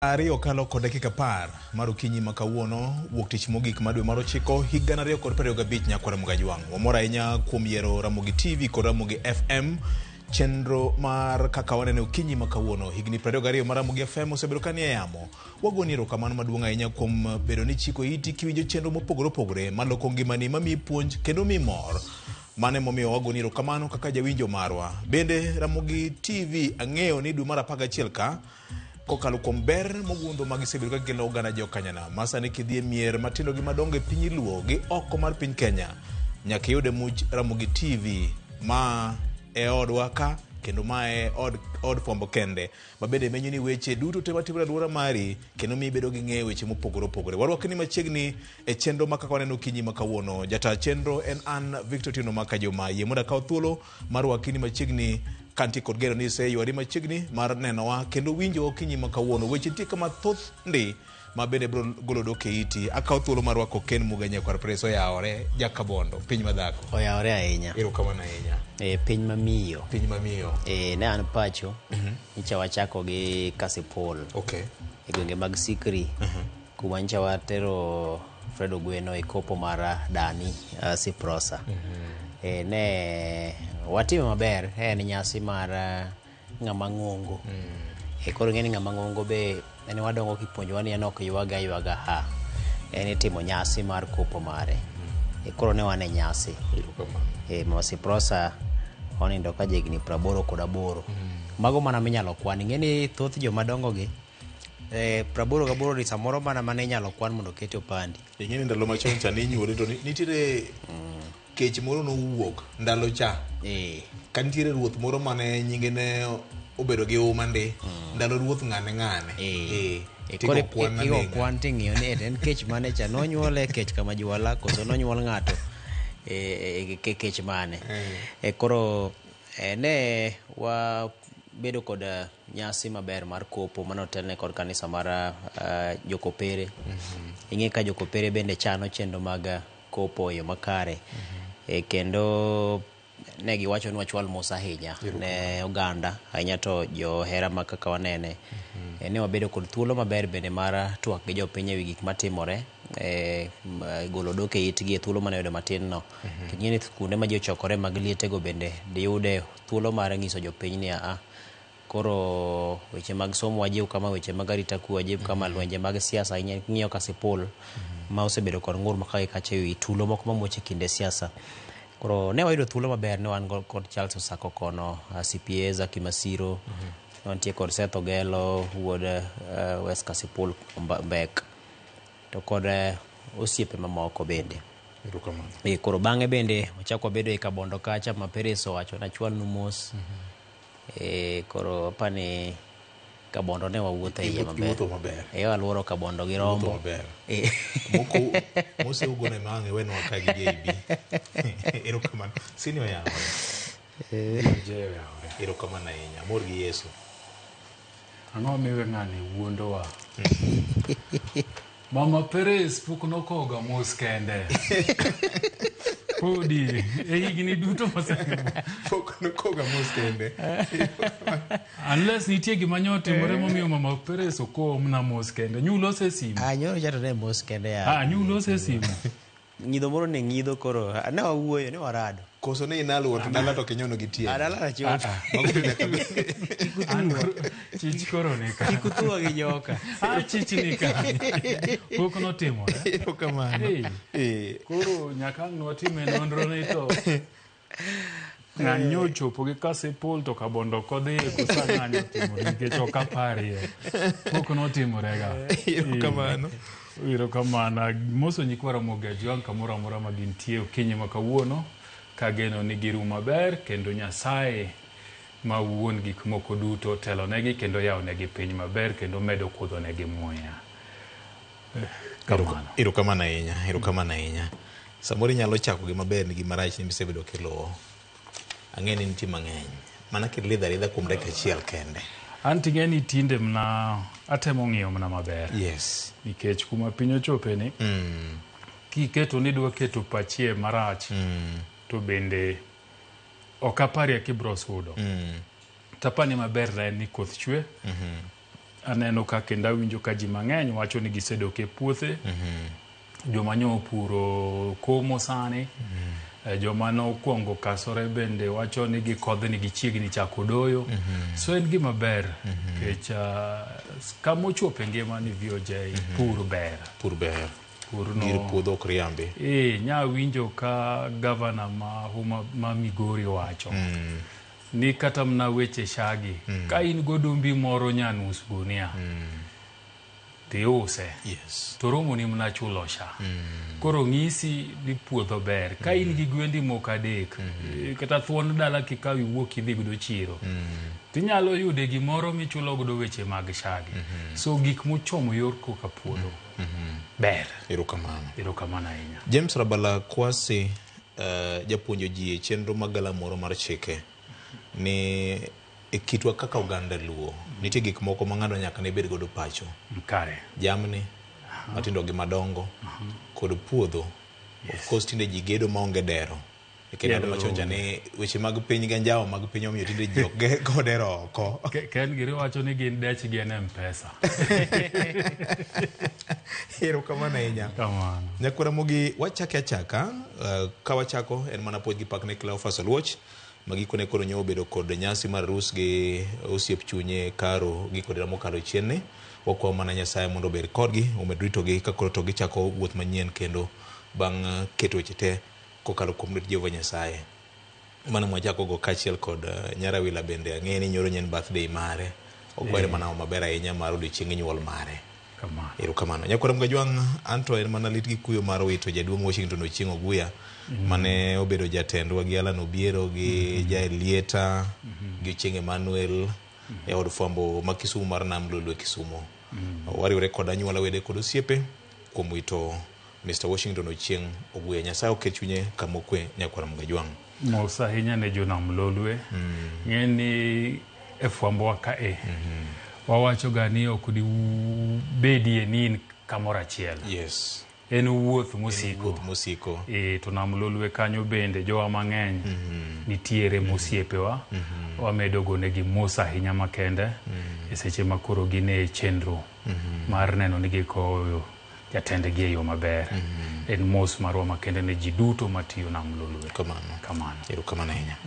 2 kalo kod dakika 10 mar okinyi ma kawuono, wuok tich mogik mar dwe mar 9 higa 2025 nyakwar Ramogi Ajwang'. Wamor ahinya kuom yiero Ramogi TV kod Ramogi FM chenro mar kaka wanene okinyi ma kawuono. Higni 22 mar Ramogi FM osebedo ka nie yamo. Wagoni erokamano maduong' ahinya kuom bedo ni chiko iti kiwinjo chenro mopogore opogore maloko ngimani, mamiyi puonj kendo miyi mor. Mano emomiyo wagoni erokamano kaka jawinjo marwa. Bende Ramogi TV ang'eyo ni dwe mar 11 ka kokalo kuom ber mogundho ma gisebedo ka gikelo oganda jokanyanam ma sani kidhi e mier matindo gi madongo e piny Luo gi oko mar piny Kenya nyaka iyud e much Ramogi TV ma e odwa ka kendo ma e od, od fwambo kende ma bende menyo ni weche duto te matimore e alwora mari kendo miyi bedo gi ng'eyo weche mopogore opogore. Warwakni machiegni e chenro ma kaka waneno okinyi ma kawuono. Jata chenro en an Victor Otieno Makajuma. Yie mondo akaw thuolo mar rwakini machiegni kantie kod geno ni iseywari machiegni mar nenowa kendo winjo okinyi ma kawuono. Weche nitie kama thoth ndi ma bende biro golo dok e iti. Akawo thuolo mar rwako Ken Muga Nyakwar Press oyawore Jakabondo, piny madhako. Oyawore ahinya. Erokamano ahinya. E, piny mamiyo. Piny mamiyo. E, ne an pacho. Nyicha wachako gi Kasipul. Okay. E gwenge mag Sikri. Kuma nyicha watero Fred Ogweno e kopo mar Dani Siprosa. E, ne watime maber, en nyasi mar ng'ama ng'ongo. E, koro ing'e ni ng'ama ng'ongo be en wadongo kipuonjowa ni en ok ywag aywaga ha. En itimo nyasi mar kopo mare. E, koro ne wan e nyasi. E, Mama Siprosa onindo ka jahigni 88. Mago mana minyalo kwan. Ing'e ni thoth joma dongo gi 88 ni samoro mana mane inyalo kwan mondo oket e opandi. Ing'e ni ndalo machon cha ninyuoli to nitiere kech moro nowuok ndalo cha. Ka nitiere ruoth moro mane nyinge ne obedo gi uma ndi ndalo ruoth ng'ane ng'ane. Koro igo kwan ting'iyo ni en kech mane cha nonyuole kech kama juala koso nonyuol ng'ato e kech mane. Koro ne wabedo kod nyasi maber mar kopo mane otelne kod kanisa mar Jokopere. Ing'e ka Jokopere bende chano chenro mag kopo e yo makare. Kendo ne giwacho ni wachwal mos ahinya ne oganda ahinya to johera ma kaka wanene. Ne wabedo kod thuolo maber bende mar twak gi jopiny ewi gik matimore, golo dok e itgi e thuolo mane oyudo matin no. Ing'e ni kuonde ma ji ochokore mag lietego bende diyude thuolo mar nyiso jopiny ni aa koro weche mag somo wajiw kama, weche mag arita kwe wajiw kama, lwenje mag siasa ahinya ing'iyo Kasipul ma osebedo kod ng'ur ma ka kacha ewi tulo moko mamuoch e kinde siasa. Koro ne wayudo thuolo maber ne wan kod Charles Osako kono, CPA Zaki Masiro, ne wantie kod Seth Ogelo wuod West Kasipul Mbek to kod osiepe mamoko bende. Koro bang'e bende wachako wabedo e Kabondo kacha ma Peres owacho nachwalnu mos. Koro apani Kabondo ne wawuotho e iye maber. Iwuotho maber. Aluoro Kabondo gi Rombo. Maber. Moko mose ugone mang'e wenwa ka gi JB. Erokamano. Sini oyawore. Oyawore. Erokamano ahinya. Amor gi Yesu. Ang'o miwe ng'ani wuondowa? Mama Perez pok nokoga mos kende. Podi e higni duto mosekalo. Pok nokoga mos kende. Unless nitie gima nyo otimore momiyo Mama Perez okomna mos kende. Nyulo ose simu. Ah, nyoro cha to ne mos kende ya. Ah, nyulo ose simu. Ng'idho moro ne ng'idho koro ne wawuoyo ne warado. Koso ne inaluwo to dala to kinyono gi tiende. Ah, dala nachopo. Mago to nyaka bed. Chich koro ni ka. Kik uthuwa gi joka. Ah, chich ni ka. Pok notimore. Erokamano. Hey. Koro nyaka ang' nwatime nonro ni to ng'ani ochopo gi Kasipul to Kabondo ok odhiye koso ang'ani otimore nikech ok aparie. Pok notimorega. Erokamano. Erokamano. Moso nyikwa Ramogi Ajwang' kamoro amora ma gintie okinyi ma kawuono kageno ni giru maber kendo Nyasaye ma wuon gik moko duto telonegi kendo yawonegi piny maber kendo medo kudhonegi muya. Kamano. Erokamano ahinya, erokamano ahinya. Samoro inyalo chako gi maber ni gi marach ni misebedo kiluwo. Ang'e ni nitie mang'eny. Mana kilidho aridha kuom dakika achiel kende. An ting'e ni tinde mna atemo ng'iyo mna maber. Yes. Nikech kuma piny ochope ni kiketo ni idwa keto pachi e marach to bende ok aparie kibiro sudo. Tapani maber na en ni koth chwe. Aneno ka kendo awinjo ka ji mang'eny wacho ni gisedok e puothe. Joma nyo opuro komo sani. Joma nokwongo kasore bende wacho ni gikodhni gichiegni chako doyo. So en gima ber nikech kama ochopo e ngima ni VOJ pur ber. Pur ber. Pur no Gir puodho ok riambi. Nya winjo ka gavana ma Homa ma Migori wacho ni kata mana weche shagi ka in godumbi moro nya nus gunia tiuse. To romo ni mana chulo sha. Koro ng'isi ni puodho ber. Ka in gi gwendi moko adek, kata thuon dala kikaw iwuok idhi godo chiro, tinyalo yude gimoro michulo godo weche mag shagi. So gik mochomo yor koka puodho ber. Erokamano. Erokamano ahinya. James Rabala Kwasi, japuonjo ji e chenro mag galamoro mar chike ni e kitwa kaka oganda Luo nitie gik moko ma ng'ato nyaka ne bed godo pacho. Kare. Jamni matindo gi madongo kod puodho. Of course tinde ji gedo maonge dero. Nikech ndalo machon cha ni weche mag piny gi anjawo mag piny omiyo tinde ji ok go dero oko. Ken giri wacho ni gin dechgi en M-Pesa. Erokamano ahinya. Kamano. Nyakwara Ramogi, wachake achaka. Ka wachako en mana puonj gi pak ne Cleophas Oluoch. Ma gikone koro nyo obedo kod nyasi mar arus gi osiep chunye Karo gi kod mokalo chien ni. Wakwayo mana Nyasaye mondo obed kodgi, omed ritogi ka koro to gichako wuoth manyien kendo bang' keto weche te kokalo kuom lwet Jehova Nyasaye. Mano mwachako go kaachiel kod Nyarawila bende ang'eyo ni nyoro en birthday mare. Okwere mana maber ahinya mar odiochieng' nyuol mare. Kamano. Erokamano. Nyakwara Mgajwang', anto en mana lit gi kuyo mar wito jaduong' Washington Ochieng' Oguya mane obedo jatendwa gi Alan Obiero gi Jaelieta gi Ochieng' Emmanuel e od fwambo ma Kisumu mar Nam Lolwe Kisumu. Wariwore kod anyuola, wede kod osiepe kuom wito Mr. Washington Ochieng' Oguya. Nyasaye oket chunye kama okwe, Nyakwara Mgajwang'. Mos ahinya ne jo Nam Lolwe. Ng'e ni e fwambowa kae wawacho ga ni ok dibedie ni in kamoro achiel. En wuoth mosiko. Wuoth mosiko. To Nam Lolwe kanyo bende jowa mang'eny nitiere mosiepewa. Wamedo gonegi mos ahinya makende e seche ma koro gin e chenro mar neno ni gikowo jatendgi e yo maber. En mos marwa makende ne ji duto matiyo Nam Lolwe. Kamano. Kamano. Erokamano ahinya.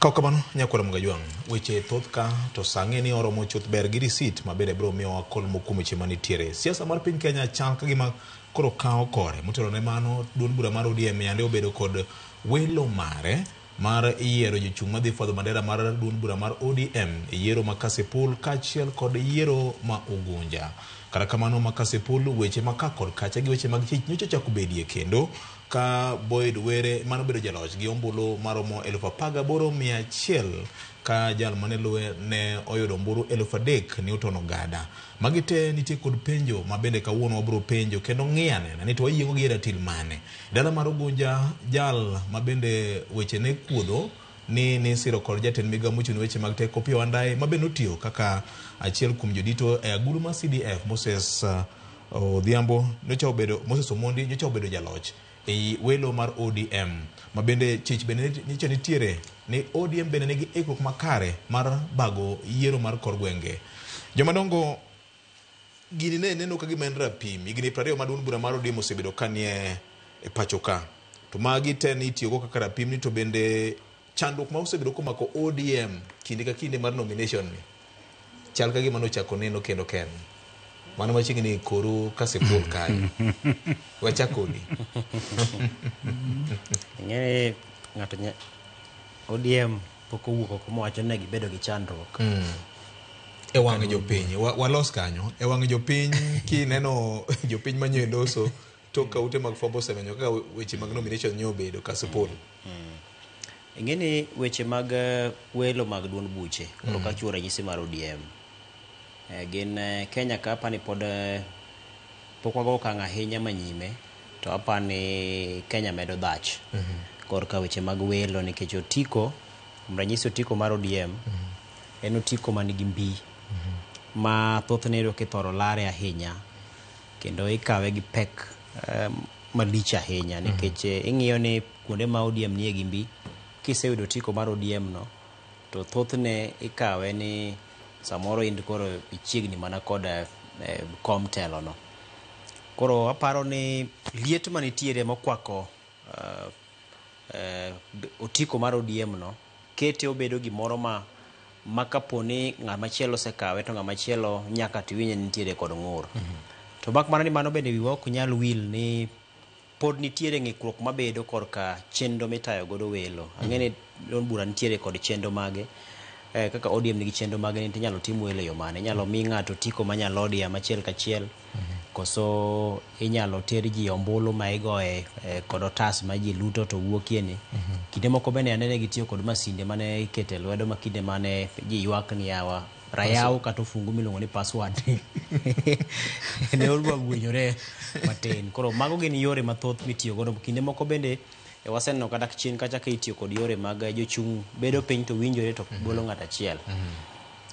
Kaw kamano, Nyakwara Mgajwang', weche thoth ka to sang'e ni oromo chuth ber gi risit ma bende biro miyowa kol moko kuom weche manitiere. Siasa mar piny Kenya chal ka gima koro kawo kore. Motelo ne mano, duond bura mar ODM yande obedo kod welo mare mar yiero jochung' madhi fwadho bandera mar duond bura mar ODM e yiero ma Kasipul kaachiel kod yiero ma Ugunja. Kata kamano ma Kasipul, weche ma ka kod kacha gi weche mag chich nyocha ochako bedie kendo ka Boyd Were mano bedo jaloch gi ombulu maromo 18,100 ka jal mane luwe ne oyudo ombulu 3,000 Newton Ogada. Magi te nitie kod penjo ma bende kawuono wabiro penjo kendo ng'iyo anena ni to wayieng'o gi e ratil mane. Dala mar Ugunja, jal ma bende weche ne kuodho ni nisiro kod jatend migao mochung' ne weche mag teko Opiyo Wandayi ma bende otiyo kaka achiel kuom jodito e agulu mar CDF Moses Odhiambo nyocha obedo Moses Omondi nyocha obedo jaloch ei welo mar ODM ma bende chich bende nyocha nitiere ni ODM bende nigi ikruok makare mar bago yiero mar kor gwenge. Jomadongo, gini ne neno ka gima en rapim. Higni 20 ma duond bura mar ODM osebedo ka nie e pacho ka. To magi te ni itiyogo kaka rapim ni to bende chandruok ma osebedo komako ODM kinde ka kinde mar nomination ni chal ka gima nochako neno kendo ken. Mano machiegni koru Kasipul kae. Wachak kodi. Ing'e ng'ato ODM pok owuok oko mowacho ni gibedo gi chandruok. E wang' jopiny, walos kanyo. E wang' jopiny kineno jopiny manyo loso to ka ute mag fwambo osemenyo kaka weche mag nomination nyo obedo Kasipul. Ing'e ni weche mag welo mag duond buche, koro kachiwo ranyisi mar ODM. Gin Kenya ka apani pod pok wago okang' ahinya manyime, to apani Kenya medo dhach. Korka weche mag welo nikech otiko, kuom ranyisi otiko mar ODM, en otiko manigi mbi ma thothne iyudo kithoro lare ahinya kendo ikawe gi pek malich ahinya nikech ing'iyo ni kuonde ma ODM nie gi mbi, kiseyudo otiko mar ODM no to thothne ikawe ni Samoro in koro ichiegni mana kod kom telo no. Koro aparo ni liet manitiere mokwako otiko mar ODM no kete obedo gimoro ma kapo ni ng'ama chielo osekawe to ng'ama chielo nyaka tiwinje ni nitiere kod ng'ur. To mak mana ni mano bende wiwa ok nyal wil ni pod nitiere ng'ikruok mabedo korka chenro mitayo godo welo. Ang'e ni duond bura nitiere kod chenro mage. Kaka ODM nigi chenro mage ni tinyalo tim welo e yo mane. Inyalo mi ng'ato otiko manyalo odia machiel kachiel. Koso inyalo ter ji ombulu ma igoye kod otas ma ji luto to wuokie ni. Kinde moko bende anene gitiyo kod masinde mane ikete lwedo ma kinde mane ji ywak ni yawa rayaw kata ofungu miluongo ni password. Ne odwa gwenyore matin. Koro mago gin yore mathoth mitiyo godo. Kinde moko bende waseneno kata chien kacha ka itiyo kod yore mag jochung' bedo piny to winjore to golo ng'ato achiel.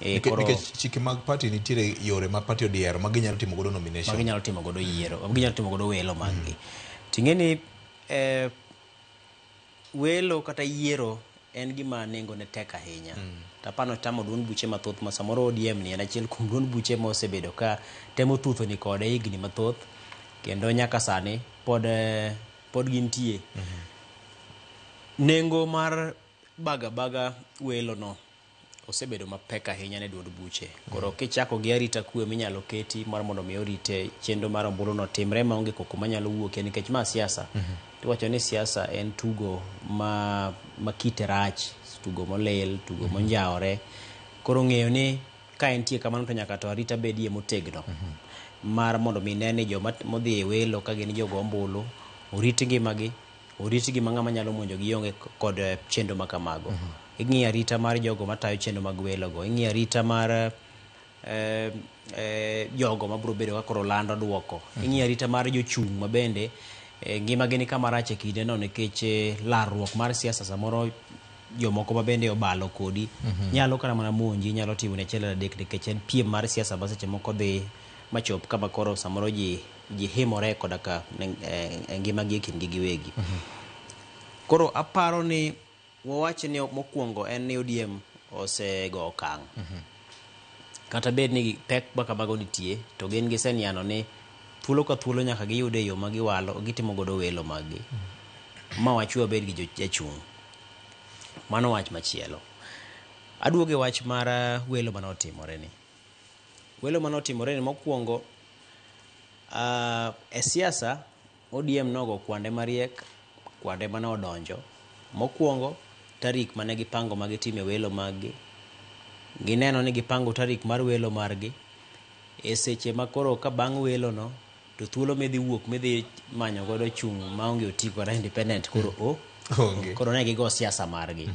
Nikech chike mag party nitiere yore ma party odiero ma ginyalo timo godo nomination. Ma ginyalo timo godo yiero, ginyalo timo godo welo mag gi. Ting'e ni welo kata yiero en gima nengo ne tek ahinya. To apano tamo duond buche mathoth ma samoro ODM ni en achiel kuom duond buche ma osebedo ka temo thutho ni kode higni mathoth kendo nyaka sani pod gintie. Nengo mar baga baga welo no osebedo mapek ahinya ne duond buche. Koro kichako gi arita kwe minyalo keti mar mondo mi orite chenro mar ombulu no timre maonge koko manyalo wuokie nikech ma siasa. Tiwacho ni siasa en tugo ma kite rach, tugo molil, tugo monjawore. Koro ng'eyo ni ka entie kamano to nyaka to arita bedie motegno. Mar mondo mi ne ni joma modhi e welo ka gin jogo ombulu, orit ngimagi, orit gima ng'ama nyalo monjo gi onge kod chenro ma kamago. Ing'iyo arita mar jogo matayo chenro mag welo go, ing'iyo arita mar jogo mabiro bedo ka koro lando duoko, ing'iyo arita mar jochung' ma bende ngimagi ni kama rach e kinde no nikech larruok mar siasa samoro jomoko ma bende obalo kodi nyalo kata mana monji, nyalo timo ne achiel adek nikech en piem mar siasa ma seche moko dhi machop kama koro samoro ji himore koda ka ngimagi e kindgi giwegi. Koro aparo ni wawach ni mokwongo en ni ODM osego okang'. Kata bed ni pek ma kamago nitie, to gin giseniano ni thuolo ka thuolo nyaka giyude yo ma giwalo gitimo godo welo mag gi. Ma wachwe wabed gi jachung'. Mano wach machielo. Aduogo e wach mar welo mane otimore ni. Welo mane otimore ni mokwongo e siasa ODM nogo kwande mariek, kwande mane odonjo. Mokwongo tarik mane gipango ma gitime welo mag gi. Gineno ni gipango tarik mar welo margi. E seche ma koro ka bang' welo no to thuolo midhi wuok midhi manyo godo chung' maonge otiko kata independent koro onge. Koro ne gigo siasa margi.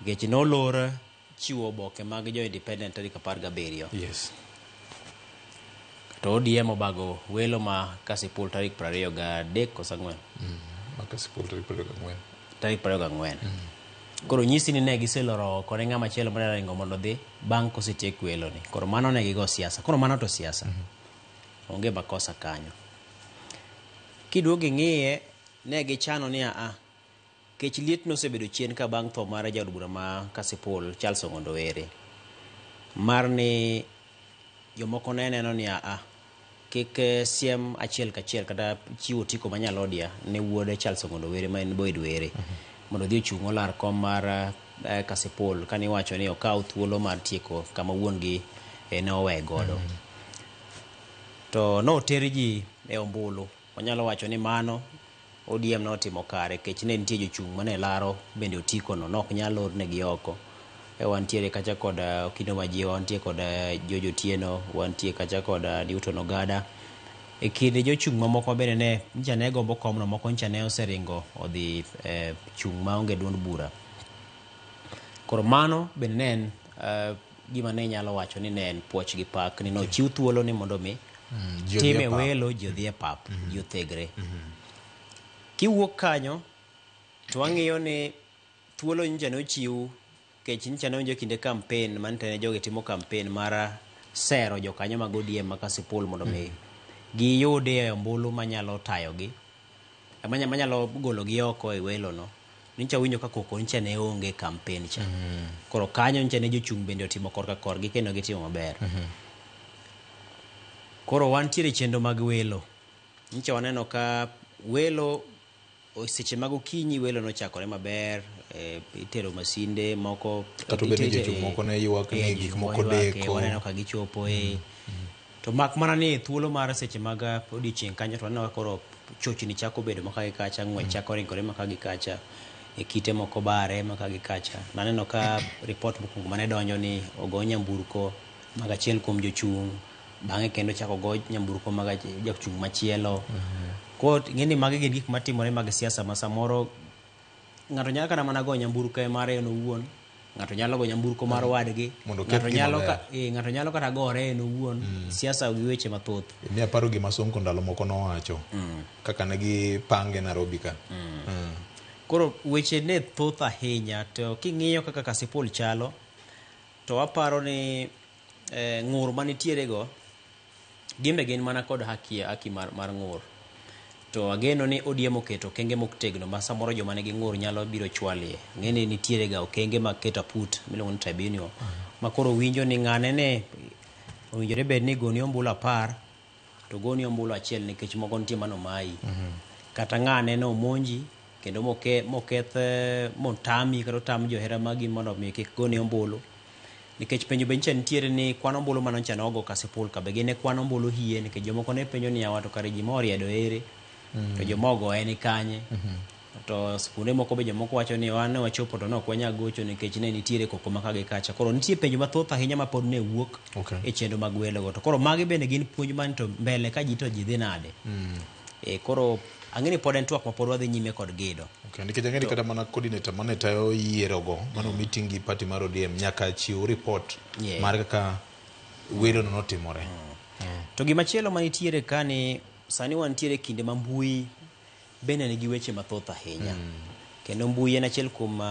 Nikech nolor chiwo oboke mag jo independent tarik 17. Yes. To ODM obago welo ma Kasipul tarik 23 koso 4? Ma Kasipul tarik 24. Tarik 24. Koro nyisi ni ne giseloro oko ne ng'ama chielo mane ringo mondo odhi bang' kosetiek welo ni. Koro mano ne gigo siasa. Koro mano to siasa. Onge makosa kanyo. Kiduogo ing'iye, ne gichano ni kech liet nosebedo chien ka bang' tho mar jaod bura ma Kasipul Charles Ong'ondo Were. Mar ni jomoko ne neno ni kik siem achiel kachiel kata chiwo otiko manyalo odia ne wuode Charles Ong'ondo Were ma en Boyd Were. Mondo odhi ochung' olar kom mar Kasipul kane iwacho ni okaw thuolo mar tieko kama wuon gi ne owe godo. To noter ji e ombulu. Wanyalo wacho ni mano ODM notimo kare kech ne nitie jochung' mane laro bende otiko no nok nyal ornegi oko. Wantiere kacha kod Okindo Majiwa, wantie kod George Otieno, wantie kacha kod Newton Ogada. E kind jochung' mamoko bende ne nyicha ne gombo komno, moko nyicha ne oseringo odhi chung' maonge duond bura. Koro mano bende ne en gima ne inyalo wacho ni ne en puoch gi pak ni nochiw thuolo ni mondo mi time welo ji odhi e pap, ji othegre. Kiwuok kanyo to wang'iyo ni thuolo nyicha ne ochiw kech nyicha ne winjo kinde campaign mane tene jogi timo campaign mar sero jokanyo mag ODM ma Kasipul mondo mi giyude ombulu manyalo tayogi, manyalo gologi oko e welo no. Nyocha winjo ka koko nyocha ne onge e campaign cha. Koro kanyo nyocha ne jochung' bende otimo korka korgi kendo gitimo maber. Koro wantiere e chenro mag welo. Nyocha waneno ka welo seche mag okinyi welo nochakore maber, itero masinde moko. Kata obedo ni jochung' moko ne ywak ni gik moko deko. Waneno ka gichopo e. To mak mana ni thuolo mar seche mag odiochieng' kanyo to waneno ka koro chochni chako bedo maka gi kacha, ng'wech chako ringore maka gi kacha, e kite moko bare maka gi kacha. Naneno ka report mokwongo mane donjo ni ogo nyamburko mag achiel kuom jochung', bang'e kendo chako go nyamburko mag jachung' machielo. Koro ing'e ni magi gin gik matimore mag siasa ma samoro ng'ato nyalo kata mana go nyamburko e mare en owuon, ng'ato nyalo go nyamburko mar wadgi, Mondo oketh ng'ato gima nyalo ber. Ng'ato nyalo kata gore en owuon. Siasa gi weche mathoth. Mi aparo gima Sonko ndalo moko nowacho kaka ne gipange Nairobi ka. Koro weche ne thoth ahinya to king'iyo kaka Kasipul chalo to aparo ni ng'ur manitiere go gin be gin mana kod haki mar ng'ur. To ageno ni ODM oketo okenge motegno ma samoro joma nigi ng'ur nyalo biro chwalie. Ng'e ni nitiere ga okenge mag keto aput miluongo ni tribunal ma koro winjo ni ng'ane ne owinjore bed ni goni ombulu 10 to goni ombulu 1 nikech moko nitie manomayi. Kata ng'ane no omonji kendo moketh motami kata otam johera magi mondo mi kik goni ombulu. Nikech penjo be nyicha nitiere ni kwan ombulu mane nyicha nogo Kasipul ka be gin e kwan ombulu hie nikech jomoko ne penjo ni yawa to kare ji moriedo ere to joma ogoye ni kanye. To skunde moko be jomoko wacho ni wan ne wachopo to ne ok wanyal gocho nikech ne nitiere koko ma ka gi kacha. Koro nitie penjo mathoth ahinya ma pod ne wuok e chenro mag welo go. To koro magi bende gin puonj man to mbele ka ji to ji dhi nade. Koro ang'e ni pod en twak ma pod wadhi nyime kod gedo. Okay, nikech ang'e ni kata mana coordinator mane tayo yiero go mane meeting gi party mar ODM nyaka chiw report mar kaka welo no notimore. To gimachielo manitiere ka ni sani wantiere kinde ma mbui bende nigi weche mathoth ahinya. Kendo mbui en achiel kuom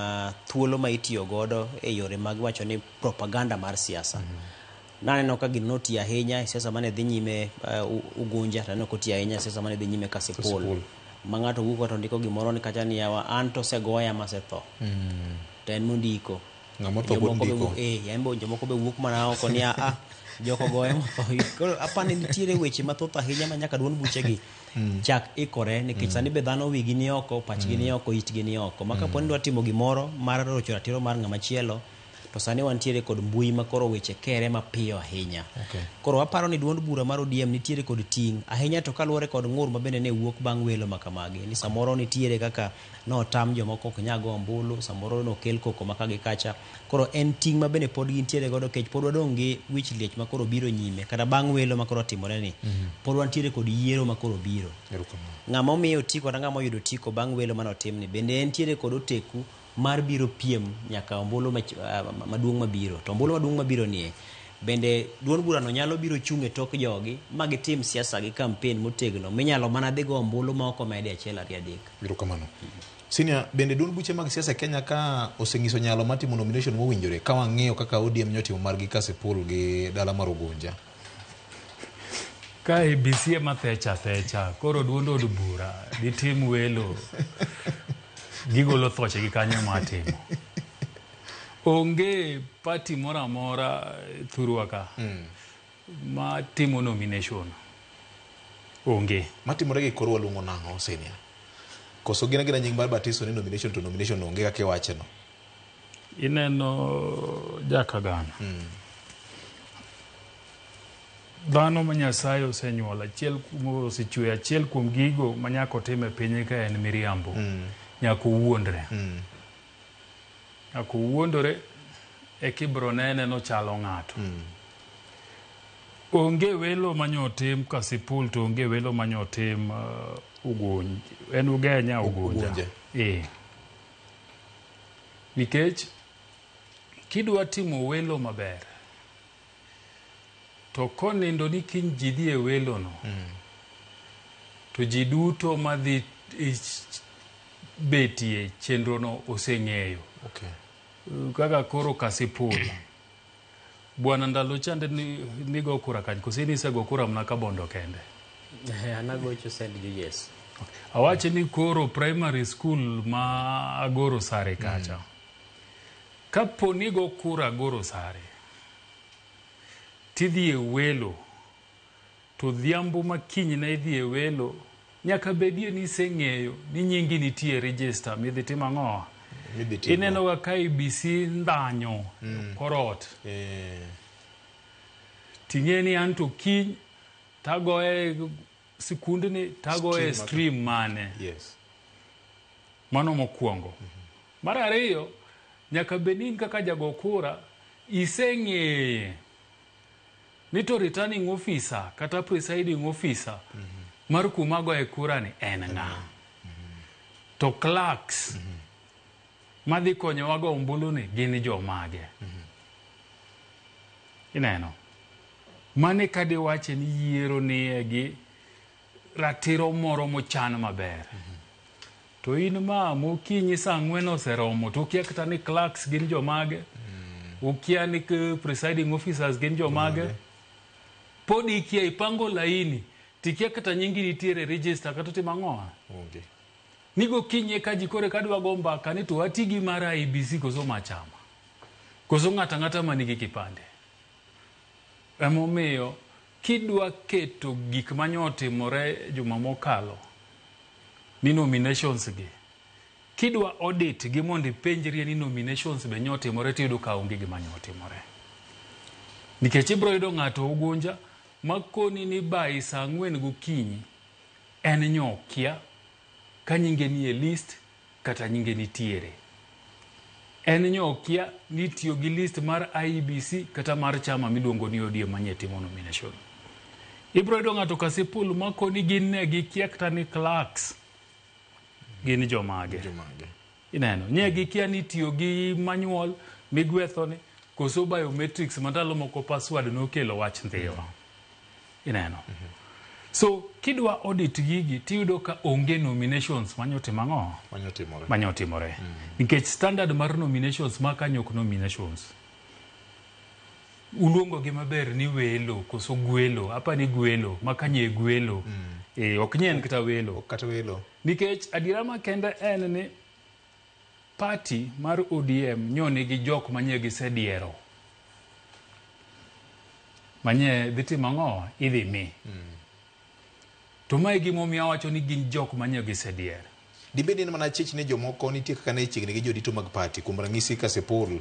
thuolo ma itiyo godo e yore mag wacho ni propaganda mar siasa. Naneno ka gino notiyo ahinya e siasa mane dhi nyime Ugunja, to aneno kotiyo ahinya e siasa mane dhi nyime Kasipul. Kasipul. Ma ng'ato wuok to ndiko gimoro ni kacha ni yawa an to osegoya masetho. To en mondiko. Ng'ama otho pod ndiko. En be jomoko be wuok mana oko ni a joko goye motho. Koro apani nitiere weche mathoth ahinya ma nyaka duond buchegi chak ikore nikech sani be dhano wigi ni oko, pachgi ni oko, itgi ni oko. Ma kapo ni dwa timo gimoro mar rocho ratiro mar ng'ama chielo, to sani wantiere kod mbui ma koro weche kere mapiyo ahinya. Koro waparo ni duond bura mar ODM nitiere kod ting' ahinya to kaluwore kod ng'ur ma bende ne wuok bang' welo ma kamagi. Ni samoro nitiere kaka notam jomoko ok nyal go ombulu, samoro nokel koko ma ka gi kacha. Koro en ting' ma bende pod gintiere godo nikech pod wadong' gi wich liech ma koro biro nyime. Kata bang' welo ma koro otimore ni, pod wantiere kod yiero ma koro biro. Ng'ama omiyo otiko kata ng'ama oyudo otiko bang' welo mane otimni, bende entiere kod oteku mar biro piem nyaka ombulu maduong' mabiro. To ombulu maduong' mabiro nie, bende duond burano nyalo biro chung' e tok jogi ma gitim siasa gi campaign motegno minyalo mana dhi go ombulu ma ok omedi 1 2 3. Erokamano. Senior, bende duond buche mag siasa e Kenya ka oseng'iso nyalo mar timo nomination mowinjore ka wang'iyo kaka ODM nyotimo margi Kasipul gi dala mar Ugunja? Ka ABC ema thecha thecha, koro duond od bura ditim welo gigolo thoche gi kanyo ma timo. Onge party moro amora thurwa ka ma timo nomination. Onge. Matimore gi koro waluongo nang'o, Senior? Koso gin agina nying mar batiso ni nomination to nomination onge kaka iwache no. Ineno Jakagana. Dhano ma Nyasaye osenyuolo achiel kuom osechweyo achiel kuom gigo ma nyaka otim e piny ka en miriambo. Nyaka owuondre. Nyaka owuondore e kibro nene nochalo ng'ato. Onge welo manyotim Kasipul to onge welo manyotim Ugunja. En Ugenya Ugunja. Nikech kidwa timo welo maber to konindo ni kiny ji dhi e welo no, to ji duto madhi betie chenro no oseng'eyo. Kaka koro Kasipul. Bwana ndalo chande ni go kura kany, koso in isego kura mana Kabondo kende? An agocho St. George's. Awache ni koro primary school ma Agoro Sare kacha. Kapo ni go kura Agoro Sare, tidhi e welo, to dhiambo ma kinyne idhi e welo, nyaka bedie ni iseng'eyo ni nyingi nitie e register midhi timo ang'o? Midhi timo. Ineno ga ka IEBC ndhanyo korot. Ting'e ni an to kiny tagoye sikundni tagoye Stream stream mane. Yes. Mano mokwongo. Mar ariyo, nyaka bed ni in kaka jago kura iseng'eye ni to returning officer kata presiding officer mar kuma goye kura ni en ng'a. To clerks madhi konyowa go ombulu ni gin jomage. Ineno? Mane kadiwache ni yiero nie gi ratiro moro mochan maber. To in ma mokinyi saa ang'wen oseromo to ukia kata ni clerks gin jomage, ukia ni presiding officers gin jomage, pod ikia ipango laini tikia kata nyingi nitiere register kata timo ang'o. Onge. Ni gokinyi eka ji koro eka dwa go mbaka ni to wati gi mar IEBC koso mar chama koso ng'ato ang'ata manigi kipande. Emomiyo kidwa keto gik manyotimore juma mokalo ni nominations gi kidwa audit gi mondo ipenjrie ni nominations be nyotimore tiyudo ka onge gima nyotimore. Nikech ibiro yudo ng'ato Ugunja makoni ni by saa ang'wen gokinyi en nyokia ka nyinge ni e list kata nyinge nitiere. En nyokia ni tiyo gi list mar IEBC kata mar chama miluongo ni ODM manye timo nomination. Ibiro yudo ng'ato Kasipul makoni gin ne gikia kata ni clerks gin jomage. Jomage. Ineno, nye gikia ni tiyo gi manual migwetho ni koso biometrics ma ndalo moko password nokelo wach ndhiwa. Ineno. So kidwa audit gigi tiyudo ka onge nominations manyotimo ang'o? Manyotimore. Manyotimore. Nikech standard mar nominations ma kanyo ok nominations. Uluongo gi maber ni welo koso gwelo, apa ni gwelo, ma kanyo e gwelo. Ok nye en kata welo. Ok kata welo. Nikech adiera makende en ni party mar ODM nyo nigi jok manye gisediero. Manye dhi timo ang'o? Idhi mi. To mae gimomiyo awacho ni gin jok manye gisedier. Dibed ni en mana chich ni jomoko nitie kaka ne chiegni gi jodito mag party. Kuom ranyisi Kasipul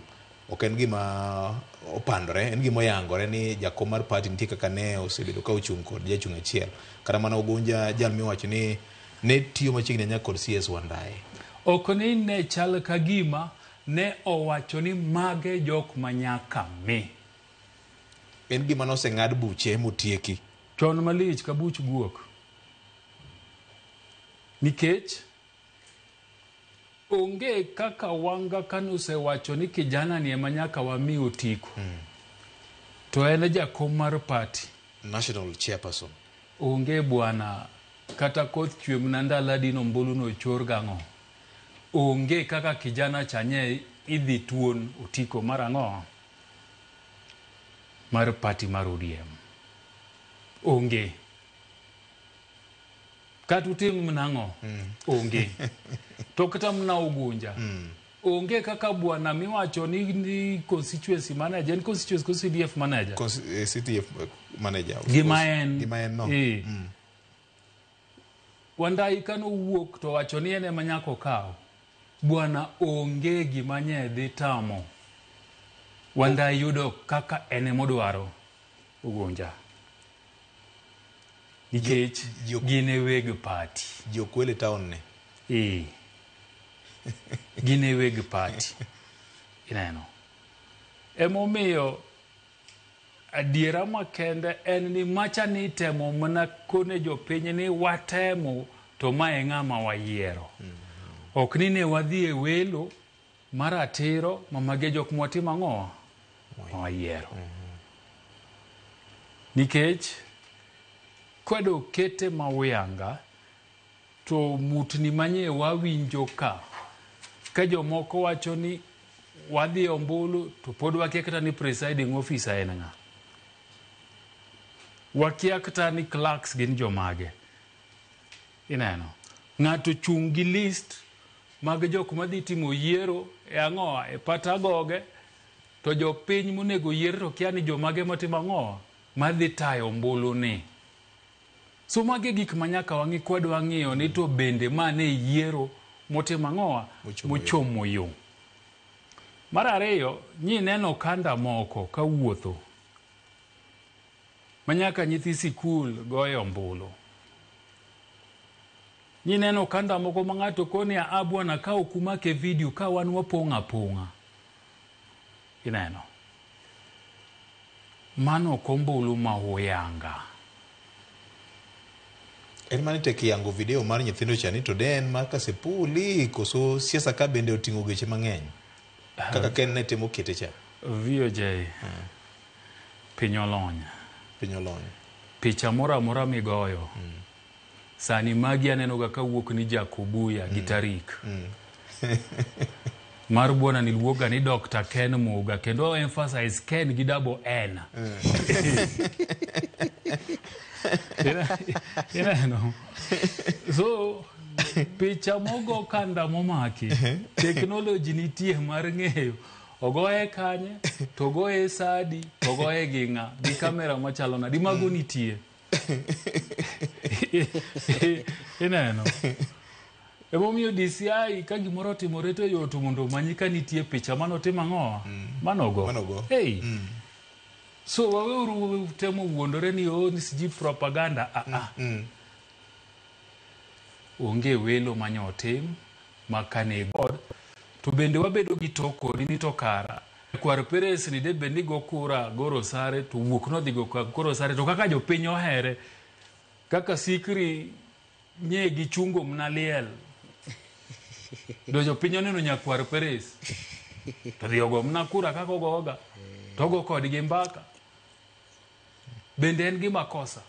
ok en gima opandore, en gima oyangore ni jakom mar party nitie kaka ne osebedo ka ochung' kod jachung' achiel. Kata mana Ugunja jal miwacho ni ne tiyo machiegni ahinya kod CS Wandayi. Ok ni ne chal ka gima ne owacho ni mage jok manyaka mi. En gima noseng'ad buche motieki. Chon malich ka buch guok. Nikech onge kaka Wanga kanosewacho ni kijana ni ema nyaka wami otiko. To en jakom mar party. National chairperson. Onge bwana kata koth chwe mana ndalo adi no ombulu no chor gang'o. Onge kaka kijana cha nye idhi tuon otiko mar ang'o? Mar party mar ODM. Onge. Kata utim nang'o? Onge. To kata mana Ugunja. Onge kaka bwana miwacho ni constituency manager, en constituency koso CDF manager? CDF manager. Of Gima course. en. Gima en no. Wandayi kanowuok to wacho ni en ema nyaka okaw. Bwana onge gima nye dhi tamo. Wandayi yudo kaka en emodwaro Ugunja. Nikech gin e weg party. Ji okwele town ne. Gin e weg party. Ineno. Emomiyo adiera makende en ni macha ni temo mana kone jopiny ni watemo to ma e ng'ama wayiero. Ok ni ne wadhi e welo mar atiro ma magi e jok mwatimo ang'o? Ma wayiero. Nikech kwedo kete ma uyanga to mutni manye wawinjo ka jomoko wacho ni wadhi ombulu to pod wakia kata ni presiding officer en ng'a. Wakia kata ni clerks gin jomage. Ineno. Ng'ato chung' gi list mag jok madhi timo yiero e ang'owa e pat agoge to jopiny monego yier to kia ni jomage matimo ang'owa madhi tayo ombulu ni. So magi e gik ma nyaka wang'i kwadwa ng'iyo ni to bende ma ne yiero motimo ang'owa mochomo yo. Mar ariyo, nyineno okanda moko kawuotho ma nyaka nyithi sikul goye ombulu. Nyineno okanda moko ma ng'ato koni a bwana ka ok umake video ka wan wapong' apong'a. Ineno? Mano ok ombulu ma huyanga. En mani tek yango video mar nyithindo cha ni to de en mar Kasipuli koso siasa ka bende oting'o geche mang'eny kaka Ken ne temo kete cha. VOJ, piny olony. Piny olony. Picha moro amora migoyo sani magi aneno ga kawuok ni Jakobuya gi tarik. Mar bwana niluoga ni Dr. Ken Muga kendo emphasize Ken gi double N. Ineno? So picha mogo kanda momaki technology nitie mar ng'eyo ogoye kanye to ogoye sadi to ogoye gi ng'a gi kamera machalo nadi mago nitie. Ineno? Emomiyo DCI ka gimoro otimore to yot mondo omanyi ka nitie picha manotimo ang'owa manogo. Manogo. Hey. So waweuru temo wuondore ni oh, ni sijui propaganda. Ah, ah. Onge welo manyotim makane god to bende wabedo gi tok kodi ni to kara Kwar Peres ni de bed ni go kura go Rosare to wuok nodhi go go Rosare to kaka jopiny ohere kaka sikri nye gichungo mna liel do jopiny oneno nyakwar Peres to dhi ogo mna kura kaka ogoga to ogo kodgi mbaka bende en gi makosa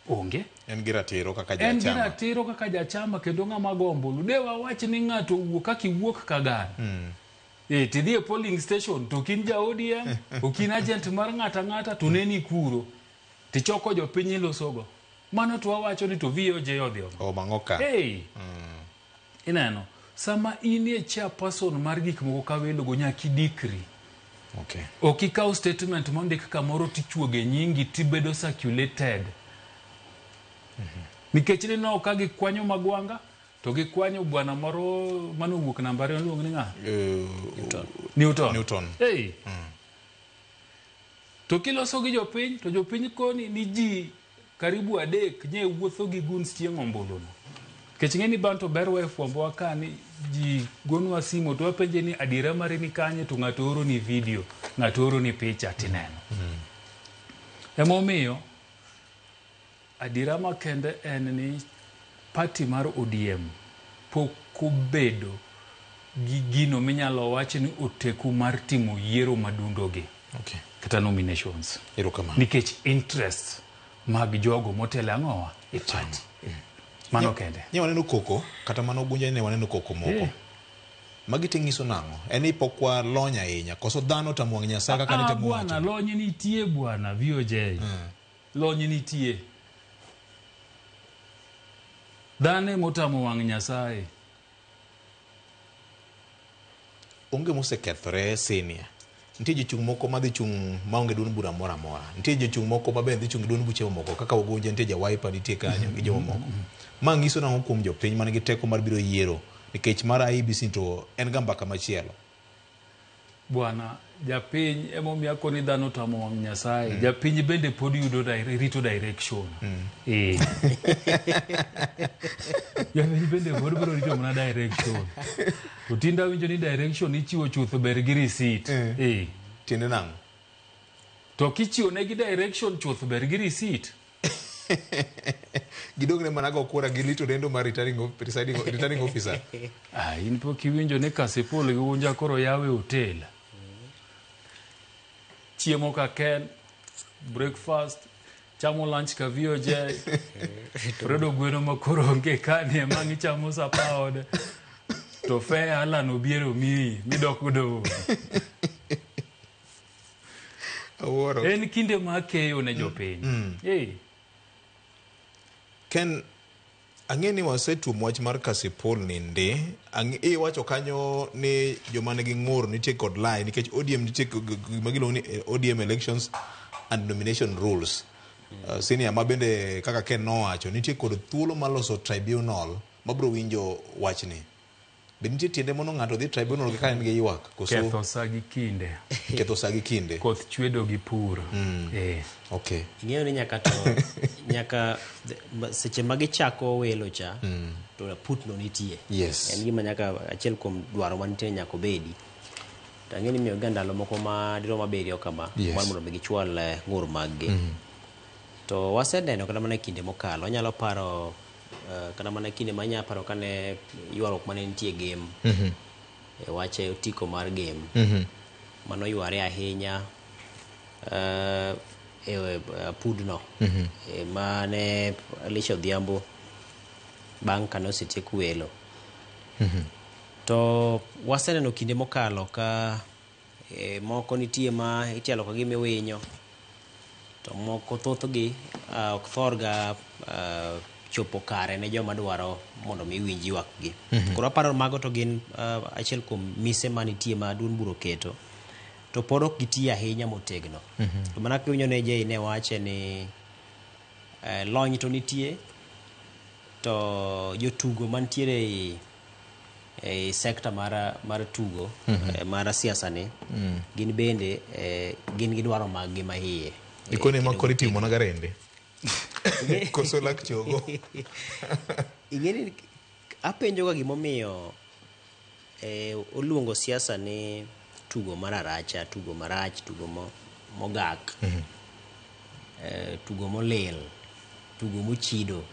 onge En gi ratiro kaka en gi jachama. ratiro kaka jachama kendo ng'ama go ombulu de wawach ni ng'ato owuok kaka iwuok kagana e tidhi e polling station to ok in ja ODM ok in agent mar ng'ata ng'ata to neni kuro tichoko jopiny ilosogo mano to wawacho ni to VOJ odhi omo O mang'o ka. hey. Ineno sama inie chairperson mar gik moko ka welogo nyaka idikri Okay. ok ikaw statement mondik kamoro tichuoge nyingi tibedo circulated nikech nineno ka gikwanyo Magwanga to gikwanyo bwana moro manowuok namba ariyo iluongo ni ng'a Newton. Newton. Newton. Hey. To kiloso gi jopiny to jopiny koni ni ji karibu adek nye wuotho gi guns chieng' ombuluno. Nikech ing'e ni bang' to ber wa e fwambowa ka ni ji gonwa simu to wapenje ni adiera mare ni kanye to ng'ato oro ni video, ng'ato oro ni picha tineno. Emomiyo adiera makende en ni party mar ODM pok obedo gi gino minyalo wach ni oteku mar timo yiero madundogi Okay. kata nominations Erokamano. nikech interest mag jogo motelo ang'owa e party mano kende Nye waneno koko kata mano Ugunja ne waneno koko moko. Magi te nyiso nang'o? En ni pok walony ahinya koso dhano otamo wang' Nyasaye kaka Ah, nitemo bwana wacho. lony nitie bwana VOJ lony nitie dhano emotamo wang' Nyasaye Onge mosekethore senior. Nitie jochung' moko madhi chung' maonge duond bura moro amora. Nitie jochung' moko ma bende dhi chung' gi duond buche mamoko kaka Ugunja nitie ja Wiper nitie kanyo gi jomamoko. Ma nyiso nang'o kuom jopiny man gi teko mar biro yiero nikech mar IEBC to en ga mbaka machielo. Bwana japiny emomiyo akoni dhano otamo wang' Nyasaye japiny bende pod yudo rito direction Eh. Japiny bende pod biro rito mana direction to tinde awinjo ni direction ichiwo chutho ber gi receipt Eh. Tiende nang'o? To kichiwo negi direction chuth ber gi receipt Gidong' ne mana go kura gi lito lendo mar returning officer. Ah, in pok iwinjo ni Kasipul gi Unja koro yawe hotel. Chiemo ka Ken, breakfast, chamo lunch ka VOJ, Fredo gweno ma koro onge kani ema ang' ichamo sapa ode. To fare Alan obiero miyi midok godo odi. Awuoro. En kinde ma keyo ne jopiny. Hey. Ken Ang'e ni wasetuomo wach mar Kasipul ni ndi. Iwacho kanyo ni joma nigi ng'ur nitie kod lai nikech ODM nitie gima giluongo ni ODM Elections and Nomination Rules. Senior ma bende kaka Ken nowacho nitie kod thuolo mar loso tribunal mabiro winjo wachni. Be nitie tiende mondo ng'ato dhi tribunal ka en gi ywak koso Ketho sa gi kinde. Ketho sa gi kinde. Koth chwedo gi pur. Okay. Ing'eyo ni nyaka to nyaka seche ma gichako welo cha to putno nitie. Yes. En gima nyaka achiel kuom dwaro manitie nyaka obedi. To ang'e ni miyo ga ndalo moko ma dirom abiriyo kama mar mondo mi gichwal ng'ur mag gi. To waseneno kata mana e kinde mokalo, anyalo paro kata mana kinde ma anyalo paro kane ywaruok mane nitie Gem e wach otiko mar Gem mano yware ahinya e pudno mane Elisha Odhiambo bang' kane osetiek welo. To waseneno kinde mokalo ka moko nitie ma itialo ka gima iwinyo to moko thothgi ok thorga chopo kare ne joma dwaro mondo mi winj ywakgi. Koro aparo mago to gin achiel kuom mise manitie ma duond bura oketo to pod ok gitiyo ahinya motegno. To mana kiwinjo ne Jay ne wache ni lony to nitie to jotugo mantiere e sekta mar tugo mar siasa ni gin bende gin gi dwaro mag gi mahie. Ikone ma koro ipimo mana garende. Koso lak chogo. Ing'eni apenjo ga gimomiyo oluongo siasa ni tugo mar aracha, tugo marach, tugo mogak, tugo molil, tugo mochido.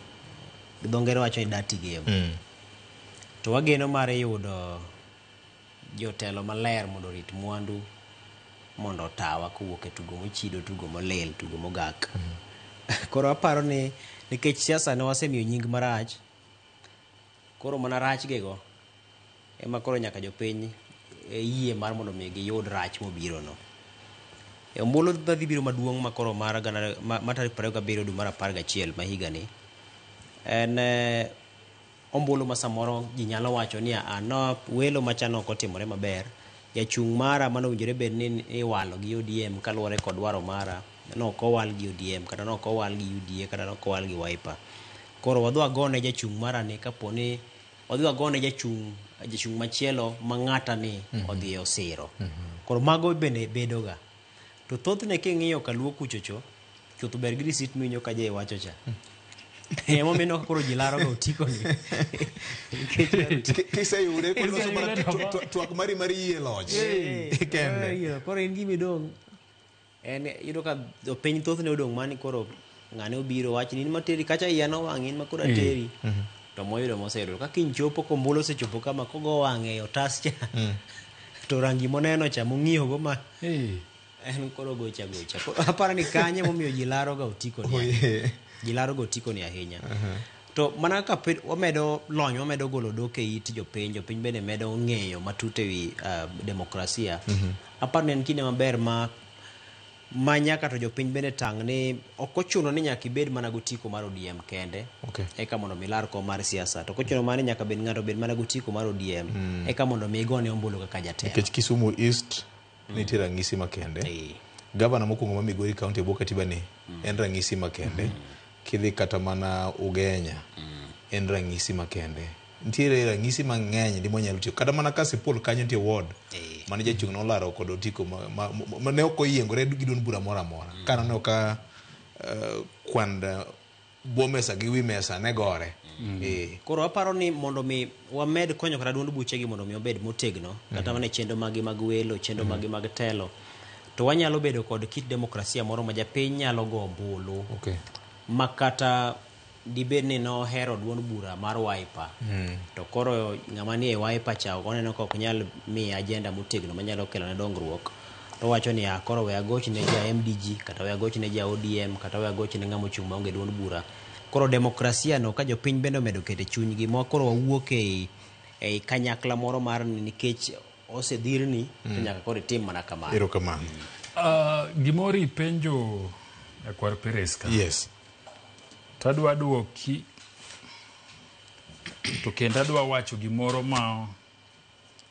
Dho ngere wacho ni dirty game. To wageno mar yudo jotelo maler mondo orit mwandu mondo otawa kowuok e tugo mochido, tugo molil, tugo mogak. Koro aparo ni nikech siasa ne wasemiyo nying marach, koro mana rach gigo ema koro nyaka jopiny yie mar mondo mi giyud rach mobiro no. Ombulu madhi biro maduong' ma koro mar gana ma tarik 27 dwe mar 11 ma higani en ombulu ma samoro ji nyalo wacho ni no welo machano ok otimore maber, jachung' mara mane owinjore bed ni iwalo gi ODM kaluwore kod dwaro mara no ok owal gi ODM kata no ok owal gi UDA kata no ok owal gi Wiper. Koro wadhi wagone jachung' mara ni kapo ni wadhi wagone jachung' machielo ma ng'ata ni odhi osiro. Koro mago bende bedoga. To thothne king'iyo kaluo kuchocho, chuth ber gi risit miwinjo ka Jay wacho cha. Emomiyo ineno ka koro ji laro ga otiko ni. Kiseyude koro iloso mana twak mari mar yie loch. Kende. Koro in gima idong' en iyudo ka jopiny thothne odong' mani koro ng'ane obiro wach ni in materi kacha iya nowang' in ma koro ateri. To moyudo moseyudo. Ka kiny chopo kombulu osechopo kama kogo wang'e e otas cha to rangi moneno cha mong'iyo go ma en koro gocha gocha. Aparo ni kanye momiyo ji laro ga otiko ni. Ji laro ga otiko ni ahinya. To mana kaka wamedo lony, wamedo golo dok e it jopiny, jopiny bende medo ng'eyo matut e wi demokrasia. Aparo ni en kinde maber ma nyaka to jopiny bende tang' ni ok ochuno ni nyaka ibed mana gotiko mar ODM kende eka mondo mi lar kom mar siasa. To ok ochuno mana ni nyaka bed ng'ato bed mana gotiko mar ODM eka mondo mi igone ombulu kaka jatelo. Nikech Kisumu East nitie ranyisi makende. Gavana mokwongo ma Migori County e bwo katiba ni en ranyisi makende. Kidhi kata mana Ugenya en ranyisi makende. Nitiere ranyisi mang'eny ndi mwanyalo tiyo. Kata mana Kasipul kanyo nitie ward mane jachung' nolaro kod otiko ma ne ok oyiengore gi duond bura moro amora. Ka noneno ka kwand bwo mesa gi wi mesa ne gore. Koro aparo ni mondo mi wamed konyo kata duond buchegi mondo mi obed motegno kata mana e chenro maggi mag welo, chenro maggi mag telo, to wanyalo bedo kod kit demokrasia moro ma japiny nyalo go ombulu ma kata dibed ni nohero duond bura mar Wiper to koro ng'ama nie Wiper cha oneno ka ok nyal miye agenda motegno manyalo kelo ne dongruok, to wacho ni koro we agoch ne ja MDG kata we agoch ne ja ODM kata we agoch ne ng'ama ochung' maonge duond bura. Koro demokrasia no ka jopiny bende omedo keto e chunygi ma koro wawuok ei kanyakla moro mar nikech osedhirni to nyaka koro itim mana kamano. Erokamano. Gimoro ipenjo Nyakwar Perez ka. Yes. Tadwa duoki To kendo adwa wacho gimoro ma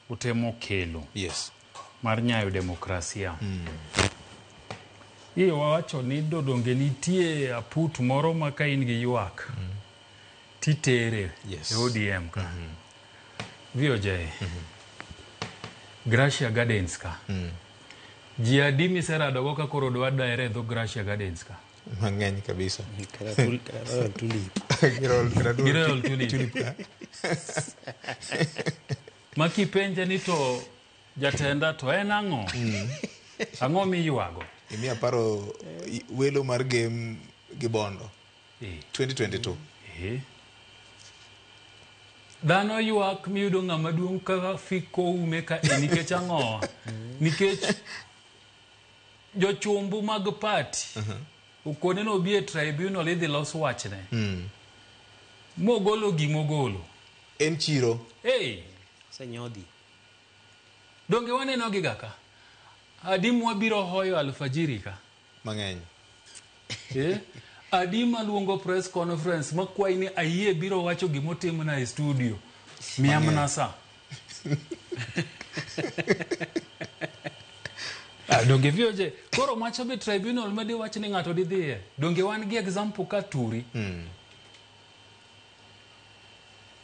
utemo kelo. Yes. Mar nyayo demokrasia. Iye wawacho ni dodonge nitie aput moro ma ka in gi ywak titere Yes. e ODM ka. VOJ. Gracia Gardens ka. Ji adi miseradogo ka koro dwa dere e dho Gracia Gardens ka? Mang'eny kabisa. Kata kata Royal Tulip. Gi Royal Tulip. Tulip ka. Ma kipenje ni to jatenda to en ang'o? Ang'o miywago? Imiya paro welo mar game gi Bondo. 2022. Dhano ywak miyudo ng'ama duong' kaka Fiko ume ka e nikech ang'o? Nikech jochumbu mag party okone no obi e tribunal idhi los wachne. Mogolo gimogolo. En chiro. Hey. Osenyodhi. Donge waneno giga ka? Adi mwabiro hoyo alfajiri ka? Mang'eny. Adi maluongo press conference makwayi ni ayie biro wacho gimotimna e studio. Miya mana sa. Donge VOJ koro macha be tribunal madi wach ni ng'ato dhi dhiye. Donge wan gi example ka Turi.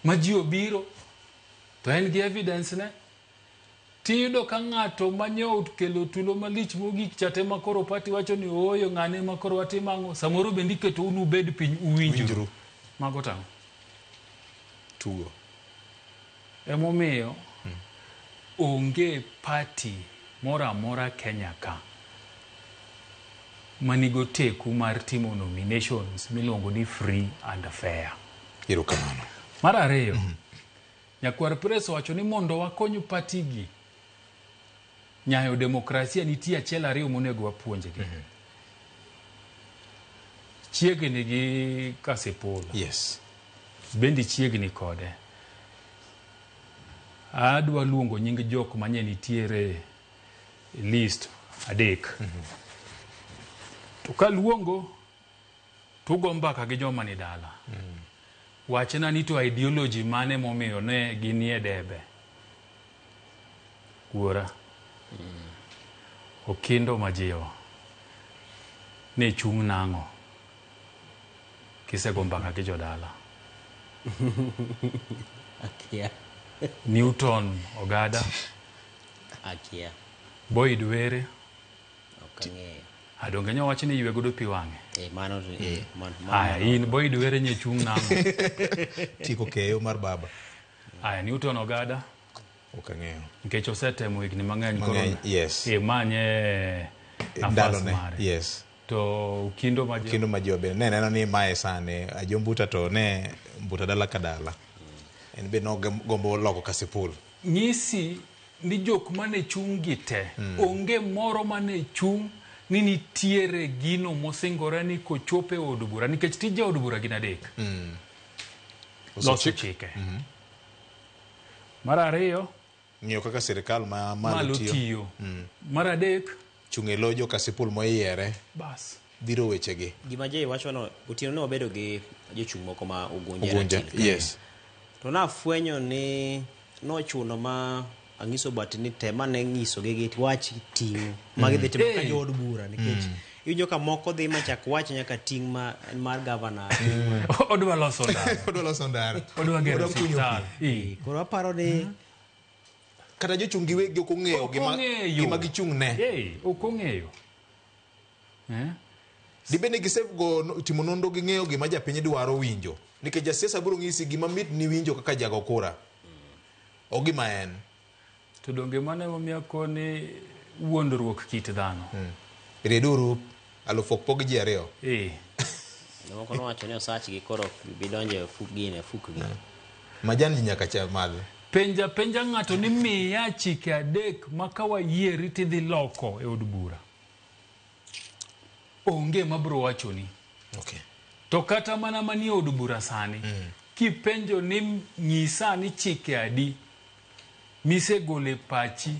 Ma ji obiro to en gi evidence ne. Tiyudo ka ng'ato manyo kelo tulo malich mogik chate ma koro party wacho ni ooyo ng'ane ma koro watimo ang'o. Samoro bende iketo unu ubed piny uwinjru. Winjru. Mago tang'o? Tugo. Emomiyo onge party moro amora Kenya ka manigo teku mar timo nominations miluongo ni free and fair. Erokamano. Mar ariyo, Nyakwar Press owacho ni mondo wakony party gi nyayo demokrasia nitie achiel ariyo monego wapuonjgi. Chiegni gi Kasipul. Yes. Bendi chiegni kode. Adwa luongo nying jok manye nitiere list adek. To kaluongo tugo mbaka gi joma ni dala. Wachna ni to ideology mane momiyo ne ginie debe. Wuora. Okindo Majiwo. Ne chung' nang'o? Kisego mbaka gi jodala. Akia. Newton Ogada. Akia. Boyd Were. Ok ang'eyo. Adonge nyo wach ni ywe godo pi wang'e. Mano mano. Aya, in Boyd Were nye chung' nang'o? Tieko keyo mar baba. Aya, Newton Ogada. Ok ang'eyo. Nikech osetemo higni mang'eny koro. Yes. Manye nafas mare. Yes. To Okindo Majiwo. Okindo Majiwo bende ne neno ni mae sani Ajo Mbuta to ne Mbuta dala ka dala. En be nogombo loko Kasipul. Nyisi ni jok mane chung' gi te. Onge moro mane chung' ni nitiere gino mosingore ni kochopo e od bura. Nikech tije od bura gin adek. Loso chike. Mar ariyo, ng'iyo kaka sirikal ma malo tiyo. Mar adek, chung' e lo jo Kasipul moyiere. Bas. Dhiro wechegi. Gima Jay wacho no, otieno ne wabedo gi jochung' moko ma Ugunja. Yes. To nafwenyo ni nochuno ma ang'iso bat ni tema ne ng'iso gi gi wach ting' ma gidhi timo ka jood bura nikech iwinjo ka moko dhi machak wach nyaka ting' ma mar governor. Odwa loso ndara. Odwa loso ndara. Odwa gero osiptal. Koro aparo ni kata jochung' giwegi ok ong'eyo gima gichung' ne. Ok ong'eyo. Dibed ni gisego timo nonro ging'eyo gima japiny dwaro winjo. Nikech jasiasa biro ng'isi gima mit ni winjo kaka jago kura. O gima en. To donge mano emomiyo akoni wuondruok kit dhano. Reduru alufu ok pog ji ariyo. Jomoko nowacho ni osachgi koro bidonjo e gine fukgi. Majan ji nyaka cha madh. Penja ng'ato ni miya chike adek ma ka wayieri tidhi loko e od bura. Onge mabro wachoni. Okay. To kata mana manie od bura sani, kipenjo ni nyisa ni chike adi misegolo e pachi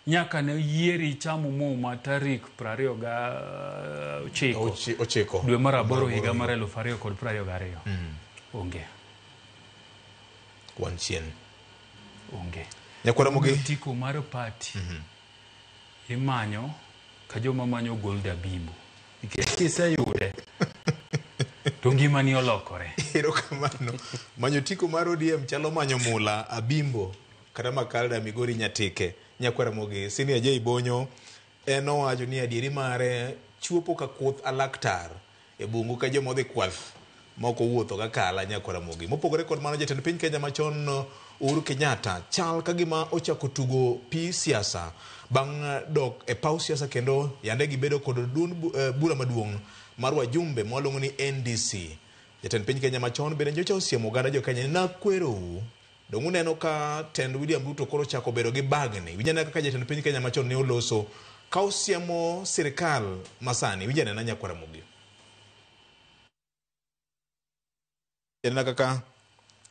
nyaka ne yieri chamo muma tarik 29 ochiko dwe mar aboro higa mar 2022. Onge. Wan chien. Onge. Nyakwara Mogi. Otiko mar party. Imanyo ka joma manyo gold abimbo. Nikech kiseyude to ngimani olokore. Erokamano. Manyo otiko mar ODM chalo manyo mula abimbo kata makalda Migori Nyatike. Nyakwara Mogi. Senior J Bonyo en owacho ni adieri mare chuopo ka kuoth alaktar e bungu ka joma odhi kwath moko wuotho kaka Nyakwara Mogi. Mopogore kod mano, jatend piny Kenya machon Uhuru Kenyatta chal ka gima ochako tugo pi siasa bang' dok e paw siasa kendo yande gibedo kod duond bura maduong' mar wajumbe mwaluongo ni NDC. Jatend piny Kenya machon bende nyocha osiemo oganda jo Kenya ni nakwerou. Dong' uneno ka tend William Ruto koro chako bedo gi bagni. Winj anena kaka jatend piny Kenya machon ne oloso ka osiemo sirikal masani. Winj anena Nyakwara Mogi. Anena kaka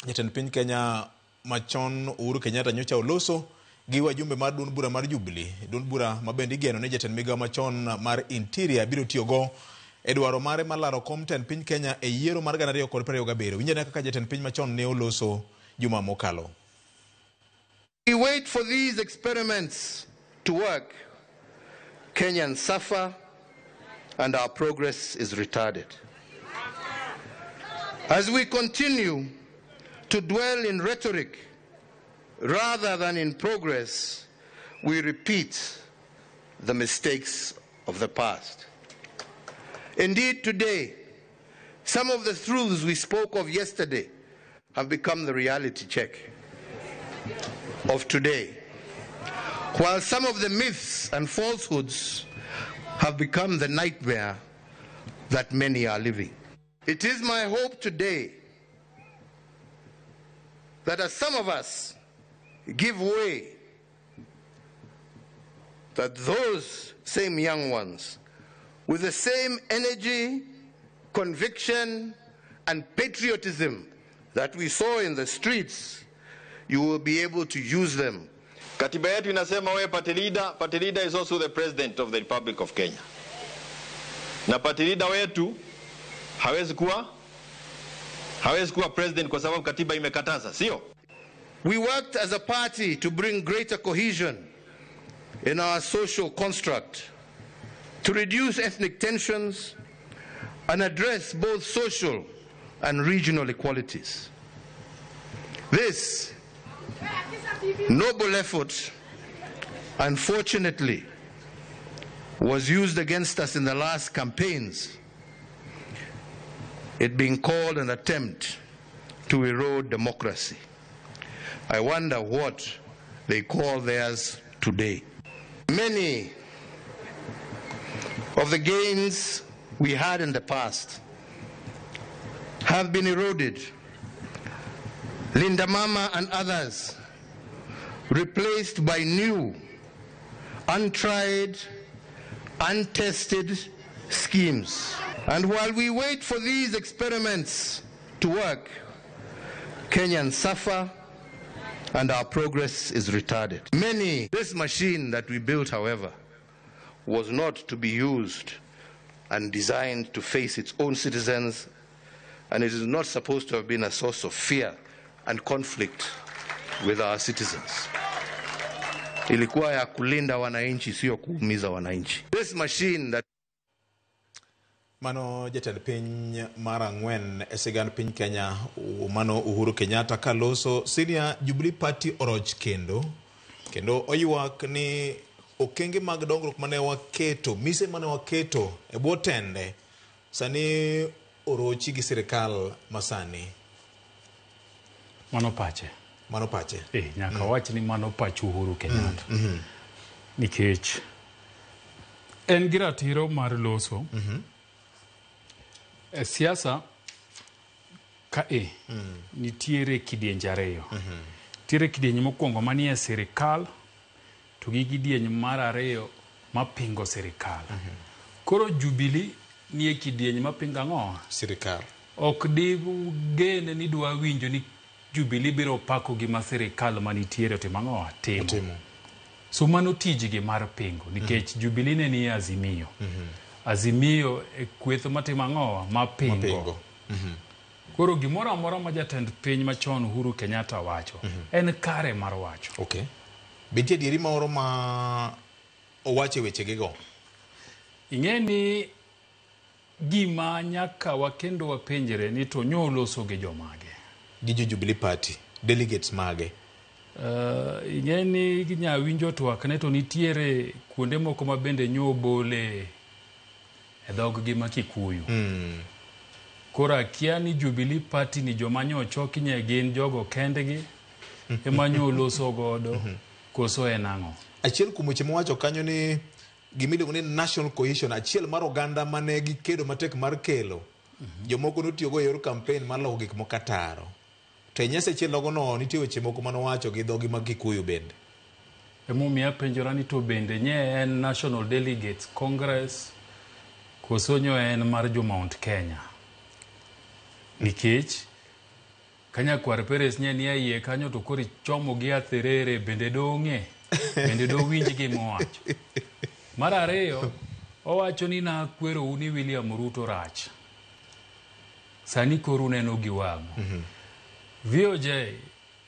jatend piny Kenya machon Uhuru Kenyatta nyocha oloso gi wajumbe mar duond bura mar Jubilee, duond bura ma bende igeno ni jatend migao machon mar Interior biro tiyogo e dwaro mare mar laro kom tend piny Kenya e yiero mar 2027. Winj anena kaka jatend piny machon ne oloso juma mokalo. We wait for these experiments to work. Kenyans suffer and our progress is retarded. As we continue to dwell in rhetoric rather than in progress, we repeat the mistakes of the past. Indeed, today, some of the truths we spoke of yesterday have become the reality check of today, while some of the myths and falsehoods have become the nightmare that many are living. It is my hope today that as some of us give way, that those same young ones, with the same energy, conviction, and patriotism that we saw in the streets, you will be able to use them. Katiba yetu inasema wewe party leader, party leader is also the president of the Republic of Kenya. Na party leader wetu hawezi kuwa president kwa sababu katiba imekataza, sio? We worked as a party to bring greater cohesion in our social construct, to reduce ethnic tensions and address both social and regional equalities. This noble effort, unfortunately, was used against us in the last campaigns, it being called an attempt to erode democracy. I wonder what they call theirs today. Many of the gains we had in the past have been eroded. Linda Mama and others replaced by new, untried, untested schemes. And while we wait for these experiments to work, Kenyans suffer and our progress is retarded. This machine that we built, however, was not to be used and designed to face its own citizens, and it is not supposed to have been a source of fear and conflict with our citizens. Ilikuwa ya kulinda wananchi, sio kuumiza wananchi. This machine that Mano jatend piny mar ang'wen e sigand piny Kenya, mano Uhuru Kenyatta kaloso Senior Jubilee Party oroch kendo oywak ni okenge mag dongruok mane waketo, mise mane waketo e bwo tende sani orochi gi sirikal masani. Mano pache. Mano pache. Nyaka wach ni mano pach Uhuru Kenyatta. Nikech en gi ratiro mar loso. E siasa ka nitiere kidienje ariyo. Nitiere kidieny mokwongo manie sirikal to gi kidieny mar ariyo mapingo sirikal. Koro Jubilee nie kidieny mapingo ang'o? Sirikal. Ok digene ni dwa winjo ni Jubilee biro pako gima sirikal manitiere otimo ang'o? Timo. So mano tijgi mar pingo nikech Jubilee ne nie Azimio. Azimio e kweth matimo ang'o? Mapingo. Koro gimoro amora ma jatend piny machon Uhuru Kenyatta wacho en kare mar wacho. Okay. Be nitie adieri moro ma owacho e wechegego? Ing'e ni gima nyaka wakendo wapenjre ni to nyo oloso gi jomage? Gi jo Jubilee Party, delegates mage. Ing'e ni nyawinjo twakne to nitiere kuonde moko ma bende nyo bole e dhog-gi ma Kikuyu. Koro akia ni Jubilee Party ni joma nyo ochoki nye gin jogo kendgi ema nyo oloso godo koso en ang'o? Achiel kuom weche mowacho kanyo ni gima iluongo ni national cohesion, achiel mar oganda mane gikedo matek mar kelo, jomoko notiyogo e yor campaign mar loko gik moko ataro. To e nyasi achiel nogono nitie weche moko manowacho gi dhogi mag Kikuyu bende. Emomiyo apenjora ni to bende nye en National Delegates Congress koso nyo en mar jo Mount Kenya. Nikech ka nyakwar Peres nye nie iye kanyo to koro ichomo gi atherere bende dong'e, bende dowinj gima owacho. Mar ariyo, owacho ni nakwerou ni William Ruto rach. Sani koro uneno gi wang'u. VOJ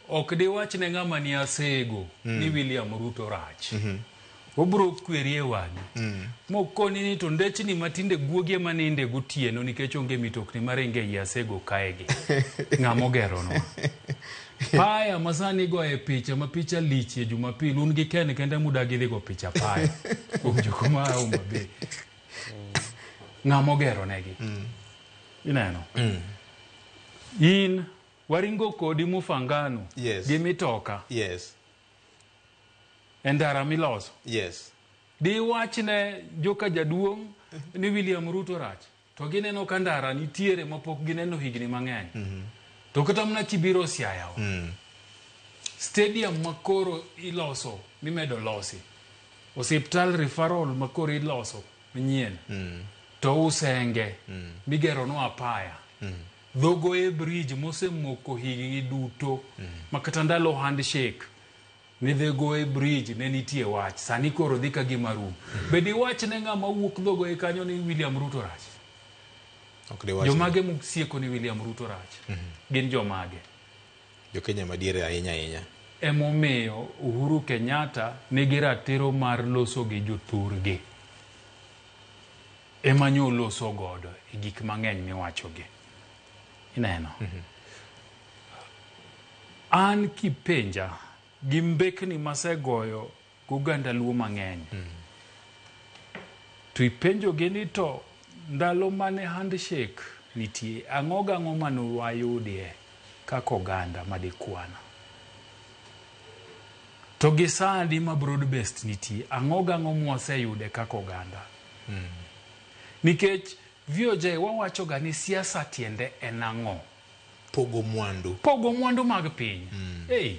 ok diwach ne ng'ama ni asego ni William Ruto rach. Obro kweri e wang'i. Mokoni ni to ndechni matinde guogi ema ninde gotieno nikech onge mitokni maringo ei asego kaegi. Ng'ama ogeronwa. Paya ma sani igoye picha ma picha lich e Jumapil un gi Ken kende mudagi dhi go picha paya. Kuom jok ma Homa Bay. Ng'ama ogeronegi. Ineno? In waringo kodi Mufangano Yes. gi mitoka Yes. e ndara miloso. Yes. Diwachne joka jaduong' ni William Ruto rach to gineno ka ndara nitiere mapok gineno higni mang'eny. To kata mana kibiro Siaya wa, stadium makoro iloso mimedo losi, osiptal referral makoro iloso manyien, to Usenge migeronwa apaya, Dhogoye bridge mosemoko higni duto makata ndalo handshake ni Dhogoye bridge ne nitie wach, sani koro dhi ka gima rum. Be diwach ne ng'ama wuok Dhogoye kanyo ni William Ruto rach? Ok diwach. Jomage mosieko ni William Ruto rach? Gin jomage? Jo Kenya madiere ahinya ahinya. Emomiyo Uhuru Kenyatta nigi ratiro mar loso gi jothurgi. Ema nyo oloso godo e gik mang'eny miwachogi. Ineno? An kipenja gi mbekni masegoyo goganda Luo mang'eny. To ipenjogi ni to ndalo mane handshake nitie, ang'o gang'o mane wayudie kaka oganda madikwana? To gi sani ma broad based nitie, ang'o gang'o mwaseyude kaka oganda? Nikech VOJ wawacho ga ni siasa tiende en ang'o? Pogo mwandu. Pogo mwandu mag piny. Hey.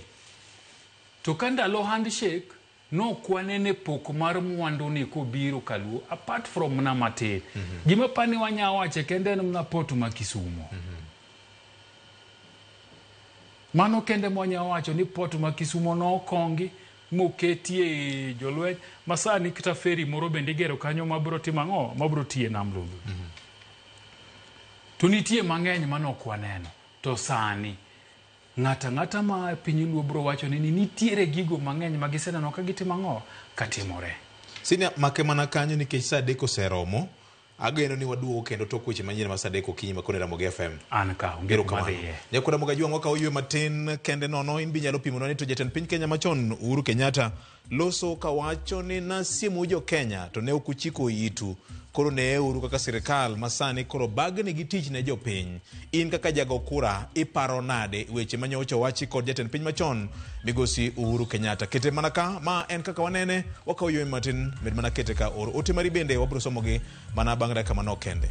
To ka ndalo handshake nokwanene pok mar mwandu ni kobiro kaluo apart from mna matin. Gima pani wanya wache kende en mna port ma Kisumo. Mano kende mwanya wacho ni port ma Kisumo nokongi moketie jolweny ma sani kata feri moro bende igero kanyo mabro timo ang'o? Mabro tiye nam Lolwe. To nitie mang'eny manok waneno. To sani ng'ata ang'ata ma piny Luo bro wacho ni nitiere gigo mang'eny ma giseneno ka gitimo ang'o? Katimore. Sina make mana kanyo nikech saa 3 oseromo. Ageno ni waduogo kendo tok weche manyien ma saa 3 okinyi ma koni Ramogi FM. An ka onge kuma dhiye. Nyakwa Ramogi Ajwang' wakawo ywe matin kende nono in be inyalo pimonwa ni to jatend piny Kenya machon Uhuru Kenyatta loso kawacho ni nasiemo jo Kenya to ne ok uchiko itu. Koro neuru kaka sirikal masani koro bagni gi tich ne jopiny. In kaka jago kura iparo nade weche manyocha owachi kod jatend piny machon migosi Uhuru Kenyatta? Kete mana ka, ma en kaka wanene, wakawo ywe matin, med mana kete ka or ote mari bende wabiro somogi mana bang' dakika manok kende.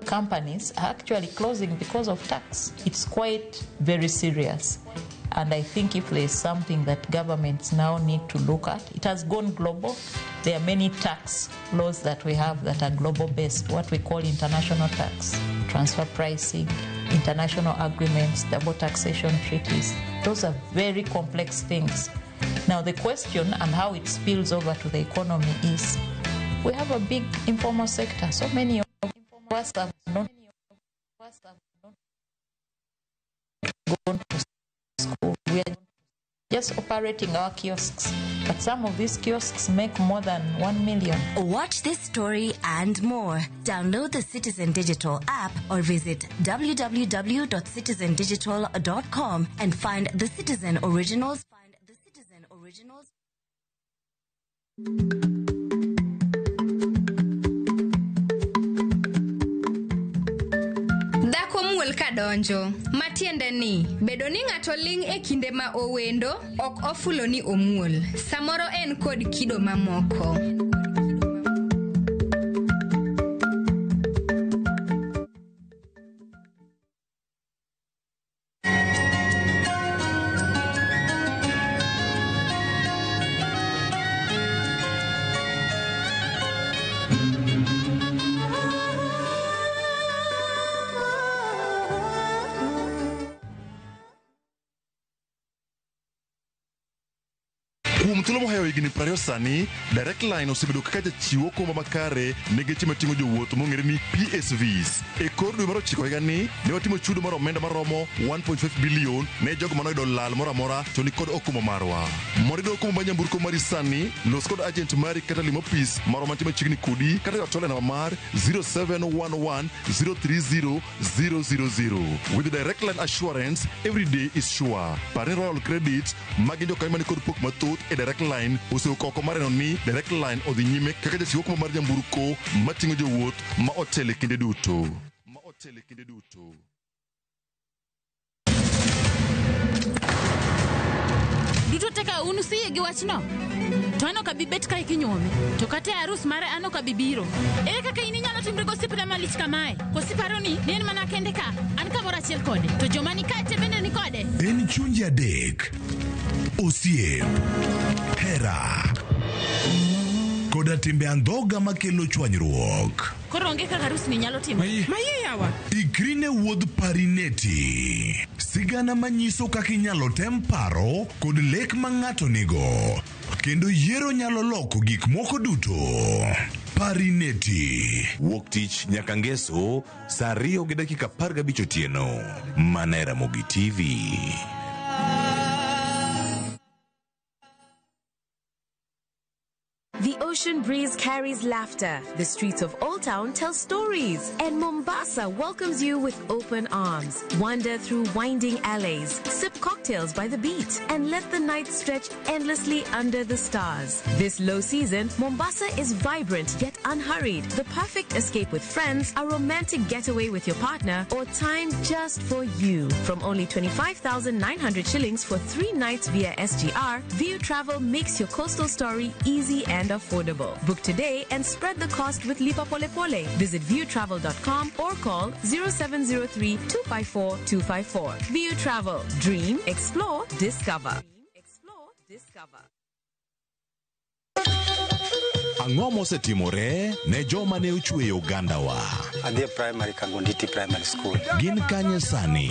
Companies are actually closing because of tax. It's quite very serious. And I think if there's something that governments now need to look at, it has gone global. There are many tax laws that we have that are global based, what we call international tax, transfer pricing, international agreements, double taxation treaties. Those are very complex things. Now, the question and how it spills over to the economy is we have a big informal sector. So many of us have not gone to school. We are just operating our kiosks. But some of these kiosks make more than 1 million. Watch this story and more. Download the Citizen Digital app or visit www.citizendigital.com and find the Citizen Originals. Find the Citizen Originals. Dhako muol kadonjo, matiende ni bedo ni ng'ato ling' e kinde ma owendo ok ofulo ni omuol. Samoro en kod kido mamoko. Kuom thuolo mohewo higni 20 sani, Direct Line osebedo kaka jachiwo okumba makare ne geche mating'o jowuoth mong'ere ni PSVs. E kor dwe mar ochiko higani, ne watimo chudo mar omenda maromo 1.5 bilion ne jogo manoyudo lal moro amora to nikod okumba marwa. Mondo iyud okumba mar nyamburko mari sani, los kod agent mari kata lim opis marwa mantie machiegni kodi kata yot e namba mar 0711 030 000. With Direct Line Assurance, every day is sure. Par ni Royal Credit, ma gin jokanyo mani kod pok mathoth e Direct Line osewuok oko mar neno ni Direct Line odhi nyime kaka jachiw okumba mar nyamburko mating'o jowuoth ma otelo e kinde duto. Ma otelo e kinde duto. Duto te ka un usiyie gi wachno? To an ok abi bet kae kinyuome. To kata e arus mare an ok abi biro. Ere kaka in inyalo timri gosiepna malich kamae? Koso iparo ni ne en mana kende ka? An kamoro achiel kode. To joma ni kae te bende ni kode? En chunje adek, osiep, hera, koda timbe andhoga makelo chwanyruok. Koro onge kaka arusni nyalo timore. Mayie yawa. Ikri ne wuodh Parineti. Sigana manyiso kaka inyalo tem paro kod lek ma ng'ato nigo. Kendo yiero nyalo loko gik moko duto. Parineti. Wuok tich nyaka ngeso saa 2:15 otieno. Mana e Ramogi TV. The ocean breeze carries laughter. The streets of Old Town tell stories. And Mombasa welcomes you with open arms. Wander through winding alleys, sip cocktails by the beach, and let the night stretch endlessly under the stars. This low season, Mombasa is vibrant yet unhurried. The perfect escape with friends, a romantic getaway with your partner, or time just for you. From only 25,900 shillings for 3 nights via SGR, View Travel makes your coastal story easy and affordable. Book today and spread the cost with Lipa Pole Pole. Visit viewtravel.com or call 0703 254 254. View Travel. Dream, explore, discover. Explore, discover. Ang'o mosetimore ne joma ne ochweyo ogandawa? Adhi e primary Kagonditi Primary School. Gin kanye sani?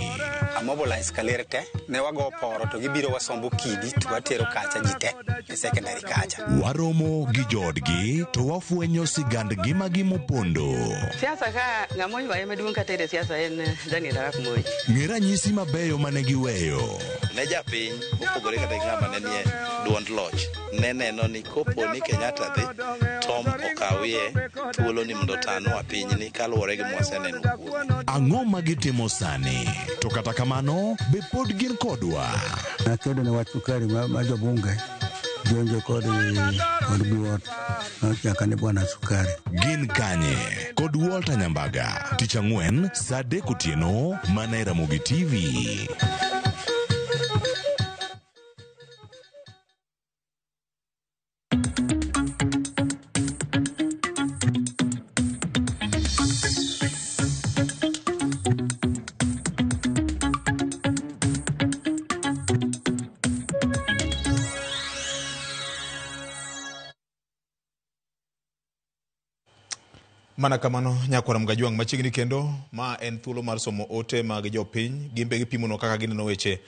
Amobilize kaler te, ne wago poro to gibiro wasombo kidi to watero kacha ji te e secondary kacha. Waromo gi joodgi to wafwenyo sigand ngimagi mopondo. Siasa ka ng'ama oywaye maduong' katere siasa en Daniel Arap Moi. Ng'e ranyisi mabeyo mane giweyo. Ne japiny mopogore kata gi ng'ama ne nie duond loch ne neno ni kopo ni Kenyatta dhi Tom okawie thuolo ni mondo otanwa pinyni kaluwore gi mwaseneno kuome. Ang'o ma gitimo sani? To kata kamano, be pod gin kodwa? Nakedo ne wach sukari ma jobunge jonjo kod buot nochaka ne bwana sukari. Gin kanye? Kod Walter Nyambaga. Tich ang'wen saa 3 otieno mana e Ramogi TV. Mana kamano nyakwara Mgajwang' machiegni kendo ma en thuolo mar somo ote mag jopiny gin be gipimonwa kaka gineno weche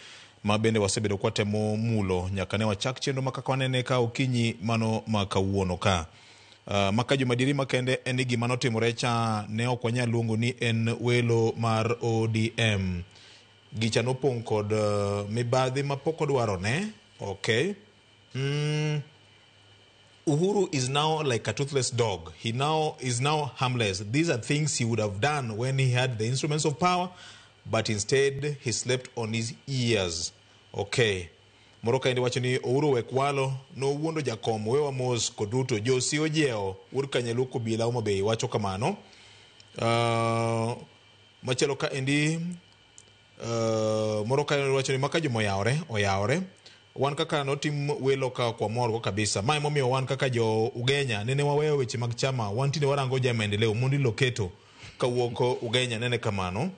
ma bende wasebedo kwatemo mulo nyaka ne wachak chenro ma kaka wanene ka okinyi mano ma kawuono ka. Maka jomadieri makende en ni gima notimore cha ne ok wanyal luongo ni en welo mar ODM. Gicha nopong' kod mibadhi mapok odwarone. Okay. Uhuru is now like a toothless dog. He now is now harmless. These are things he would have done when he had the instruments of power, but instead he slept on his ears. Okay. Moro kaendi wacho ni Uhuru wek walo nowuondo jakom wewa mos kod Ruto Josi ojiewo wuod Kanyaluo Kobila Homa Bay wacho kamano. Machielo kaendi moro kaendi wacho ni maka juma oyawore oyawore wan kaka notim welo ka ok wamorgo kabisa. Ma emomiyo wan kaka jo Ugenya nene waweyo weche mag chama wan tinde warango ja maendeleo mondi loketo kawuok Ugenya nene kamano.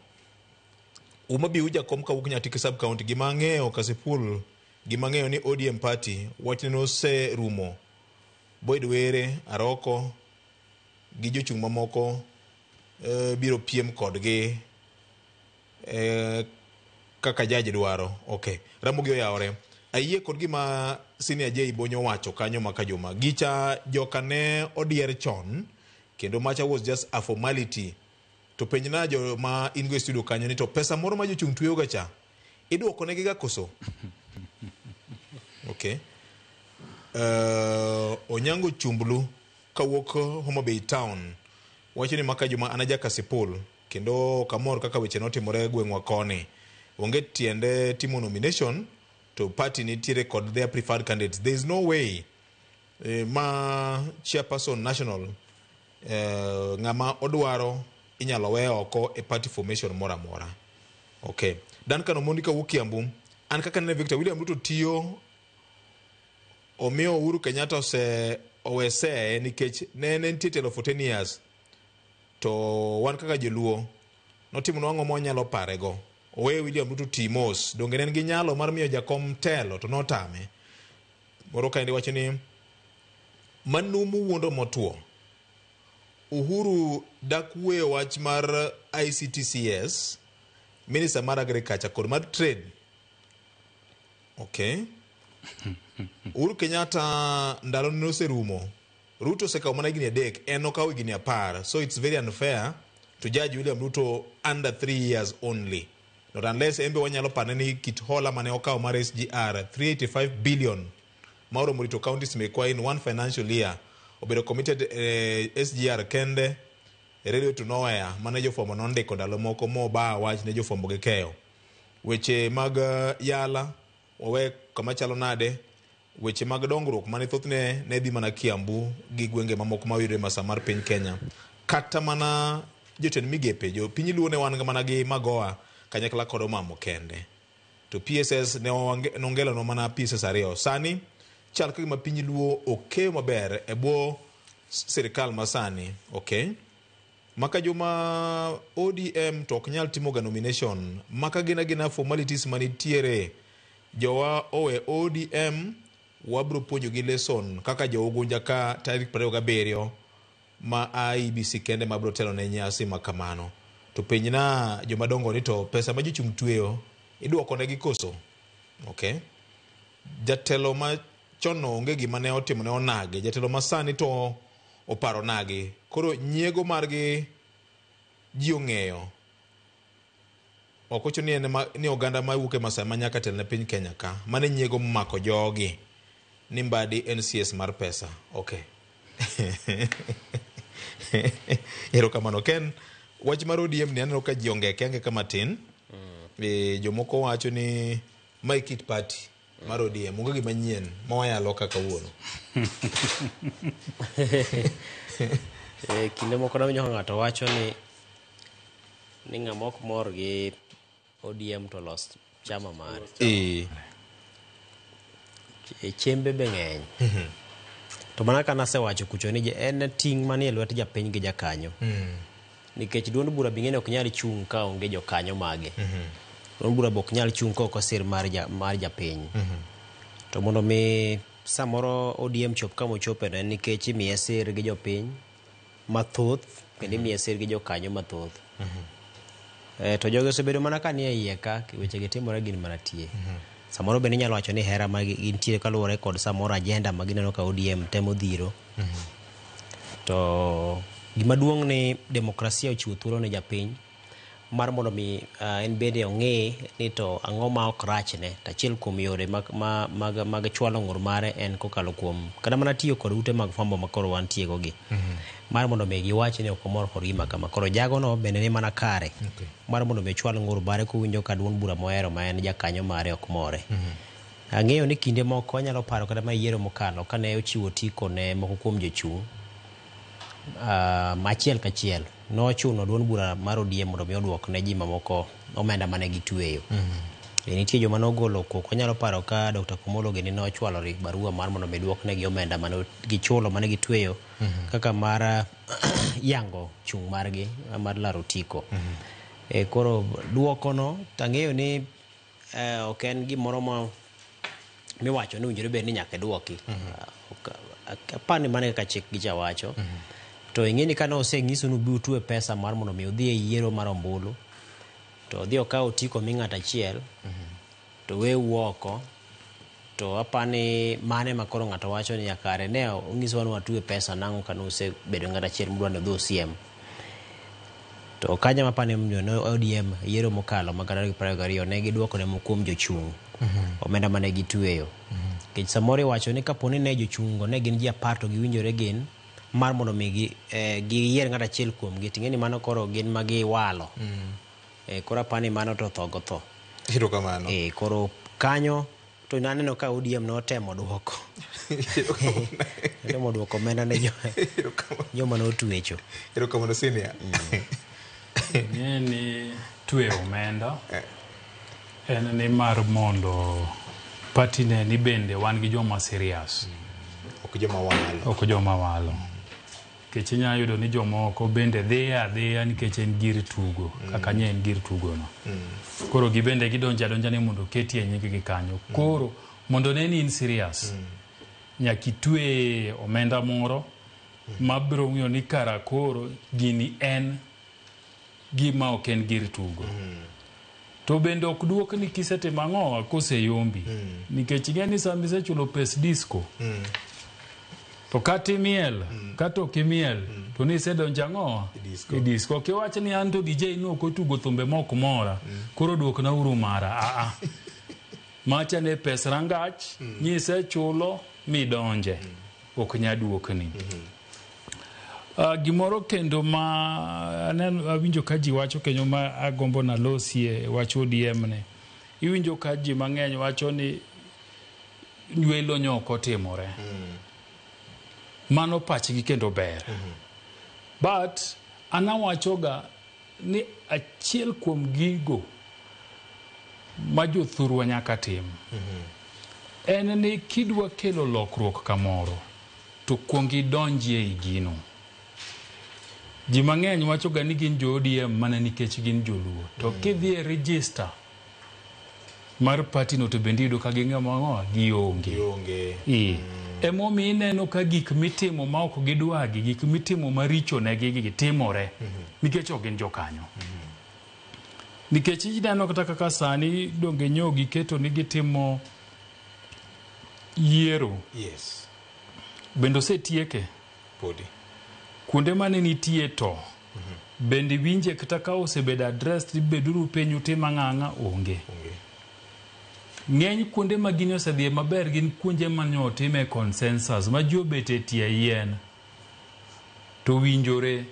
Uma Biu jakom kawuok Nyatike sub county gima ang'eyo Kasipul gima ang'eyo ni ODM party wachne noserumo. Boyd Were, Aroko gi jochung' mamoko biro piem kodgi kaka judge dwaro. Okay. Ramogi oyawore. Ayie kod gima Senior J Bonyo wacho kanyo ma Kajuma. Gicha joka ne odier chon kendo macha was just a formality. To penjna jo ma in go e studio kanyo ni to pesa moro ma jochung' tweyoga cha iduoko negi ga koso? Okay. Onyango Chumblu kawuok Homa Bay town wacho ni maka Juma an aja Kasipul kendo ok amor kaka weche notimore e gweng'wa koni. Onge tiende timo nomination to party nitiere kod their preferred candidates. There is no way ma chairperson national ng'ama odwaro inyalo we oko e party formation moro amora. Okay. Duncan Omondi kawuok Kiambu, an kaka nene Victor William Ruto tiyo omiyo Uhuru Kenyatta ose oweseye nikech ne nitie telo for 10 years to wan kaka joluo notimonwa ang'o ma wanyalo parego owe William Ruto ti mos donge ne en gi nyalo mar miyo jakom telo to notame moro kaendi wacho ni manumu wuondo motwo Uhuru dak wuoyo wach mar ICTCS minister mar agriculture kod mar trade okay Uhuru Kenyatta ndalo ne oserumo Ruto osekawo mana higni 3 en okawo higni 10 so it's very unfair to judge William Ruto under 3 years only not unless en be wanyalo pane ni kit hola mane okawo mar SGR 385 billion ma oromo rito counties mekwa in one financial year obedo committed SGR kende railway to nowhere mane jofwambo nondiko ndalo moko mobaa wach ne jofwambo gi keyo weche mag yala wawe kama chalo nade weche mag dongruok mane thothne ne dhi mana Kiambu gi gwenge mamoko mayudore masa mar piny Kenya kata mana jotend migepe jo piny luo ne wan mana gi Magoha kanyakla kod Omamo kende to PSS ne nongelonwa mana PSS 2 sani chal ka gima piny luo okeyo maber e bwo sirikal masani okay maka joma ODM to ok nyal timo ga nomination maka gin agina formalities manitiere jowa owe ODM wabro puonjogi lesson kaka jo Ugunja ka tarik 27 ma IEBC kende mabro telo ne nyasi ma kamano to penjna jomadongo ni to pesa ma jochung' tweyo iduoko negi koso okay jatelo ma chon no onge gima ne otimo ne onagi jatelo ma sani to oparo nagi koro nyiego margi ji ong'eyo ok ochuno ni en ni oganda mawuok e Masai ma nyaka tel ne piny Kenya ka mane nyiego momako jogi ni Mbadi en CS mar pesa okay erokamano Ken wach mar ODM ni aneno ka ji ongeke angeka matin jomoko wacho ni mae kit party mar ODM onge gima nyien ma wayalo ka kawuono Kinde moko nawinjo ka ng'ato wacho ni ng'ama ok mor gi ODM to los chama mare. Chembe be ng'eny. To mana ka nasewacho kucho ni en ting' manie lwet japiny gi jakanyo. Nikech duond bura bing'eni ok nyal chung' ka onge jokanyo mage. Duond bura be ok nyal chung' ka ok osir mar japiny. To mondo mi samoro ODM chop kama ochope no en nikech imiye sir gi jopiny mathoth. kendo imiye sir gi jokanyo mathoth. To jogi osebedo mana ka nie iye ka weche gi timore gin mana tie. Samoro bende inyalo wacho ni hera ma gintiere kaluwore kod samoro agenda ma gineno ka ODM temo dhiro. To gima duong' ni demokrasia ochiwo thuolo ne japiny mar mondo mi en bende ong'e ni to ang'o ma ok rachne. To achiel kuom yore mag chwalo ng'ur mare en kokalo kuom kata mana tiyo kod ute mag fwambo ma koro wantie go gi. Mar mondo mi giwach ni ok omor kod gima kama. Koro jagono bende ni mana kare mar mondo mi ochwal ng'ur mare kowinjo ka duond bura mohero ma en jakanyo mare ok more. Ang'eyo ni kinde moko anyalo paro kata mana yiero mokalo kane ochiwo otiko ne moko kuom jochung' achiel kachiel nochuno duond bura mar ODM mondo mi oduok ne ji mamoko omenda mane gitweyo. Nitie joma nogolo koko, anyalo paro ka Dr. Komolo gini nochwalo barua mar mondo mi duok negi omenda mane gichulo mane gitweyo kaka mar yango chung' margi mar laro otiko. Koro duokono tang'eyo ni ok en gimoro ma miwacho ni owinjore bed ni nyaka iduoki. Aparo ni mano e kaka chik gicha wacho. To ing'e ni kane osenyisu ni ubi utwe pesa mar mondo mi udhi e yiero mar ombulu, to odhi okaw otiko mi ng'ato achiel, to weu oko, to apani mane ma koro ng'ato wacho ni kare ne onyisowa ni watwe pesa nang'o kane usebedo ng'ato achiel mudwa ni udhi usiem. To kanyo mapani ne ODM yiero mokalo mag 2022 ne giduoko ne moko kuom jochung' omenda mane gitweyo. Nikech samoro iwacho ni kapo ni ne jochung' go ne gin ji 10 to giwinjore gin mar mondo mi giyier ng'ato achiel kuomgi, ting'e ni mano koro gin ma giwalo. Koro apani mano to tho go tho. Erokamano. Koro kanyo to naneno ka ODM notemo duoko. Notemo duoko omenda ne joma notwecho. Erokamano senior. Ing'e ni tweyo omenda en ni mar mondo party ne ni bende wan gi joma serious. Ok joma walo. Ok joma walo. Nikech inyalo yudo ni jomoko bende dhi adhiya nikech en gir tugo, kaka nye en gir tugo no. Koro gibende gidonjo adonja ni mondo oketie nying gi kanyo. Koro mondo ne ni in serious, nyaka itwe omenda moro mabiro ng'iyo ni kara koro gini en gima ok en gir tugo. To bende ok duok ni kisetimo ang'owa koseyombi. Nikech ing'e ni sama isechulo pes disco, to kata imiel, kata ok imiel, to ni isedonjo ang'owa e disco. Ok iwach ni an to DJ no ok otugo thumbe mok mora, koro duokna uru mara. Aa. Macha ne pes rangach, nyisechulo midonje. Ok nya duokni. Gimoro kendo ma aneno awinjo ka ji wacho kendo ma agombo nalosie wach ODM ne. Iwinjo ka ji mang'eny wacho ni welo nyo ok otimore. Mano pachgi kendo ber. But an awachoga ni achiel kuom gigo ma jothurwa nyaka tim en ni kidwa kelo lokruok kamoro to kuong idonjie ei gino. Ji mang'eny wachoga ni gin jo ODM mana nikech gin joluo. To kidhi e register mar party no to bende iyudo ka ging'ama ang'o gionge. Emomiyo ineno ka gik mitimo ma ok gidwagi, gik mitimo maricho negi gi timore nikech ok gin jokanyo. Nikech ineno kata kaka sani donge nyo giketo ni gitimo yiero. Yes. Bende osetieke? Podi. Kuonde mane nitie to bende winje kata ka osebedo addressed ni beduru piny utim ang'ang'a onge. Ng'eny kuonde ma gini osedhiye maber gin kuonde mane otime consensus ma ji obet e tie yien to winjore.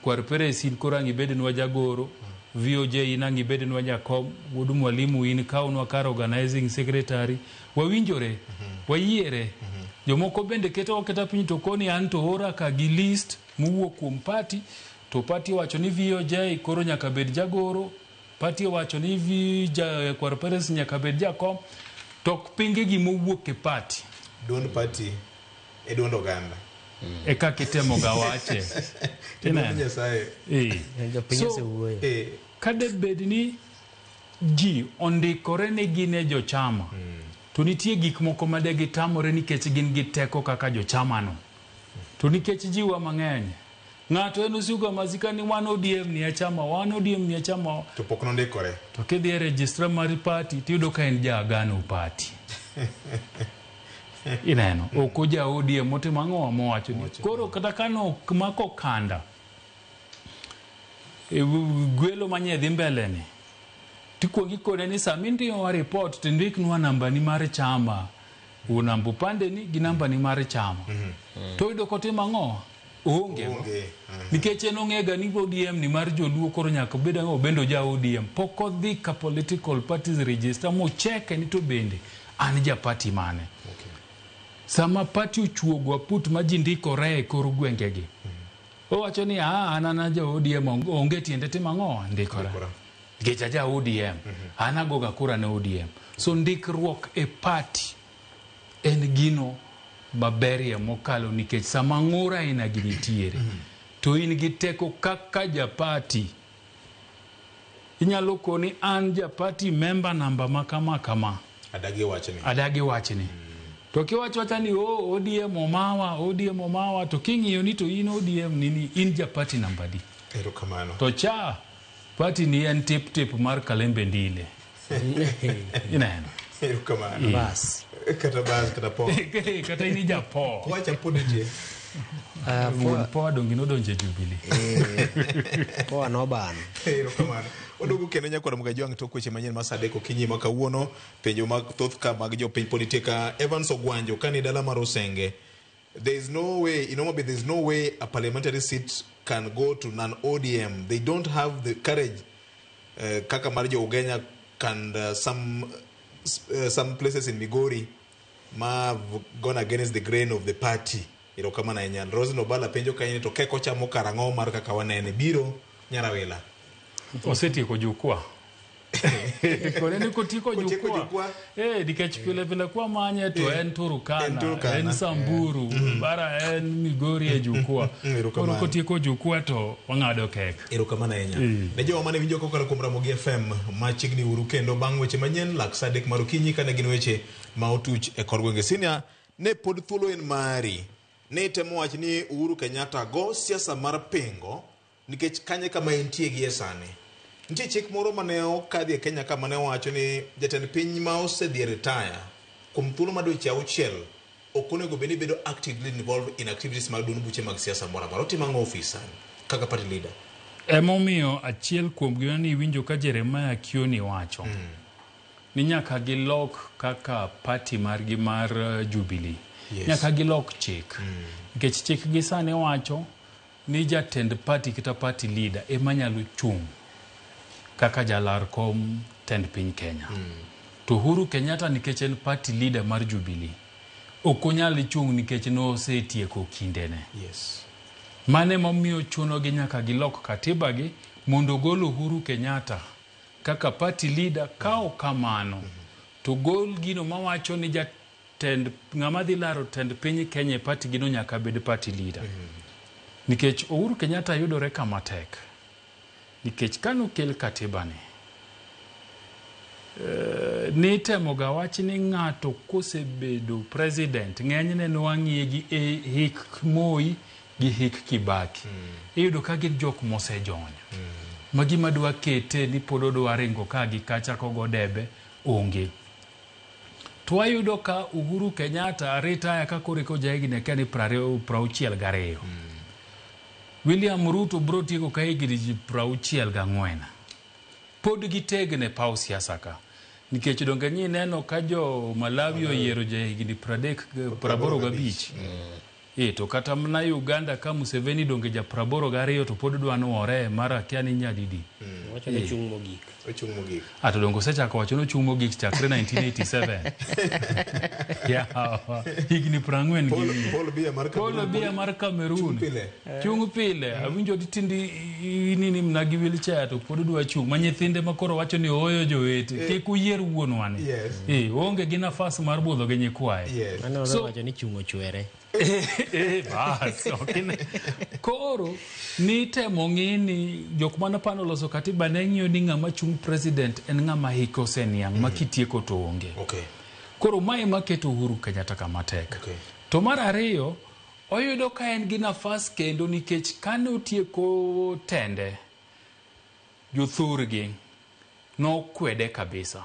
Kwar Peres in koro ang' ibednwa jagoro, VOJ in ang' ibednwa jakom, wuod mwalimu in kawnwa kar organizing secretary. Wawinjore, wayiere. Jomoko bende keto aketa piny to koni an to ora ka gi list mowuok kuom party to party owacho ni VOJ koro nyaka bed jagoro, party owacho ni Kwar Peres nyaka bed jakom, to ok pinge gimowuok e party. Duond party e duond oganda. E kaka itemo ga wache. Duond Nyasaye. Jopiny osewuoyo. Ka de bed ni ji ondikore ni gin e jochama, to nitie gik moko ma de gitamore nikech gin gi teko kaka jochama no. To nikech jiwa mang'eny, Ng'ato en osiko masika ni wan ODM ni e chama, wan ODM ni e chama. To pok nondikore. To kidhi e registra mar party tiyudo ka en ja Agano party. Ineno, ok oja ODM motimo ang'o mowacho ni. Koro kata ka nomako kanda, e gwelo manye dhi mbele ni, tikuongo ikone ni sama indikowa report to indiknwa nambani mar chama, wuon namba upande ni gi nambani mar chama. To oyudo kotimo ang'o? Oonge go. Nikech en ong'ega ni ODM ni mar joluo koro nyaka obed ang'o obende oja ODM. Pok odhi ka political parties register mocheke ni to bende an ja party mane. Sama party ochuogo aput ma ji ndikore e kor gwengegi. Owacho ni aa an ana ja ODM onge tiende timo ang'o ndikora. Nikech aja ODM. An agoga kura ne ODM. So ndikruok e party en gino maberie mokalo nikech sama ng'ur aina gi nitiere to in gi teko kaka ja party inyalo koni an ja party member namba ma kama kama Adagi wachni. adagi wachni to kiwacho wacha ni oh, ODM omawa ODM omawa to king'iyo ni to in ODM nini in ja party namba di Erokamano. to cha party ni en tip tip mar Kalembe Ndile ineno Erokamano. Bas. Kata bas kata po. kata in japo Wacha pod nitie. Wuon poa donge nodonjo e Jubilee. Poa nobano. Erokamano. Waduogo kendo nyakwar Mugajwang' tok weche manyien mar saa adek okinyi ma kawuono. Penjo mag thoth ka mag jopiny pod nitie ka Evans Ogwanjo ka ni dala mar Usenge. There is no way, in Homa Bay, there is no way a parliamentary seat can go to non-ODM. They don't have the courage kaka mar jo Ugenya and some places in Migori ma have gone against the grain of the party. Erokamano ahinya. Rose Nobala penjo kanyo ni to kek ochamo karang'o mar kaka wanene biro Nyarawila. Osetieko jukwaa. Kore ni kotieko jukwaa. Eh, nikech pile pile kwa manye to en Turkana, En Turkana. en Samburu, bara en Migori e jukwaa. Koro kotieko jukwaa to wang'ado kek. Erokamano ahinya. Ne jowa mane winjo kokalo kuom Ramogi FM machiegni uru kendo bang' weche manyien lak saa adek mar okinyi kane gin weche ma otuch e kor gwenge. Senior, ne pod thuolo en mari. Ne temo wach ni Uhuru Kenyatta go siasa mar pingo nikech kanye kama entie gie sani. Nitie chik moro mane okadhi e Kenya ka mane owacho ni jatend piny ma osedhi e retire kuom thuolo mar dweche auchiel ok onego bed ni bedo actively involved in activities mag duond buche mag siasa moro amora. Otimo ang'o ofis sani kaka party leader? Emomiyo achiel kuom gima ni iwinjo ka Jeremiah Kioni wacho ni nyaka gilok kaka party margi mar Jubilee. Nyaka gilok chik. Nikech chik gi sani wacho ni jatend party kata party leader ema nyalo chung' kaka jalar kom tend piny Kenya. To Uhuru Kenyatta nikech en party leader mar Jubilee ok onyal chung' nikech nosetieko kindene. Mano emomiyo chunogi nyaka gilok katiba gi mondo ogol Uhuru Kenyatta kaka party leader. Ka ok kamano to gol gino mawacho ni jatend ng'ama dhi laro tend piny Kenya e party gino nyaka bed party leader. Nikech Uhuru Kenyatta yudore kama tek. Nikech kanokel katiba ni, nitemo ga wach ni ng'ato kosebedo president ng'enyne nwang'iye gi e hik Moi gi hik Kibaki. Iyudo ka gin jok mosejony. Ma gima dwa kete ni pod odwa ringo ka gi kacha kogo debe onge. To wayudo ka Uhuru Kenyatta retire ka koro eka oja higni akia ni 62. William Ruto bro tieko ka higni 64. Pod gitegno e paw siasa ka. Nikech donge nyi neno ka jo Malawi oyiero ja higni 85. To kata mana Uganda ka Museveni donge ja 82 to pod dwa nuore mar akia ni nyadidi. Wacho ni ochung' mogik. Ochung' mogik. Ah, to donge osechako wacho ni ochung' mogik chakre 1987. Yawa, higni 40 gi wiye. Paul Biya mar Paul Cameroon. Biya mar Cameroon. Chung' pile. Chung' pile. Awinjo ni tinde nini mna gi wheelchair to pod odwa chung'. Ma nyithinde ma koro wacho ni ooyo jowete. Kik uyier wuonwa ni. Oonge gi nafas mar budho gi nyikwaye. Mano So- wacho ni chung' ochwere. Bas, ok Koro nitemo ng'i ni jok mane pano loso katiba ne ng'iyo ni ng'ama chung' president en ng'ama hike oseniang' ma kitieko to onge. Koro mae ema keto Uhuru Kenyatta kama tek. To mar ariyo, Oyudo ka en gi nafas kendo nikech kane otieko tende, jothurgi nokwede kabisa.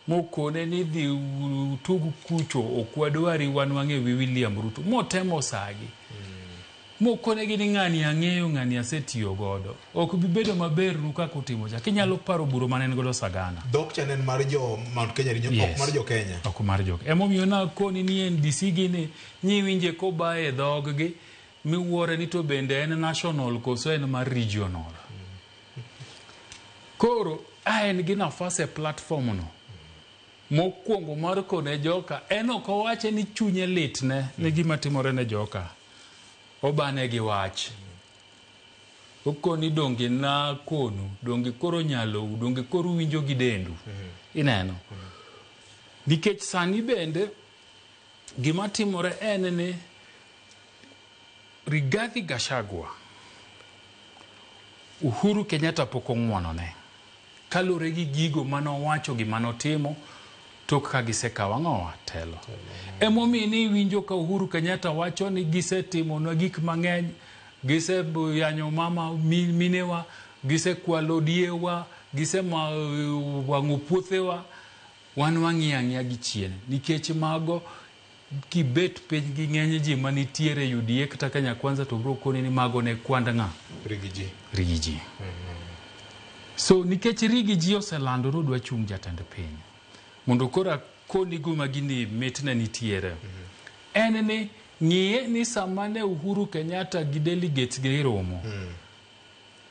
Mokone ni dhi utug kucho ok wadwari wan wang'e wi William Ruto. Motemo sagi. Mokone gi ni ng'ani ang'eyo ng'ani asetiyo godo. Ok bi bedo maber nu kaka utimo cha. Kinyalo paro buro mane en godo Sagana. Dhok cha ne en mar jo Mount Kenya region, ok Yes. mar jo Kenya. Ok mar jo. Emomiyo nakoni ni NDC gini nyiwinje kobaye e dhog-gi miwuore ni to bende en national koso en mar regional. Koro a en gi nafas e platform no mokwongo mar kone joka en ok owache ni chunye litne ne gima timore ne joka. Obane gi wach. Okoni donge nakonu, donge koro nyalou, donge koro uwinjo gi dendu. Ineno? Nikech sani bende gima timore en ni Rigathi Gachagua Uhuru Kenyatta pok ong'wonone kaluwore gi gigo manowacho gi manotimo tok ka gisekawo ang'owa telo. Emomiyo ni iwinjo ka Uhuru Kenyatta wacho ni gisetimonwa gik mang'eny, giseyanyo mama minewa, gisekwalo diewa, gisewang'o puothewa, wan wang'iyo ang'iya gi chien nikech mago kibet piny gi ng'eny ji manitiere UDA kata Kenya Kwanza to biro koni ni mago ne kwand ng'a? Rigiji. Rigiji. So nikech Rigiji oselando ni odwa chung' jatend piny mondo koro akoni gima gini mitne nitiere en ni ng'iye ni sama ne Uhuru Kenyatta gi delegates gi romo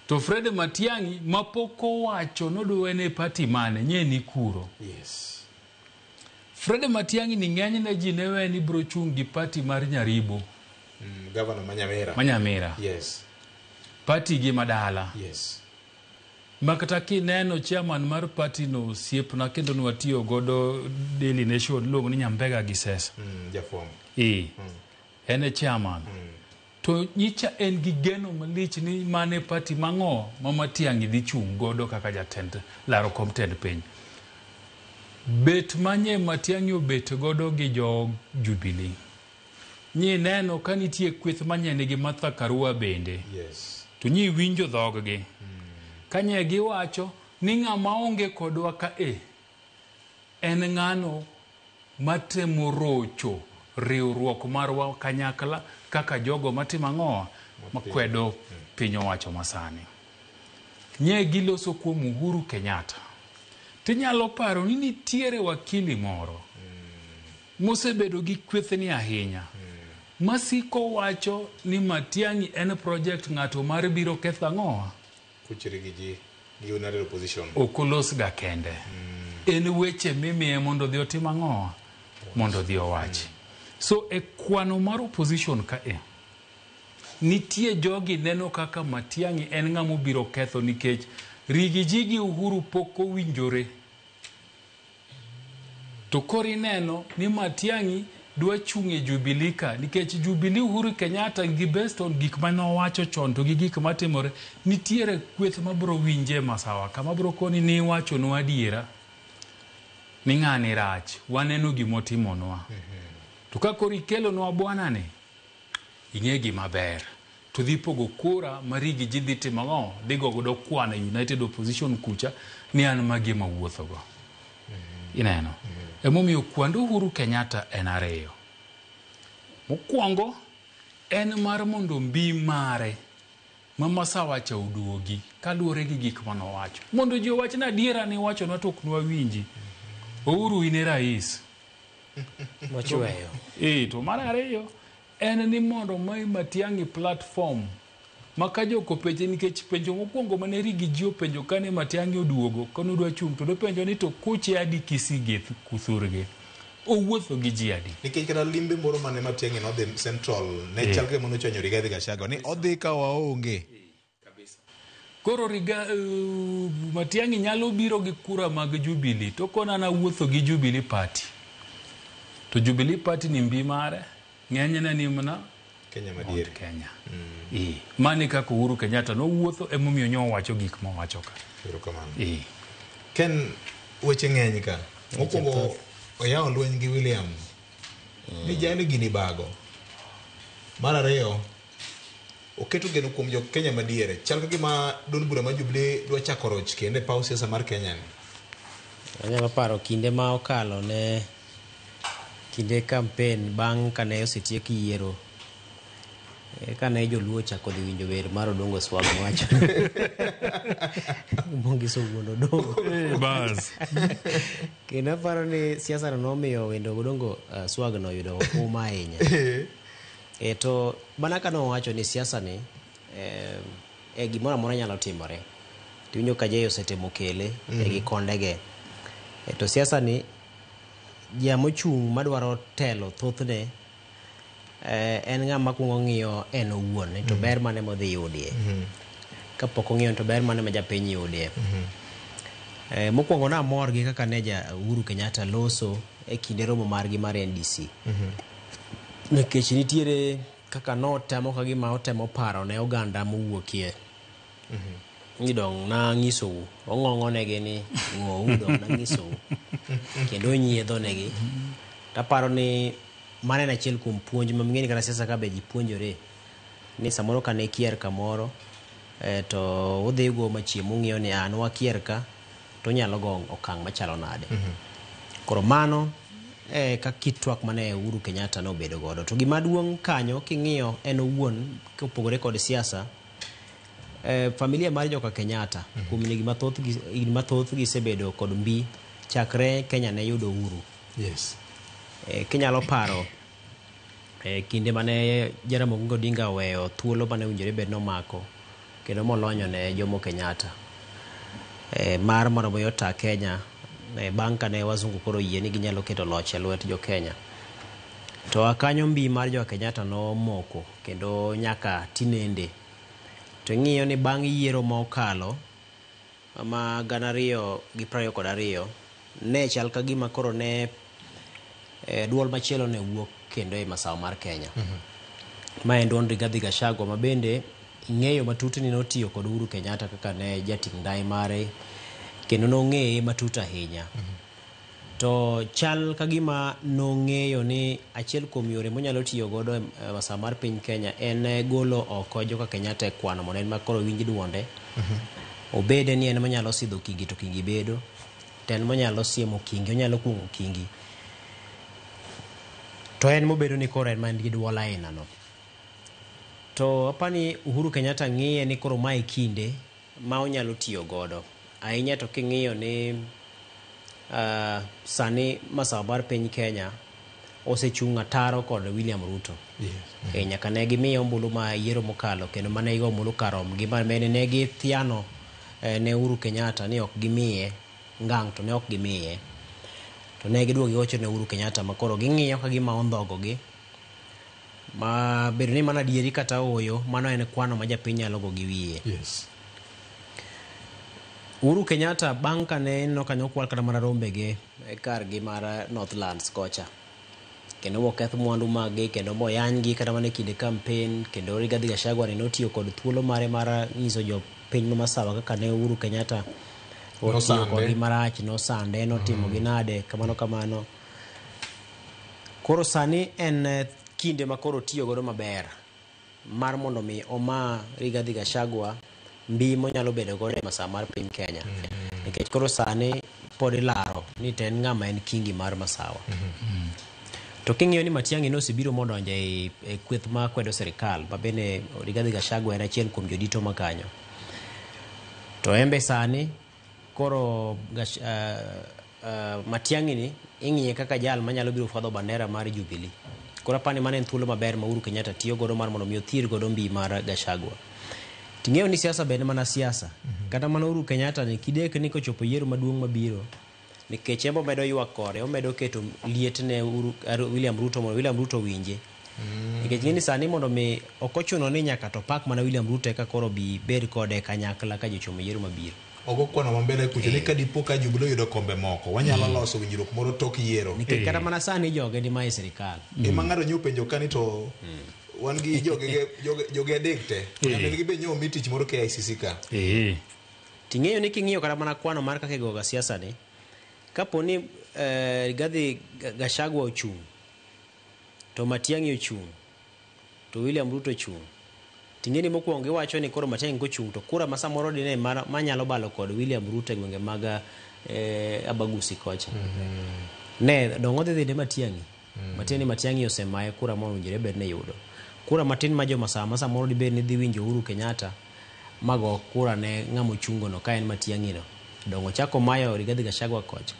to Fred Matiang'i mapok owacho nodwa en e party mane nye ni kuro. Yes. Fred Matiang'i ni ng'enyne ji ne we ni bro chung' gi party mar Nyaribo. Governor ma Nyamira. Ma Nyamira. Yes. Party gi madala. Yes. Ma kata kineno chairman mar party no osiepna kendo nwatiyo godo Daily Nation iluongo ni Nyambega Gisesa. Jafwambo. En e chairman. To nyicha en gi geno malich ni mane party mang'o ma Matiang'i dhi chung' godo kaka jatend laro kom tend piny. Bet manye Matiang'i obet godo gi jo Jubilee. Nyi neno ka nitie kweth manye nigi Martha Karua bende. Yes. To nyi winjo dhoggi. Kanye giwacho ni ng'ama onge kodwa ka e en ng'ano matemo rocho riwruok marwa kanyakla kaka jogo matimo ang'owa makwedo piny owacho masani. Nye giloso kuom Uhuru Kenyatta. Tinyalo paro ni nitiere wakili moro mosebedo gi kwethni ahinya masiko wacho ni Matiang'i en project ng'ato mar biro ketho ang'owa Kuch Rigiji gi United Opposition. Ok olos ga kende. En weche mimiye mondo odhi otim ang'owa mondo odhi owach. So e kwano mar opposition ka e nitie jogi neno kaka Matiang'i en ng'ama obiro ketho nikech Rigiji gi Uhuru pok owinjore. To koro ineno ni Matiang'i dwa chung' e Jubilee ka nikech Jubilee Uhuru Kenyatta gi based on gik mane owacho chon to gi gik matimore nitiere kweth mabro winje masawa kama bro koni ni iwachonwa adiera ni ng'ani rach waneno gimotimonwa. To ka koro ikelonwa bwana ni ing'e gima ber to dhi pogo kura ma Rigiji dhi timo ang'o dhi go godo kwan e United Opposition kucha ni an magi ema wuothogo. Ineno? Emomiyo kwand Uhuru Kenyatta en ariyo. Mokwongo en mar mondo mbi mare ma Masawa cha oduogi kaluwore gi gik manowacho. Mondo ji owach ni adiera ni iwachonwa to ok nwawinji. Uhuru in e rais. Mochweyo. To mar ariyo en ni mondo mi Matiang'i platform ma ka jok openje nikech penjo mokwongo mane Rigiji openjo kane Matiang'i oduogo kane odwa chung' to nopenjo ni to kuche adi Kisii gi thurgi owuotho gi ji adi. Nikech kata limbe moro mane Matiang'i nodhi Central ne chal kama nochwanyo Rigathi Gachagua ni odhi ka waonge. Koro Matiang'i nyalo biro gi kura mag Jubilee to kona nawuotho gi Jubilee Party. To Jubilee Party ni mbi mare ng'enyne ni mana Kenya madiere. Kenya. Mane kaka Uhuru Kenyatta nowuotho emomiyo nyo owacho gik mowacho ka. Erokamano. Ken weche ng'eny ka. Mokwongo oyawo lweny gi William. Ni jali gini bago. Mar ariyo, oketo geno kuom jo Kenya madiere. Chal ka gima duond bura mar Jubilee dwa chako roch kendo e paw siasa mar Kenya ni. Anyalo paro kinde ma okalo ne kinde kampen bang' kane osetiek yiero kane joluo ochako dhi winjo wer mar Odongo Swag wacho Mongiso wuon Odongo. Bas. Kendo aparo ni siasa no nomiyo wend Odongo Swag no oyudo huma ahinya. To mana ka nowacho ni siasa ni gimoro amora nyalo timore. Tiwinjo ka Jay osetemo kele gi kondege. To siasa ni jamochung' madwaro telo thothne en ng'ama kuongo ng'iyo en owuon ni to ber mane modhi yudie. Kapok ong'iyo to ber mane ma japiny yudie. Mokwongo namor gi kaka ne ja Uhuru Kenyatta loso e kinde romo margi mar NDC. Nikech nitiere kaka notemo ka gima otemo paro ne oganda mowuokie. Ni dong' nang'isou, ong'ong'o negi ni ng'ou dong' nang'isou. Kendo onyiedho negi. Taparo ni mano en achiel kuom puonj ma ng'eni kata siasa ka be ji puonjore. Ni samoro ka ne ikier kamoro, to udhi go machiemo ung'iyo ni an wakier ka, to unyalo go okang' machalo nade. Koro mano ka kit twak mane Uhuru Kenyatta nobedo godo. To gima duong' kanyo king'iyo en owuon kopogore kod siasa, familia mar joka Kenyatta kuom higni mathoth gisebedo kod mbi chakre Kenya ne yudo uhuru. Yes. Kinyalo paro kinde mane Jaramogi Oginga Odinga oweyo thuolo mane owinjore bed nomako kendo molonyo ne Jomo Kenyatta mar mondo mi ota Kenya bang' kane wazungu koro oyie ni ginyalo keto loch e lwet jo Kenya. To kanyo mbi mar joka Kenyatta nomoko kendo nyaka tinende. To ing'iyo ni bang' yiero mokalo ma 2022 ne chal ka gima koro ne duol machielo ne wuok kendo e masawa mar Kenya. Ma en duond Rigathi Gachagua ma bende ing'eyo matut ni notiyo kod Uhuru Kenyatta kaka ne jating' ndai mare kendo nong'eye matut ahinya. To chal ka gima nong'eyo ni achiel kuom yore monyalo tiyo godo e masawa mar piny Kenya en golo oko joka Kenyatta e kwano mondo en ma koro winj duonde. Obede ni en monyalo sidho kingi to kingi bedo, to en monyalo siemo kingi, onyalo kuong'o kingi. To en mobedo ni koro en man gi duol aina no. To apani Uhuru Kenyatta ng'iye ni koro mae kinde ma onyalo tiyo godo. Ahinya to king'iyo ni sani masawa mar piny Kenya osechung' ataro kod William Ruto. Yes. Nyaka ne gimiye ombulu ma yiero mokalo kendo mane gigo ombulu karom gi mane ne githiano ne Uhuru Kenyatta ni ok gimiye ngang' to ne ok gimiye. To ne giduogo giwacho ne Uhuru Kenyatta ma koro ging'iyo ka gima ondhogo gi. Ma bedo ni mana adieri kata ooyo, mano en kwano ma japiny nyalo go gi wiye. Yes. Uhuru Kenyatta bang' kane ineno ka nokwal kata mana rombege kargi mar Northlands kocha. Kendo moketh mwandu maggi kendo moyanygi kata mana e kinde kampen kendo Rigathi Gachagua ni notiyo kod thuolo mare mar nyiso jopiny ma Masawa kaka ne Uhuru Kenyatta otiyo kodgi marach, nosande, notimo gi nade, kamano kamano. Koro sani en kinde ma koro otiyo godo maber mar mondo mi oma Rigathi Gachagua mbi monyalo bedo godo e masawa mar piny Kenya. Nikech koro sani pod ilaro ni to en ng'ama en kingi mar masawa. To king'iyo ni Matiang'i nosebiro modonjo e kweth ma kwedo sirikal ma bende Rigathi Gachagua en achiel kuom jodito ma kanyo. To en be sani koro Matiang'i ni ing'iye kaka jal manyalo biro fwadho bandera mar Jubilee. Koro apani mano en thuolo maber ma Uhuru Kenyatta tiyo godo mar mondo mi othir godo mbi mar Gachagua. Ting'eyo ni siasa bende mana siasa. Kata mana Uhuru Kenyatta ni kidek ni kochopo yiero maduong' mabiro nikech en omedo ywak kore, omedo keto liet ne William Ruto mondo William Ruto winje. Nikech ng'eni sani mondo mi ok ochuno ni nyaka to pak mana William Ruto eka koro bi bed kode kanyakla ka jochomo yiero mabiro. Ogo kwano ma mbele kucho ni kadipo ka Jubilee oyudo kombe moko, wanyalo loso winjruok moro tok yiero. Nikech kata mana sani joge ni mae sirikal. Ema ng'ato nyo penjo ka ni to wan gi joge adek te. Nyamin gi be nyo omi tich moro KICC ka. Ting'eyo ni king'iyo kata mana kwano mar kaka igoga siasa ni, kapo ni Rigathi Gachagua ochung' to Matiang'i ochung' to William Ruto chung', ting'eni mokwongo iwacho ni koro Matiang'i kochung' to kura ma samoro dine manyalo balo kod William Ruto e gwenge mag Abagusi kocha. Ne dong' odhi dhi ne Matiang'i. Matiang'i Matiang'i osemaye kura mowinjore bed ni yudo. Kura matin ma joma sama samoro dibed ni dhi winjo Uhuru Kenyatta mago kura ne ng'ama ochungo no ka en Matiang'i no. Dong' ochako mayo Rigathi Gachagua kocha.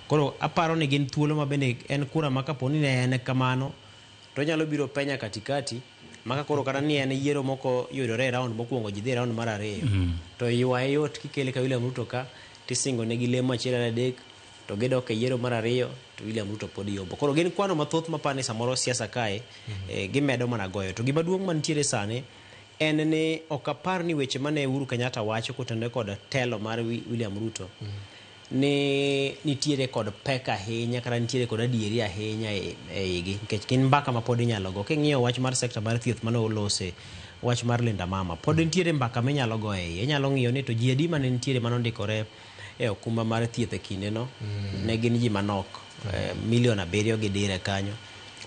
Koro aparo ni gin thuolo ma bende en kura ma kapo ni ne en kamano to onyalo biro penya katikati maka koro kata ni en yiero moko yudore e round mokwongo ji dhi e round mar ariyo. To ywaye yot kikele ka William Ruto ka tisingo negi lemo achiel ariyo adek to gidok e yiero mar ariyo to William Ruto pod yombo. Koro gin kwano mathoth maparo ni samoro siasa kae gimedo mana goyo. To gima duong' mantiere sani en ni ok apar ni weche mane Uhuru Kenyatta wacho kotenore kod telo mar William Ruto ni nitiere kod pek ahinya kata nitiere kod adieri ahinya e igi nikech gin mbaka ma pod inyalo go. King'iyo wach mar sekta mar thieth mane olose, wach mar Linda Mama, pod nitiere mbaka minyalo go e iye. Inyalo ng'iyo ni to ji adi mane nitiere manondikore e okumba mar thieth e kindeno, ne gin ji manok, milion 7 gi dire kanyo.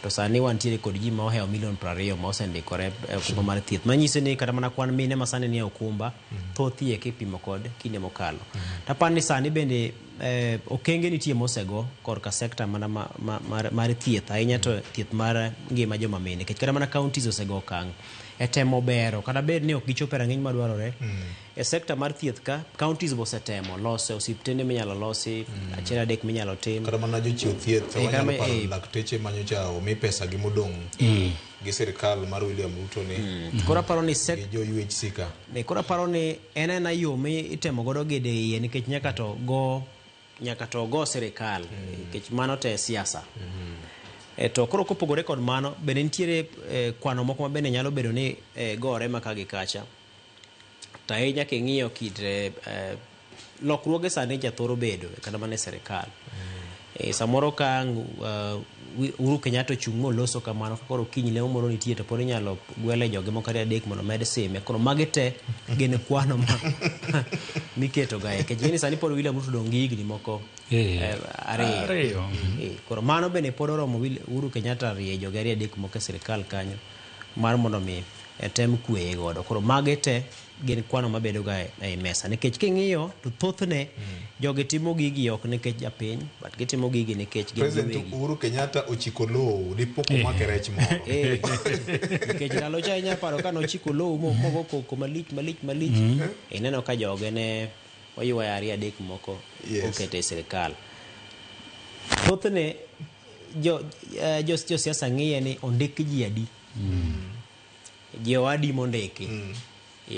To sani wantiere kod ji ma ohewo milion 20 ma osendikore e okumba mar thieth. Manyiso ni kata mana kwan mine ma sani nie okumba, thothie kipimo kod kinde mokalo. Taparo ni sani bende okenge nitie mosego korka sekta mana mar thieth, ahinya to thieth mar ngima joma mine. Nikech kata mana counties osego okang' e temo bero, kata bed ni ok gichopo e rang'iny madwarore. E sekta mar thieth ka, counties be osetemo loso osiptende minyalo losi, achiel adek minyalo tim. Kata mana jochiw thieth, wanyalo paro lakteche manyocha omi pesa gi modong' gi sirikal mar William Ruto ni. Koro aparo ni gi jo UHC ka. Koro aparo ni en aena yo mitemo godo gede iye nikech nyaka to go sirikal nikech mano te siasa. To koro kopogore kod mano bende nitiere kwano moko ma bende nyalo bedo ni gore maka gi kacha. To ahinya king'iyo kit lokruoge sani jathoro bedo kata mana e sirikal. Samoro ka Uhuru Kenyatta ochung' moloso kamano ka koro kiny lemo moro nitie to pod inyalo gwele joge moko ariyo adek mondo med sime. Koro magi te gin kwano ma miketo ga nikech ing'e ni sani pod William Ruto odong' gi higni moko ariyo. Koro mano bende pod oromo Uhuru Kenyatta rie joge ariyo adek moko e sirikal kanyo mar mondo mi tem kweye godo. Koro magi te gin kwano mabedo ga e mesa nikech king'iyo to thothne jogi timo gigi ok nikech japiny but gitimo gigi nikech gin President giwegi. Uhuru Kenyatta ochiko lowo dipo komake rech moro. Nikech ndalo cha inya paro ka nochiko lowo mogo koko malich malich malich. Ineno ka joge ne oywayo ariyo adek moko okete e sirikal. Thothne josiasa ng'iye ni ondik ji adi. Ji owadi mondiki.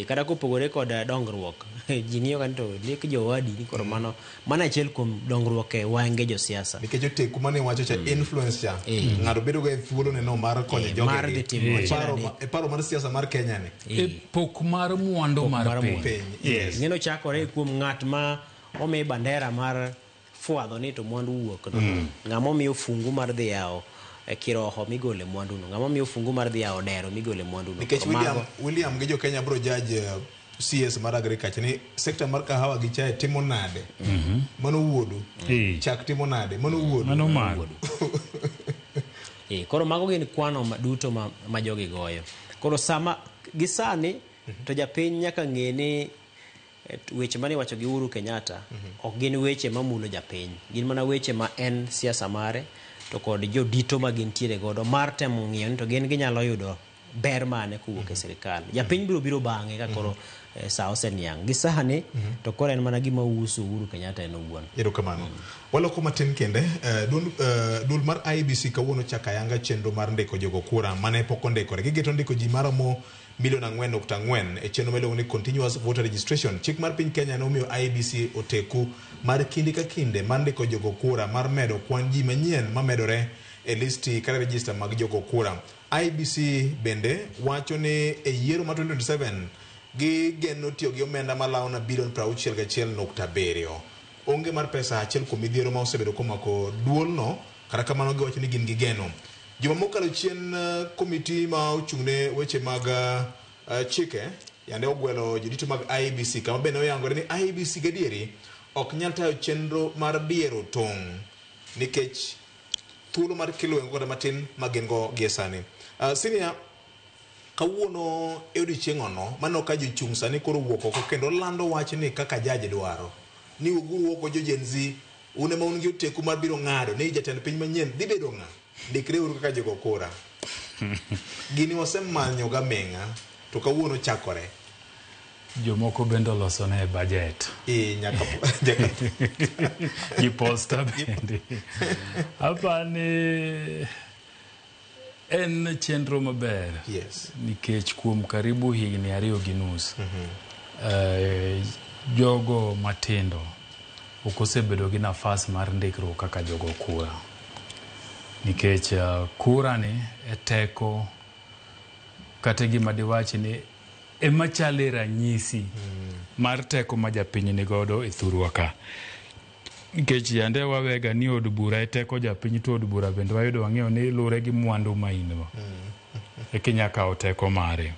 Kata kopogore kod dongruok, ji ng'iyo ga ni to ndik jowadi ni koro mano achiel kuom dongruok e wange josiasa. Nikech oteku mane wacho cha influence cha, ng'ato bedo ga e thuolo ne no mar konyo joge. Mar dhi timo achiel adek. E paro mar siasa mar Kenya ni. E pok mar mwandu mar piny. Yes. Ng'eno chakore kuom ng'at ma omi bandera mar fwadho ni to mwandu wuok no. Ng'ama omiyo fungu mar dhi yawo kiroho migole mwandu no. Ng'ama omiyo fungu mar dhi yawo dero migole mwandu no. Nikech William gi jo Kenya bro judge CS mar agriculture ni sekta mar kahawa gi chae timo nade. Mano wuodu. Chak timo nade. Mano wuodu. Mano mago. Koro mago gin kwano duto ma jogi goyo. Koro sama gi sani to japiny nyaka ng'e ni weche mane iwacho gi Uhuru Kenyatta ok gin weche mamulo japiny. Gin mana weche ma en siasa mare to kod jodito ma gintiere godo mar temo ng'iyo ni to gin ginyalo yudo ber mane kowuok e sirikal. Japiny biro biro bang'e ka koro sa oseniang'. Gi sani to koro en mana gima uso Uhuru Kenyatta en owuon. Erokamano. Waloko matin kende, duol mar IEBC kawuono chako ayanga chenro mar ndiko jogo kura mane pok ondikore. Gigeto ndiko ji maromo milion 4.4 e chenro miluongo ni Continuous Voter Registration. Chik mar piny Kenya nomiyo IEBC oteku mar kinde ka kinde mar ndiko jogo kura mar medo kwan ji manyien mamedore e listi kata register mag jogo kura. IEBC bende wacho ni e yiero mar 2027 gigeno tiyo gi omenda malao na bilion 61.7. Onge mar pesa achiel kuom midhiero ma osebedo komako duolno, kata kamano giwacho ni gin gi geno. Juma mokalo chien komiti ma ochung'ne weche mag chike yande ogwelo jodito mag IEBC kama bende oyangore ni IEBC gadieri ok nyal tayo chenro mar diero tong' nikech thuolo mar kelo wengo kata matin ma gin go gie sani. Senior, Kawuono e odiechieng'ono mano ka jochung' sani koro wuok oko kendo lando wach ni kaka jaji dwaro ni wuoguru oko jo Gen Z, un ema un gi oteku mar biro ng'ado ni jatend piny manyien dhi bedo ng'a. Ndikreuru kaka jogo kura. Gini wasemanyo gaming'a to kawuono chakore. Jomoko bende olosone budget. E, nyaka gi posta bende. Apani en chenro maber. Yes. Nikech kuom karibu higni 2.5 jogo matindo ok osebedo gi nafas mar ndikruok kaka jogo kura. Nikech kura ni e teko kata gima diwach ni ema chale ranyisi mar teko ma japiny ni godo e thurwa ka. Nikech yande wawega ni od bura e teko japiny to od bura bende wayudo wang'eyo ni lure gi mwandu ma in go. Eka inya kawo teko mare.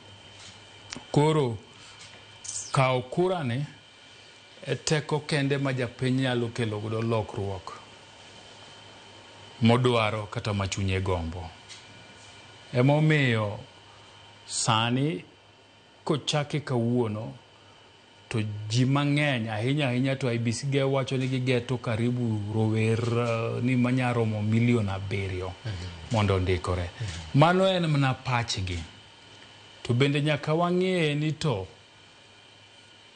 Koro kawo kura ni e teko kende ma japiny nyalo kelo godo lokruok modwaro kata ma chunye gombo. Emomiyo sani kochake kawuono to ji mang'eny ahinya ahinya to IEBC ge wacho ni gigeto karibu rower ni manyaromo 7 milion mondo ondikore. Mano en mana pachgi. To bende nyaka wang'e ni to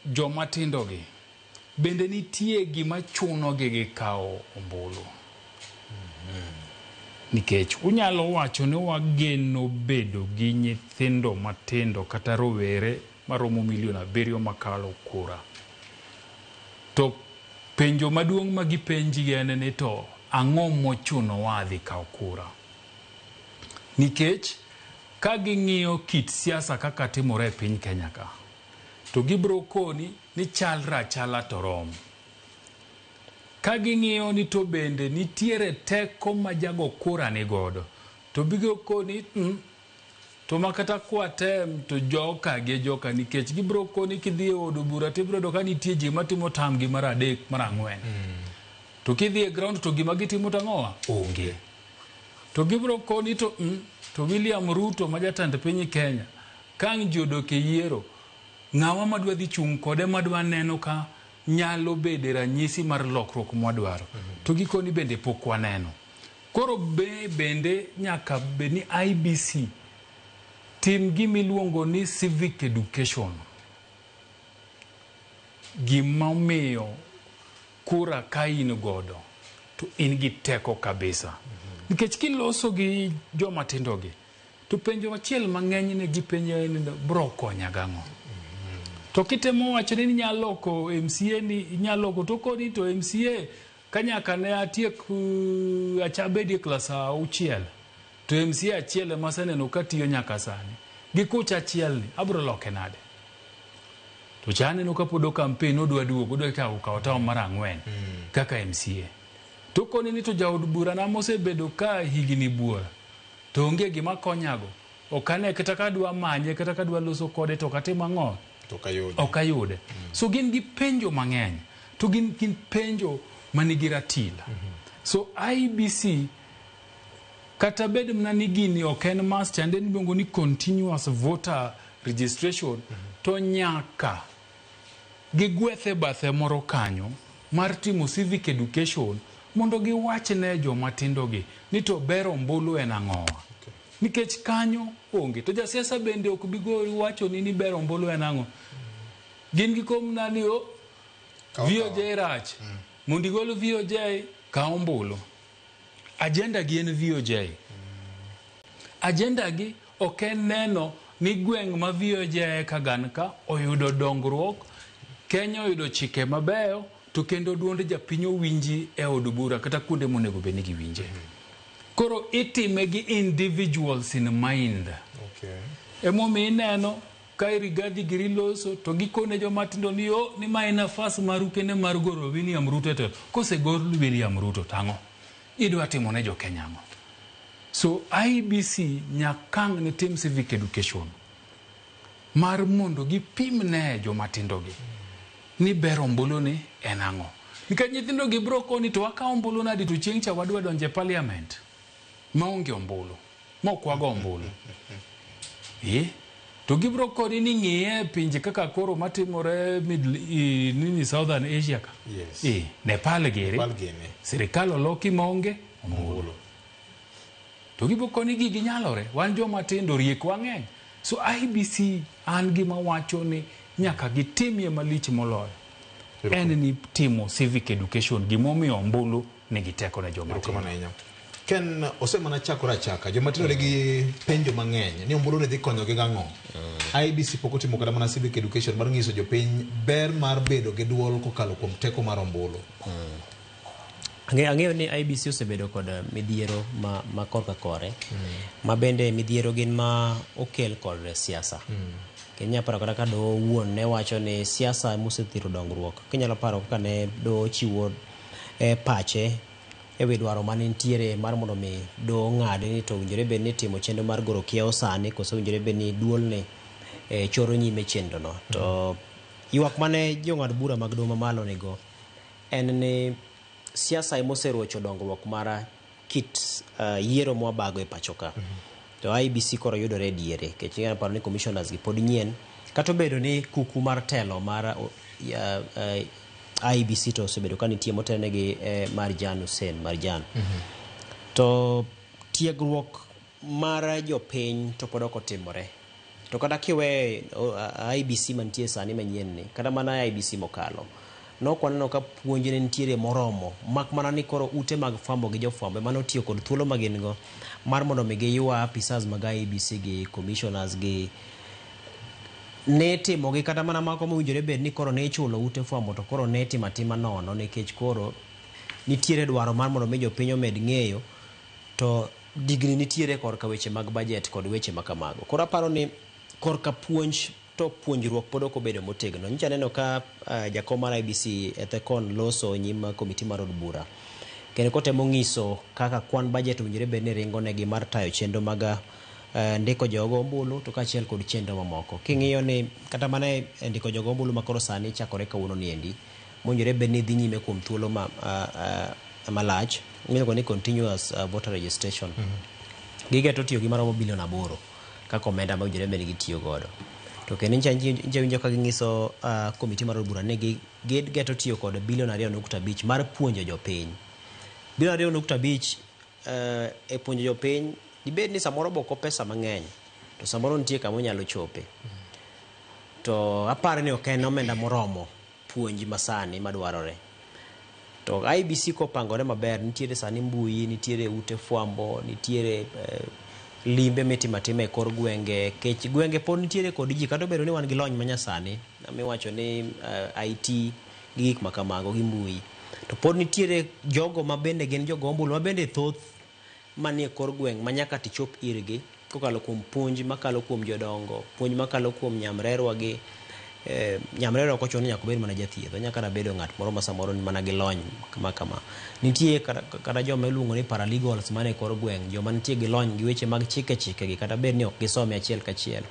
joma tindogi bende nitie gima chunogi gi kawo ombulu. Nikech unyalo wacho ni wageno bedo gi nyithindo matindo kata rowere maromo 7 milion makalo kura. To penjo maduong' ma gipenji en ni to ang'o mochunowa dhi kawo kura? Nikech ka ging'iyo kit siasa kaka timore e piny Kenya ka, to gibiro koni ni chalre achala to rom. Ka ging'iyo ni to bende nitiere teko ma jago kura ni godo, to biro koni to makata kwatem to joka gi joka, nikech gibiro koni kidhi e od bura to ibiro yudo ka nitie ji matimo tam gi mar 3 mar 4. To kidhi e ground to gima gitimo to ang'owa? Onge. To gibiro koni to to William Ruto ma jatend piny Kenya ka ang' ji odok e yiero, ng'awa madwa dhi chung' kode madwa neno ka nyalo bede ranyisi mar lokruok mwadwaro. To gikoni bende pok waneno. Koro bende nyaka bed ni IEBC tim gima iluongo ni civic education. Gima omiyo kura ka in godo to in gi teko kabisa. Nikech kiloso gi joma tindo gi, to penjo achiel mang'eny ne gipenjo en ni bro konya gang'o? To kitemo wacho ni inyalo loko MCA ni inyalo loko to koni to MCA ka nyaka ne atiek achabedi e klas 6 to MCA achiel ema aseneno ka tiyo nyaka sani. Gi kucha achiel ni abro loke nade? To cha aneno ka pod o campaign odwa duogo odwa chako kawo taon mar 4 kaka MCA. To koni ni to jaod bura na mosebedo ka higni buora to onge gima konyago. Ok ane kata ka adwa manye kata ka adwa loso kode to ok atim ang'o? Ok ayude. So gin gi penjo mang'eny to gin penjo manigi ratil. So IEBC kata bed mana ni gini ok en mass chande iluongo ni continuous voter registration to nyaka gigwethe bathe moro kanyo mar timo civic education mondo giwach ne joma tindo gi ni to ber ombulu en ang'owa. Nikech kanyo onge. To jasiasa bende ok bi gori wacho ni ber ombulu en ang'o. Gin gi kom nani o VOJ rach. Mondo igol VOJ kaw ombulu. Agenda gi en VOJ. Agenda gi ok en neno ni gweng' ma VOJ Kagan ka oyudo dongruok, Kenya oyudo chike mabeyo, to kendo duond japiny owinji e od bura kata kuonde monego bed ni giwinje. Koro itime gi individuals in mind. Emomiyo ineno ka Rigathi giri loso to gikone joma tindo ni o ni ma en nafas maru kende mar goro William Ruto to kosegor William Ruto tang'o idwa timo ne jo Kenya ang'o? So IEBC nyaka ang' ne tim civic education mar mondo gipim ne joma tindo gi ni ber ombulu ni en ang'o. Nikech nyithindo gi bro koni to wakawo ombulu nadi to chieng' cha wadwa donjo e parliament maonge ombulu, ma ok wago ombulu. To gibiro koni ni ng'iye e pinje kaka koro matimore Middle, nini Southern Asia ka. Yes. Nepal giri. Nepal gini. Sirikal oloki maonge ombulu. To gibiro koni gigi nyalore. Wan joma tindo riek wang'eny. So IEBC an gima wacho ni nyaka gitimie malich moloyo. En ni timo civic education gimomiyo ombulu nigi teko ne joma tindo. Erokamano ahinya. Ken osemana chakore achaka joma tindo nigi penjo mang'eny ni ombulu ni dhi konyogi gang'o. IEBC pok otimo kata mana civic education mar nyiso jopiny ber mar bedo gi duol kokalo kuom teko mar ombulu. Ang'eyo ni IEBC osebedo kod midhiero ma korka kore, ma bende midhiero gin ma okel kod siasa. Kendo inyalo paro kata ka doho owuon ne wacho ni siasa emosethiro dongruok. Kinyalo paro kaka ne doho chiwo pache e wi dwaro mane nitiere mar mondo mi doho ong'ad ni to owinjore bed ni itimo chenro mar goro kiewo sani koso owinjore bed ni duol ni choro nyime chenro no. To ywak mane jong'ad bura mag doho mamalo nigo en ni siasa emoserocho dongruok mar kit yiero mwabago e pacho ka. To IEBC koro yudore e diere nikech inyalo paro ni commissioners gi pod nyien kata obedo ni kuku mar telo mar IEBC to osebedo ka nitie motelne gi Marjan Hussein Marjan. To tiegruok mar jopiny to pod ok otimore. To kata kiwe IEBC mantie sani manyien ni, kata mana IEBC mokalo, nok waneno ka puonj ne nitiere moromo, mak mana ni koro ute mag fwambo gi jofwambo ema notiyo kod thuolo ma gin go mar mondo mi giywa apisas mag IEBC gi commissioners gi ne timogi kata mana mako mowinjore bed ni koro ne ichulo ute fwambo to koro ne itimo atima nono nikech koro nitiere dwaro mar mondo mi jopiny omed ng'eyo to digni nitiere korka weche mag budget kod weche ma kamago. Koro aparo ni korka puonj to puonjruok pod ok obedo motegno. Nyocha aneno ka jakom mar IEBC Ethekon loso nyim komiti mar od bura kendo kotemo ng'iso kaka kwan budget owinjore bed ni ringo negi mar tayo chenro mag ndiko jogo ombulu to kaachiel kod chenro mamoko. King'iyo ni kata mana e ndiko jogo ombulu ma koro sani chakore kawuono ni endi mowinjore bed ni dhi nyime kuom thuolo malach miluongo ni continuous voter registration. Gigeto tiyo gi maromo bilion 8 kaka omenda ma owinjore bed ni gitiyo godo. To kendo nyicha winjo ka ging'iso komiti mar od bura ni gigeto tiyo kod bilion 2.5 mar puonjo jopiny. Bilion 2.5 e puonjo jopiny dibed ni samoro boko pesa mang'eny to samoro nitie kama onyalo chope. To aparo ni ok en omenda moromo puonj masani madwarore. To IEBC kopangore maber, nitiere sani mbui, nitiere ute fwambo, nitiere limbe mitimo atima e kor gwenge, kech gwenge pod nitiere kod ji kata obedo ni wan gi lony manyasani miwacho ni IT gi gik ma kamago gi mbui. To pod nitiere jogo ma bende gin jogo ombulu ma bende thoth manie kor gweng' ma nyaka tichop irgi kokalo kuom puonj makalo kuom jodongo, puonj makalo kuom nyamrerwa gi nyamrerwa ok ochuno ni nyaka obed mana jathieth, onyalo kata bedo ng'at moro ma samoro ni mana gi lony ma kama. Nitie kata joma iluongo ni paralegals mane kor gweng', joma nitie gi lony gi weche mag chike chike gi kata bed ni ok gisome achiel kachiel.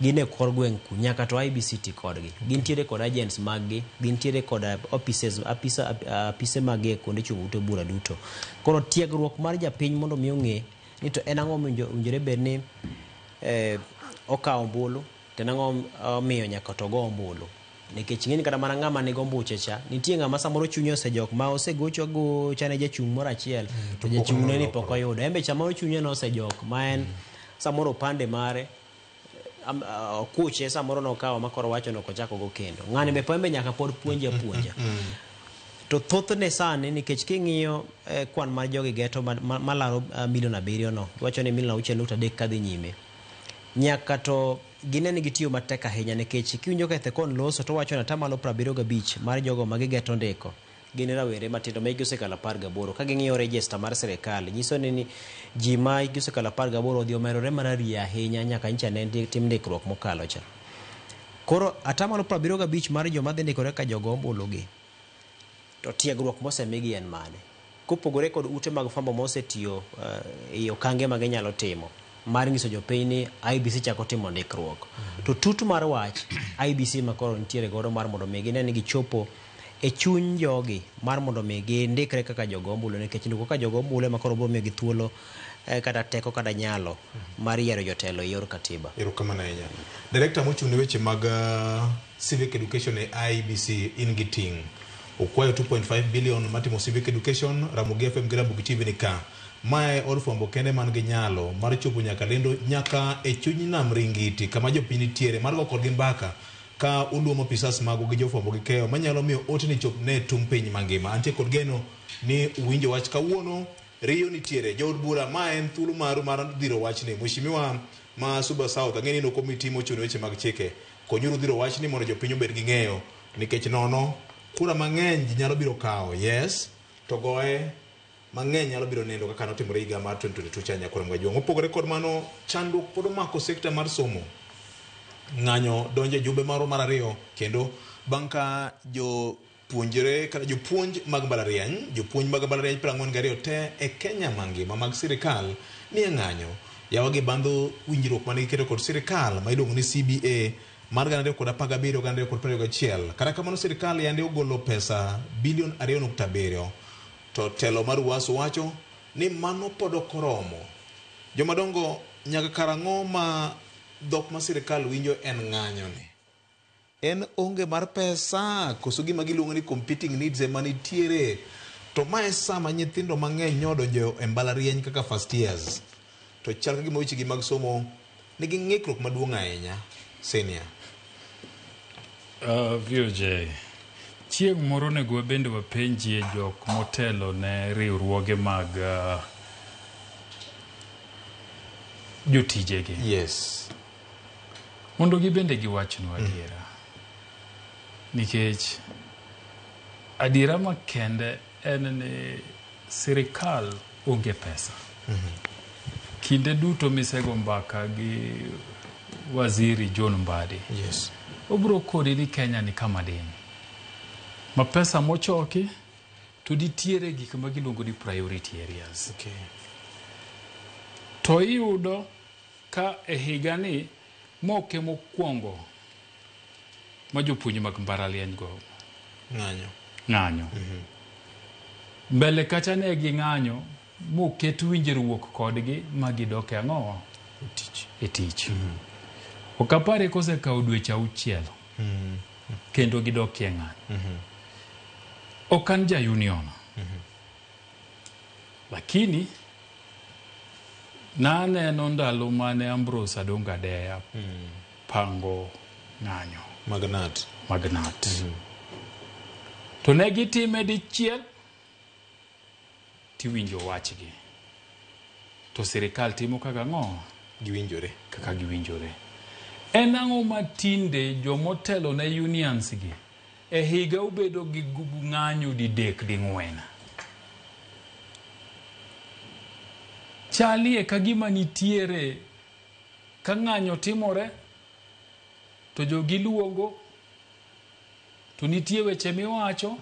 Gin e kor gweng' ku nyaka to IEBC ti kodgi. Gintiere kod agents mag gi, gintiere kod offices, apise mag gi e kuonde chung' ute bura duto. Koro tiegruok mar japiny mondo mi ong'e ni to en ang'o mowinjore bed ni okawo ombulu to en ang'o omiyo nyaka to ogo ombulu. Nikech ing'eni kata mana ng'ama nigo ombuche cha, nitie ng'ama samoro chunye osejok ma osegocho agocha ne jachung' moro achiel, to jachung' ne ni pok oyudo. En be samoro chunye nosejok ma en samoro opande mare okuche samoro nokawo ma koro wacho ni ok ochak ogo kendo. Ng'ani be po en be nyaka pod puonje apuonja. To thothne sani nikech king'iyo kwan mar jogi geto malaro milion 7 no, giwacho ni milion 6.3 kadhi nyime. Nyaka to gine ni gitiyo matek ahinya nikech kiwinjo ka Ethekon loso to wacho ni atamalo 75 mar jogo ma gigeto ndiko gin rawere matindo ma hikgi osekalo 18. Ka ging'iyo register mar sirikal nyiso ni ji ma hikgi osekalo 18 odhi omedore marariya ahinya nyaka nyicha ne tim ndikruok mokalo cha. Koro atamalo 75 mar joma dhi ndikore ka jogo ombulu gi to tiegruok mosemigi en mane? Kopogore kod ute mag fwambo mosetiyo e okange ma ginyalo timo mar nyiso jopiny ni IEBC chako timo ndikruok. To tut mar wach IEBC ma koro nitiere godo mar mondo mi gine ni gichopo e chuny jogi mar mondo mi gindikre kaka jogo ombulu nikech ndiko kaka jogo ombulu ema koro biro miyogi thuolo kata teko kata nyalo mar yiero jotelo e yor katiba. Erokamano ahinya. Director mochung' ne weche mag civic education e IEBC in gi ting'. Okwayo 2.5 billion matimo civic education, Ramogi FM gi Ramogi TV ni ka. Mae od fwambo kende man gi nyalo mar chopo nyaka lendo nyaka e chuny nam Ringiti kama jopiny nitiere mar go kodgi mbaka ka uluomo apisas magu gi jofwambo gi keyo manyalo miyo oteni chop ne tung' piny mangima. Antie kod geno ni uwinjo wach kawuono. Riyo nitiere. Jood bura, ma en thuolo maru mar dhiro wachni. Mheshimiwa ma Suba South, ang'e ni in komiti mochung' ne weche mag chike. Konyuru dhiro wachni mondo jopiny obed gi ng'eyo nikech nono kura mang'eny ji nyalo biro kawo. Yes, to goye mang'eny nyalo biro nindo kaka notimore higa mar 2022 cha Nyakwar Mgajuang'. Mopogore kod mano, chandruok pod omako sekta mar somo. Ng'anyo donjo e jumbe marwa mar ariyo kendo bang' ka jo puonjre kata jopuonj mag mbalariany, jopuonj mag mbalariany 42 te e Kenya mangima mag sirikal nie ng'anyo. Yawa gi bandho winjruok mane giketo kod sirikal ma iluongo ni CBA mar 2017 2021. Kata kamano sirikal yande ogolo pesa bilion 2.7 to telo mar UASU wacho ni mano pod ok oromo. Jomadongo nyaka karang'o ma dhok ma sirikal winjo en ng'anyo ni? En onge mar pesa koso gima giluongo ni competing needs ema nitiere. To ma e sama nyithindo mang'eny nyodonjo e mbalariany kaka first years. To chal ka gima wechegi mag somo nigi ng'ikruok maduong' ahinya. Senior. VOJ, chieng' moro onego wabende wapenjie jok motelo ne riwruoge mag jotijegi. Yes. Mondo gibende giwachnwa adiera. Nikech adiera makende en ni sirikal onge pesa. Kinde duto misego mbaka gi waziri John Mbadi. Yes. Obro koni ni Kenya ni kama diny. Ma pesa mochoki to nitiere gik ma giluongo ni priority areas. Okay. To iyudo ka e higa ni moke mokwongo ma jopuonj mag mbalariany go ng'anyo. Ng'anyo. Mbele kacha ne ging'anyo moket winjruok kodgi ma gidok e ang'o? Tich. E tich. Ok apare kosekawo dweche 6 kendo gidok e ng'anyo. Ok an ja union. Lakini naneno ndalo mane Ambrose Adongo Adeya pango ng'anyo. Mag NAT. Mag NAT. To ne gitime dichiel tiwinjo wachgi. To sirikal timo kaka ang'o? Giwinjore. Kaka giwinjore. En ang'o ma tinde jomotelo ne unions gi e higa obedo gi ng'anyo didek ding'wen? Chalie ka gima nitiere ka ng'anyo timore to jogi luongo to nitie weche miwacho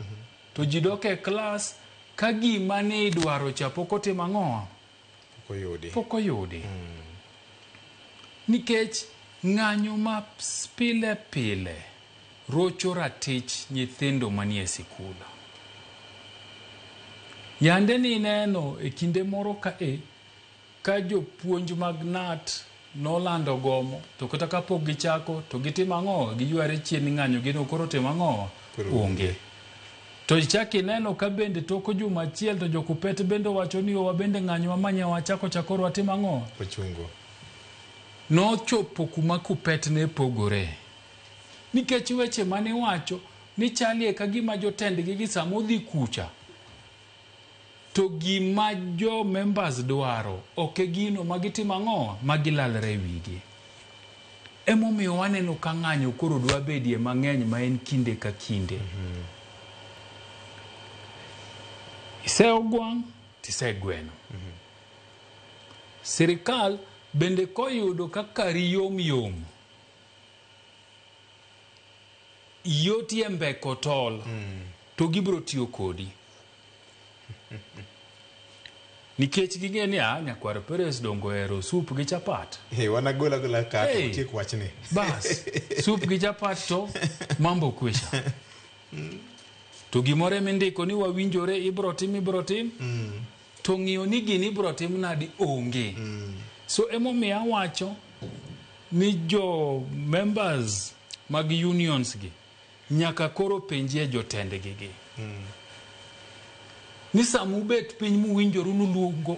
to ji dok e klas ka gima ne idwaro cha pok otimo ang'o? Pok oyudi. Pok oyudi. Nikech ng'anyo ma pile pile rocho ratich nyithindo manie sikul. Yande ni neno e kinde moro ka e ka jopuonj mag NAT nolando gomo to kata kapok gichako to gitimo ang'o? Giyware chien ni ng'anyo gino koro timo ang'o? Onge. To ichak ineno ka bende tok juma achiel to jokupet bende owacho ni owa bende ng'anyo wamanya wachako chakoro watimo ang'o? Ochungo. Nochopo kuma kupet ne pogore. Nikech weche mane iwacho ni chalie ka gima jotendgi gi sama odhi kucha to gima jo members dwaro ok e gino ma gitimo ang'o ma gilalre e wigi. Emomiyo waneno ka ng'anyo koro dwa bedie mang'eny ma en kinde ka kinde. Iseogwang' tisegweno. Sirikal bende koyudo ka kari yom yom yotie mbeko tol to gibiro tiyo kodi. Nikech ging'e ni nyakwar Perez dongo ohero sup gi chapat. Wanagola gola ka to tiek wachni. Bas, sup gi chapat to mambo kwisha. To gimoro emindiko ni wawinjore ibro tim ibro tim. To ng'iyo ni gini ibiro tim nadi onge. So emomiyo awacho ni jo members mag unions gi nyaka koro penjie jotendgi gi. Ni sama ubet piny muwinjoru nuluongo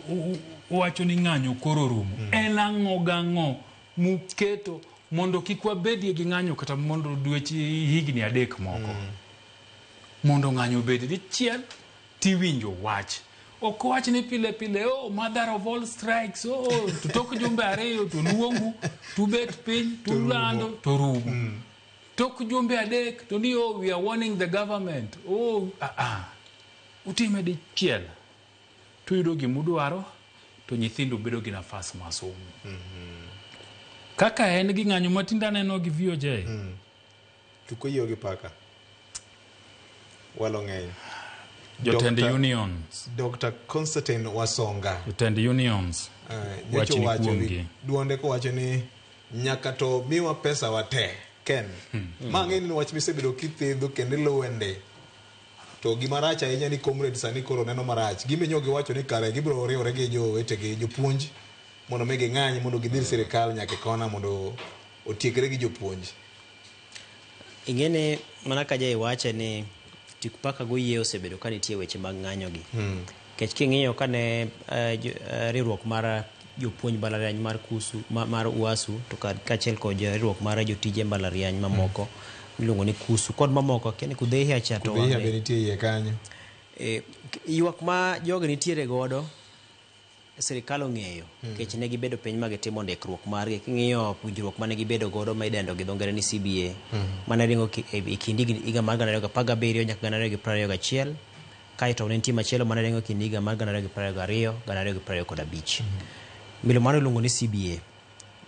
uwacho ni ng'anyo koro orumo. En ang'o gang'o muketo mondo kik wabedie gi ng'anyo kata mondo dweche higni 3 moko. Mondo ng'anyo obed dichiel tiwinjo wach. Ok wach ni pile pile, oh, mother of all strikes, oh, to tok jumbe 2 to luongu, tubet piny, tulando, to rumo. Tok jumbe 3 to ni, oh, we are warning the government. Oh, Utime dichiel, tuyudo gimudwaro, to nyithindo bedo gi nafas mar somo. Kaka en gi ng'anyo matinde aneno gi VOJ. Tuko yie gi paka. Walo ng'eny. Jotend unions. Dr. Constantine Wasonga. Jotend unions. Nyocha owacho duonde kowacho ni nyaka to miwa pesa wa te. Ken. Ma ng'e ni wach misebedo kithedho kendo iluwe ndi. To gima rach ahinya ni comrade sani koro neno marach. Gimbe nyo giwacho ni kare gibiro riwore gi jowetegi jopuonj mondo mi ging'any mondo gidhir sirikal nyaka e kona mondo otiekre gi jopuonj. Ing'eni mana ka jaiwache ni tik paka goyie osebedo ka nitie weche mag ng'anyo gi. Nikech king'iyo kane riwruok mar jopuonj mbalariany mar Kusu mar UASU to kaachiel kod riwruok mar jotije mbalariany mamoko miluongo ni Kusu kod mamoko akia ni Kudhehia cha to Kudhehia be nitie iye kanyo. Ywak ma jogi nitiere godo sirikal ong'eyo nikech ne gibedo piny ma gitimo ndikruok margi. King'iyo winjruok mane gibedo godo ma idendo gi dho ngere ni CBA mane ringo e kind higa mar 2017 nyaka 2021, kaeto ne nitie machielo mane ringo e kind higa mar 2022 2025. Milo mano iluongo ni CBA.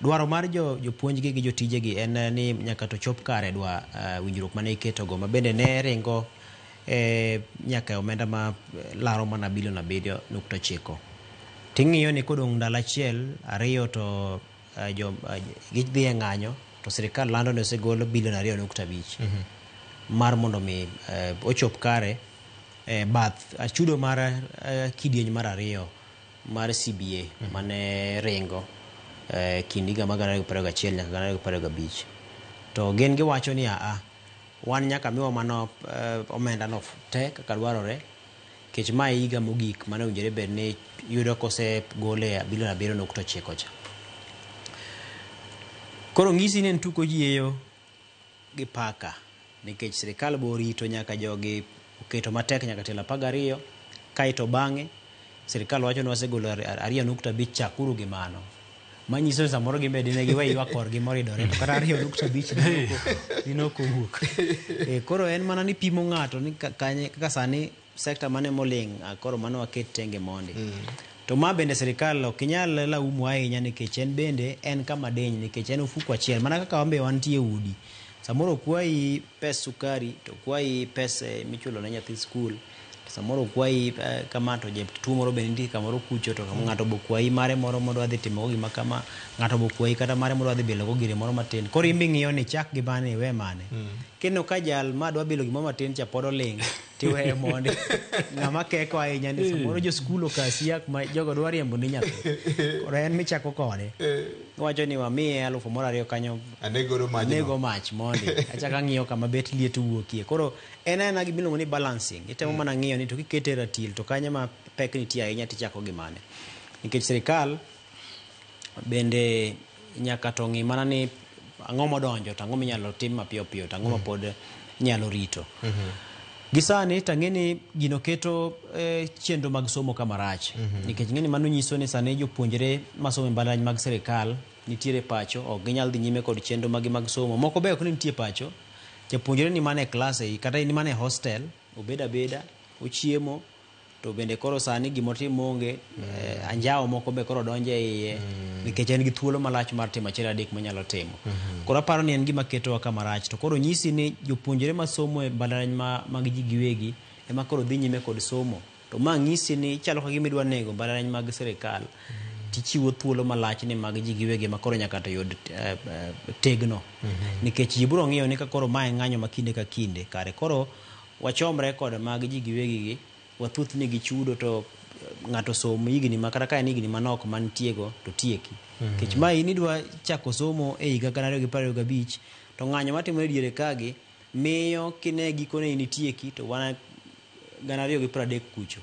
Dwaro mar jopuonj gi jotije gi en ni nyaka to chop kare dwa winjruok mane iketogo ma bende ne ringo nyaka e omenda ma laro mana bilion 7.9. Ting'iyo ni kodong' ndalo 1 2 to gidhi e ng'anyo to sirikal lando ni osegolo bilion 2.5 mar mondo mi ochop kare bath chudo mar kidieny mar 2 mar CBA mane ringo kind higa mar 2021 nyaka 2025. To gin giwacho ni wan nyaka miwa mano omenda no te kaka dwarore nikech ma e higa mogik mane owinjore bed ni yudo kose gole bilion 7.9 cha. Koro ng'isi ni en tuko yieyo gi paka nikech sirikal bo orito nyaka jogi oketo matek nyaka tielo 12 kaeto bang'e sirikal wacho ni wasegolo 2.5 chakuru gi mano. Manyiso ni samoro gimbe dine giwe ywak korgi moridore to kata 2.5 dine ok owuok. Koro en mana ni pimo ng'ato ni kanye kaka sani sekta mane moling' koro mano waket tenge mondi. To ma bende sirikal ok inyal laumu ahinya nikech en bende en kama diny nikech en ofuko achiel mana kaka wan be wantie udi. Samoro okwayi pes sukari to okwayi pes michulo ne nyathi skul. Samoro okwayi kama to tuo moro be nitie kamoro kucho to ng'ato bo kwayi mare moro modwa dhi timo go gima kama, ng'ato bo kwayi kata mare modwa dhi bilo go gire moro matin. Koro in be ing'iyo ni chak gi mane iwe mane. Kineno ka jal ma dwa bilo gimoro matin cha pod oling' tiweye mondi. Ng'ama keko ahinya ni samoro jo skul okasi yak ma jogo dwa riembo ni nyathi. Koro en michako kode. Iwacho ni wamiye 2,000 kanyo. Anego mach mondi. Achako ang'iyo kama bet liet wuokie. Koro en aena gima iluongo ni balancing. Itemo mana ng'iyo ni to kikete e ratil to kanye ma pek nitie ahinya tichako gi mane. Nikech sirikal bende nyaka to ng'i mana ni ang'o modonjo to ang'o minyalo tim mapiyo piyo to ang'o ma pod nyalo rito. Gi sani to ang'e ni gino keto chenro mag somo kama rach. Nikech ng'e ni mano nyiso ni sani jopuonjre masomo e mbalariany mag sirikal nitiere pacho, ok ginyal dhi nyime kod chenro magi mag somo. Moko be ok ni nitie pacho. Japuonjre ni mana e klas ei, kata ni mana e hostel, obed abeda, ochiemo, to bende koro sani gimotimo onge, anjawo moko be koro donjo e iye, nikech en gi thuolo malach mar timo achiel adek monyalo timo. Koro aparo ni en gima ketowa kama rach. To koro nyisi ni jopuonjre masomo e mbalariany mag ji giwegi ema koro dhi nyime kod somo. To ma nyisi ni chalo ka gima idwa nego mbalariany mag sirikal, tichiwo thuolo malach ni mag ji giwegi ema koro nyaka to yud tegno. Nikech ji biro ng'iyo ni ka koro mae ng'anyo ma kinde ka kinde, kare koro wachomre kod mag ji giwegi gi, wathuthni gi chudo to ng'ato som higni ma kata ka en higni manok mantiego to tieki. Nikech ma in idwa chako somo e higa 2025 to ng'anyo matimore diere kagi miyo kine gikone in itieki to wana 2030 kucho.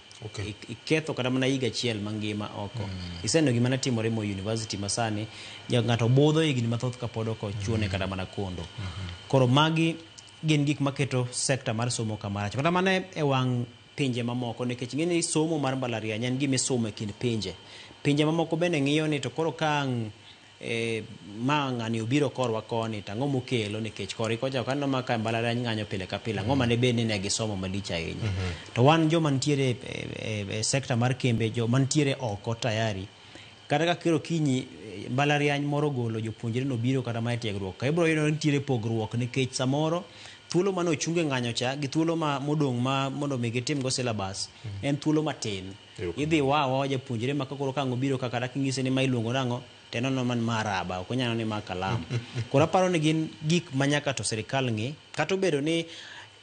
Iketho kata mana higa achiel mangima oko. Iseneno gima ne timore Moi University masani, ng'ato budho higni mathoth kapod ok ochuone kata mana kondo. Koro magi gin gik maketo sekta mar somo kama rach. Kata mana e wang' pinje mamoko nikech ing'e ni somo mar mbalariany en gima isomo e kind pinje. Pinje mamoko bende ng'iyo ni to koro ka ang' ma ng'ani obiro korwa koni to ang'o mokelo nikech korgi kocha ok aneno ma ka mbalariany ng'anyo pile ka pile ang'o mane bed ni ne gisomo malich ahinya. To wan joma nitiere e sekta mar kembe joma nitiere oko tayari kata ka koro kinyi mbalariany moro ogolo jopuonjre nobiro kata mana e tiegruok ka ibiro yudo ni nitiere pogruok nikech samoro thuolo mane ochung e ng'anyo cha gi thuolo ma modong' ma mondo mi gitim go syllabus en thuolo matin. Idhi wa awawa japuonjre ma koro ka ang' obiro ka kata king'ise ni ma iluongo nang'o to en oneno mana ni ma raba ok onyal neno ni ma kalam. Koro aparo ni gin gik ma nyaka to sirikal ng'i kata obedo ni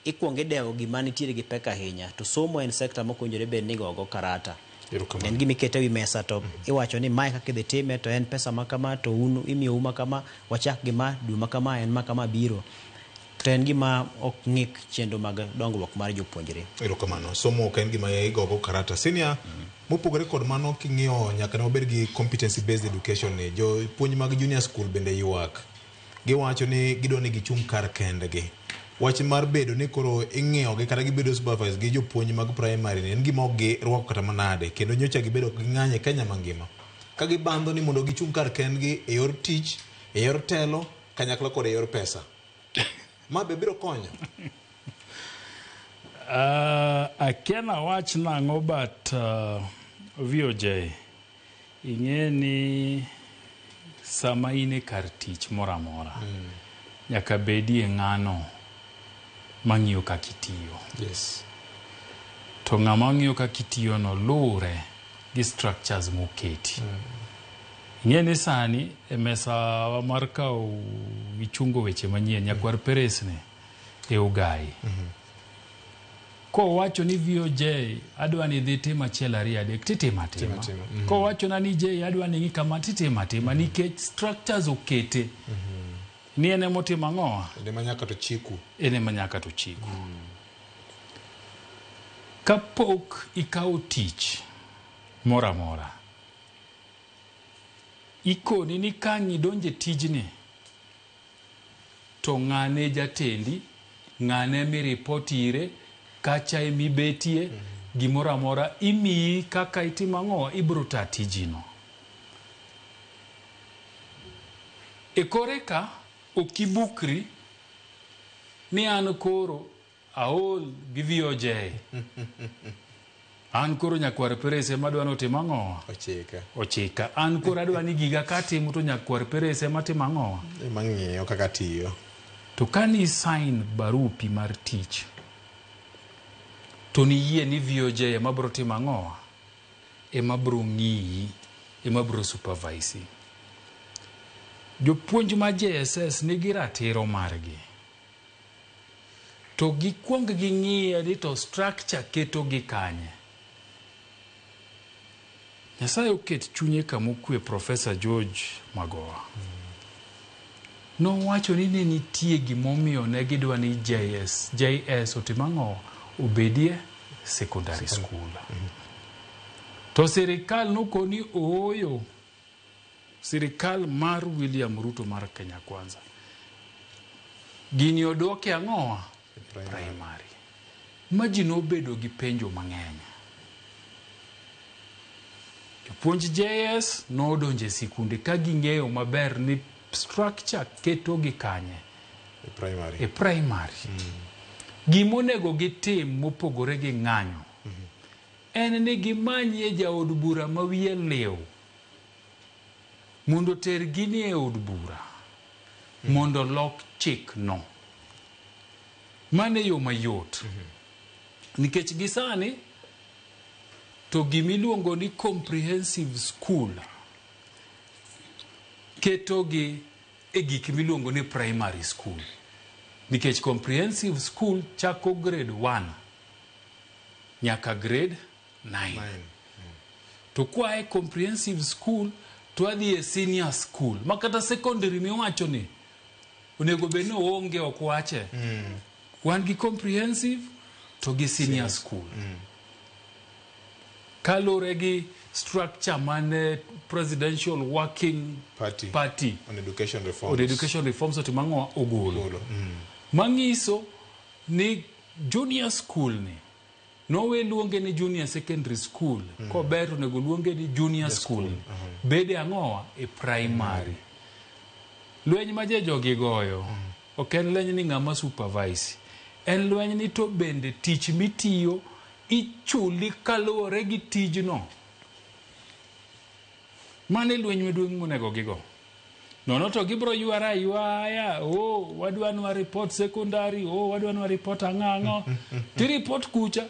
ikuongo idewo gima nitiere gi pek ahinya to somo en sekta mok owinjore bed ni igogo karata. En gima iketo ewi mesa to iwacho ni mae kaka idhi time to en pesa ma kama to un imiyou ma kama wachak gi ma dwe ma kama en ma kama biro. To en gima ok ng'ik chenro mag dongruok mar jopuonjre. Erokamano. Somo ok en gima igogo karata. Senior, mopogore kod mano king'iyo nyaka ne wabed gi competency based education ni jopuonj mag junior school bende ywak. Giwacho ni gidwa ni gichung' kar kendgi. Wach mar bedo ni koro ing'iyogi kata gibedo supervised gi jopuonj mag primary ni en gima ok girwako kata manade kendo nyocha gibedo gi ng'anyo e Kenya mangima. Ka gibandho ni mondo gichung' kar kendgi e yor tich, e yor telo, kanyakla kod e yor pesa. Ma be biro konyo. Akia nawach nang'o but VOJ ing'e ni sama in e kar tich moro amora nyaka bedie ng'ano mang'iyo kaka itiyo. To ng'ama ng'iyo kaka itiyo no luwre gi structures moketi. Ing'e ni sani e mesa wa mar kawo gi chungo weche manyien nyakwar Peres ni e Ogai. Kowacho ni VOJ adwa ni idhi tim achiel ariyo adek titimo atima. Timo atima. Kowachona ni J adwa ni ing'i kama titimo atima nikech structures okete. Ni en emotimo ang'owa? En ema nyaka to chiku. En ema nyaka to chiku. Kapok ikawo tich moro amora, ikoni ni ka ang' idonjo e tijni to ng'ane jatendi, ng'ane miripot ire, kacha emibetie, gimoro amora imiyi kaka itimo ang'owa, ibiro ta tijino. E kore ka ok ibukri ni an koro aol gi VOJ. An koro nyakwar Peres ema adwa ni otim ang'owa? Ochika. Ochika. An koro adwa ni giga katimo to nyakwar Peres ema timo ang'owa? Ema ng'iyo kaka tiyo. To kani sign barupi mar tich to niyie ni VOJ ema biro timo ang'owa? Ema biro ng'iyi, ema biro supervise. Jopuonj ma JSS nigi ratiro margi. To gikwong ging'iye ni to structure keto gi kanye. Nyasaye oket chunye kama okwe Professor George Magoha. Nowacho ni ne nitie gimomiyo ne gidwa ni JS otim ang'o? Obedie secondary school. To sirikal nokoni ooyo. Sirikal mar William Ruto mar Kenya Kwanza. Gini oduoke ang'owa? Primary. Ma ji nobedo gi penjo mang'eny. Jopuonj JS nodonjo e sikunde ka ging'eyo maber ni structure keto gi kanye? E primary. E primary. Gimonego gitim mopogore gi ng'anyo en ni gimanyie jaod bura ma wiye liw mondo oter gini e od bura mondo olok chikno. Mano e yo mayot. Nikech gi sani to gimiluongo ni comprehensive school ketogi e gik miluongo ni primary school. Nikech comprehensive school chako grade 1 nyaka grade 9. To kwa e comprehensive school to wadhi e senior school. Ma kata secondary miwacho ni onego bed ni oonge ok wache. Wan gi comprehensive to gi senior school. Kaluwore gi structure mane presidential working party on education reforms, on education reforms otimo ang'o ogolo. Manyiso ni junior school ni nowe luonge ni junior secondary school. Kober to onego luonge ni junior school. Bede ang'owa e primary. Lweny ma jogi goyo ok en lweny ni ng'ama supervise. En lweny ni to bende tich mitiyo ichuli kaluwore gi tijno. Mano e lweny maduong' monego gigo. Nono to gibiro ywara aywaya, oh, wadwa ni wa report secondary, oh, wadwa ni wa report ang'o ang'o. Ti report kucha.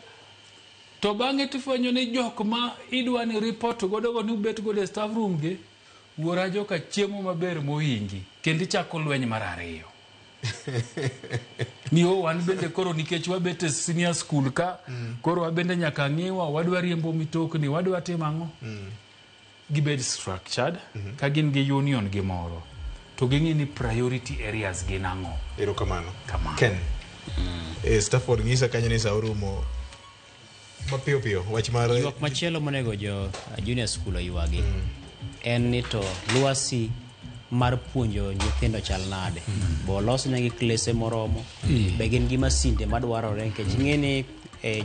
To bang'e tifwenyo ni jok ma idwa ni report godo go ni ubet godo e staff room gi, wuora joka chiemo maber mohingi, kendo ichako lweny mar ariyo. Ni o wan bende koro nikech wabet e senior school ka, koro wabende nyaka ng'iwa, wadwa riembo mitokni, wadwa timo ang'o? Gibed structured, ka gin gi union gimoro, to ging'i ni priority areas gin ang'o. Erokamano. Ken. Stafford ng'isa kanyo ni sa orumo. Mapiyo piyo, wach mar Ywak machielo monego jo junior school oywagi en ni to lwasi mar puonjo nyithindo chal nade. Bo olosnegi klese moromo, be gin gi masinde madwarore nikech ing'e ni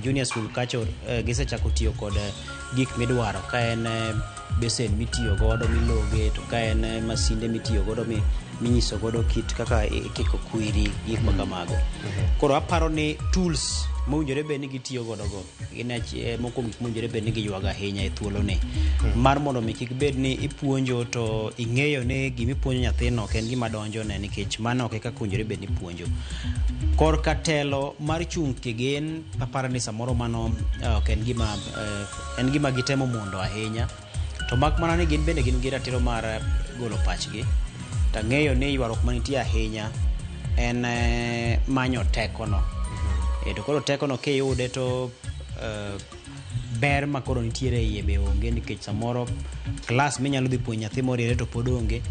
junior school kacho gisechako tiyo kod gik midwaro ka en besen mitiyo godo miloge to ka en masinde mitiyo godo minyiso godo kit kaka ikiko kwiri gik ma kamago. Koro aparo ni tools mowinjore bed ni gitiyo godo go gin moko kuom gik mowinjore bed ni giywago ahinya e thuoloni. Mar mondo mi kik bed ni ipuonjo to ing'eyo ni gimipuonjo nyathino ok en gima donjone nikech mano ok e kaka owinjore bed ni ipuonjo. Korka telo mar chung' kigin aparo ni samoro mano ok en gima en gima gitemo mondo ahinya to mak mana ni gin bende gin gi ratiro mar golo pachgi to ang'eyo ni ywaruok manitie ahinya en manyo tekono. To koro tekono kiyude to ber ma koro nitiere e iye be onge nikech samoro klas minyalo dhi puonjo nyathi moriere to pod onge.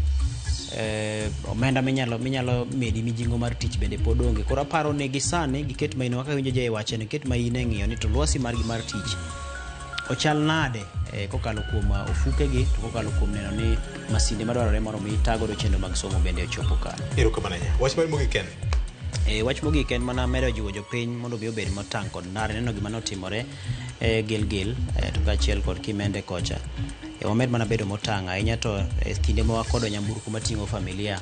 Omenda minyalo medi mijing'o mar tich bende pod onge. Koro aparo ni gi sani giket maino kaka winjo jai wacho ni ket maino e ng'iyo ni to lwasi margi mar tich ochal nade kokalo kuom ofukegi to kokalo kuom neno ni masinde madwarore mondo mi tagodo chenro mag somo bende ochopo kare. Erokamano ahinya. Wach mar mogik en? Wach mogik en mana medo jiwo jopiny mondo mi obed motang' kod ndara neno gima notimore Gilgil to kaachiel kod Kimende kocha. Wamed mana bedo motang' ahinya to kinde ma wakodo nyamburko mating'o familia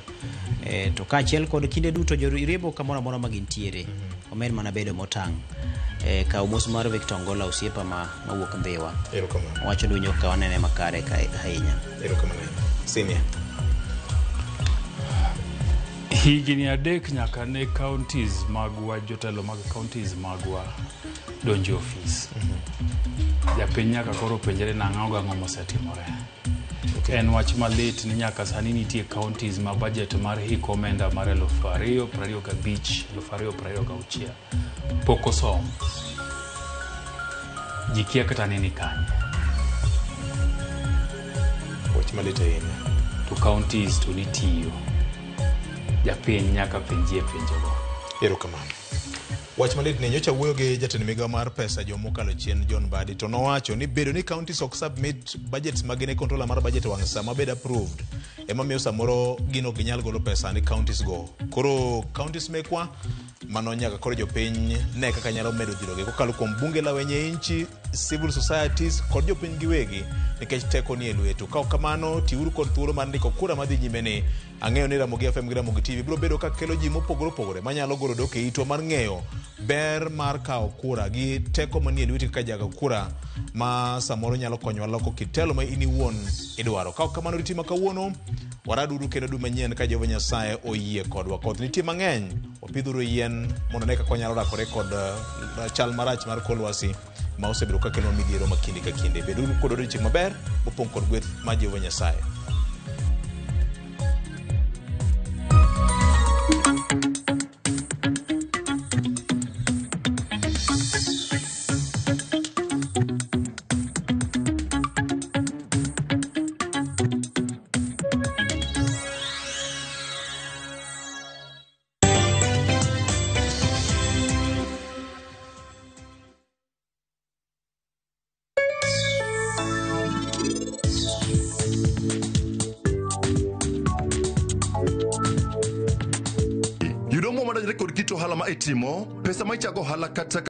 to kaachiel kod kinde duto joriembo kamoro amora ma gintiere wamed mana bedo motang'. Kaw mos mar Victor Ngola osiepa mawuok Ndhiwa. Erokamano. Owacho ni winjo ka wanene makare ka ahinya. Erokamano. Senior. Higni 3 nyaka ne counties magwa, jotelo mag counties magwa donjo e ofis. Japiny nyaka koro penjre nang'o gang'o mosetimore. En wach malit ni nyaka sani nitie counties ma budget mar hik omenda mar 2025 2026 pok osom. Ji kia kata ni kanye. Wach malit ahinya. To counties to nitiyo. Japiny nyaka penjie penjogo. Erokamano. Wach malit ni nyocha wuoyo gi jatend migawo mar pesa juma mokalo chien John Mbadi to nowacho ni bedo ni counties ok submit budgets magin e controller mar budget wang' sa mabed approved ema miyo samoro gin ok ginyal golo pesa ni counties go. Koro counties mekwa mano nyaka koro jopiny ne kaka nyalo medo dhirogi kokalo kuom bunge la wenye inchi, civil societies kod jopiny giwegi nikech teko ni e lwetu. Ka ok kamano tiuru kod thuolo mar ndiko kura madhi nyime ni ang'eyo ni Ramogi FM gi Ramogi TV biro bedo ka kelo ji mopogore opogore manyalo golo dok e itwa mar ng'eyo ber mar kawo kura gi teko manie lweti kaka jago kura ma samoro nyalo konyowa loko kit telo ma in iwuon idwaro. Ka ok kamano riti ma kawuono waraduru kendo dwe manyien ka Jehova Nyasaye oyie kodwa. Koth nitie mang'eny, wapidhuru yien mondo ne kaka wanyalo rakore kod chal marach mar kor lwasi ma osebedo ka kelo midhiero ma kinde ka kinde. Beduru kod odiechieng' maber mopong' kod gweth mar Jehova Nyasaye. Ang'o madonjore kod kit ohala ma itimo, pesa ma ichago ohala kata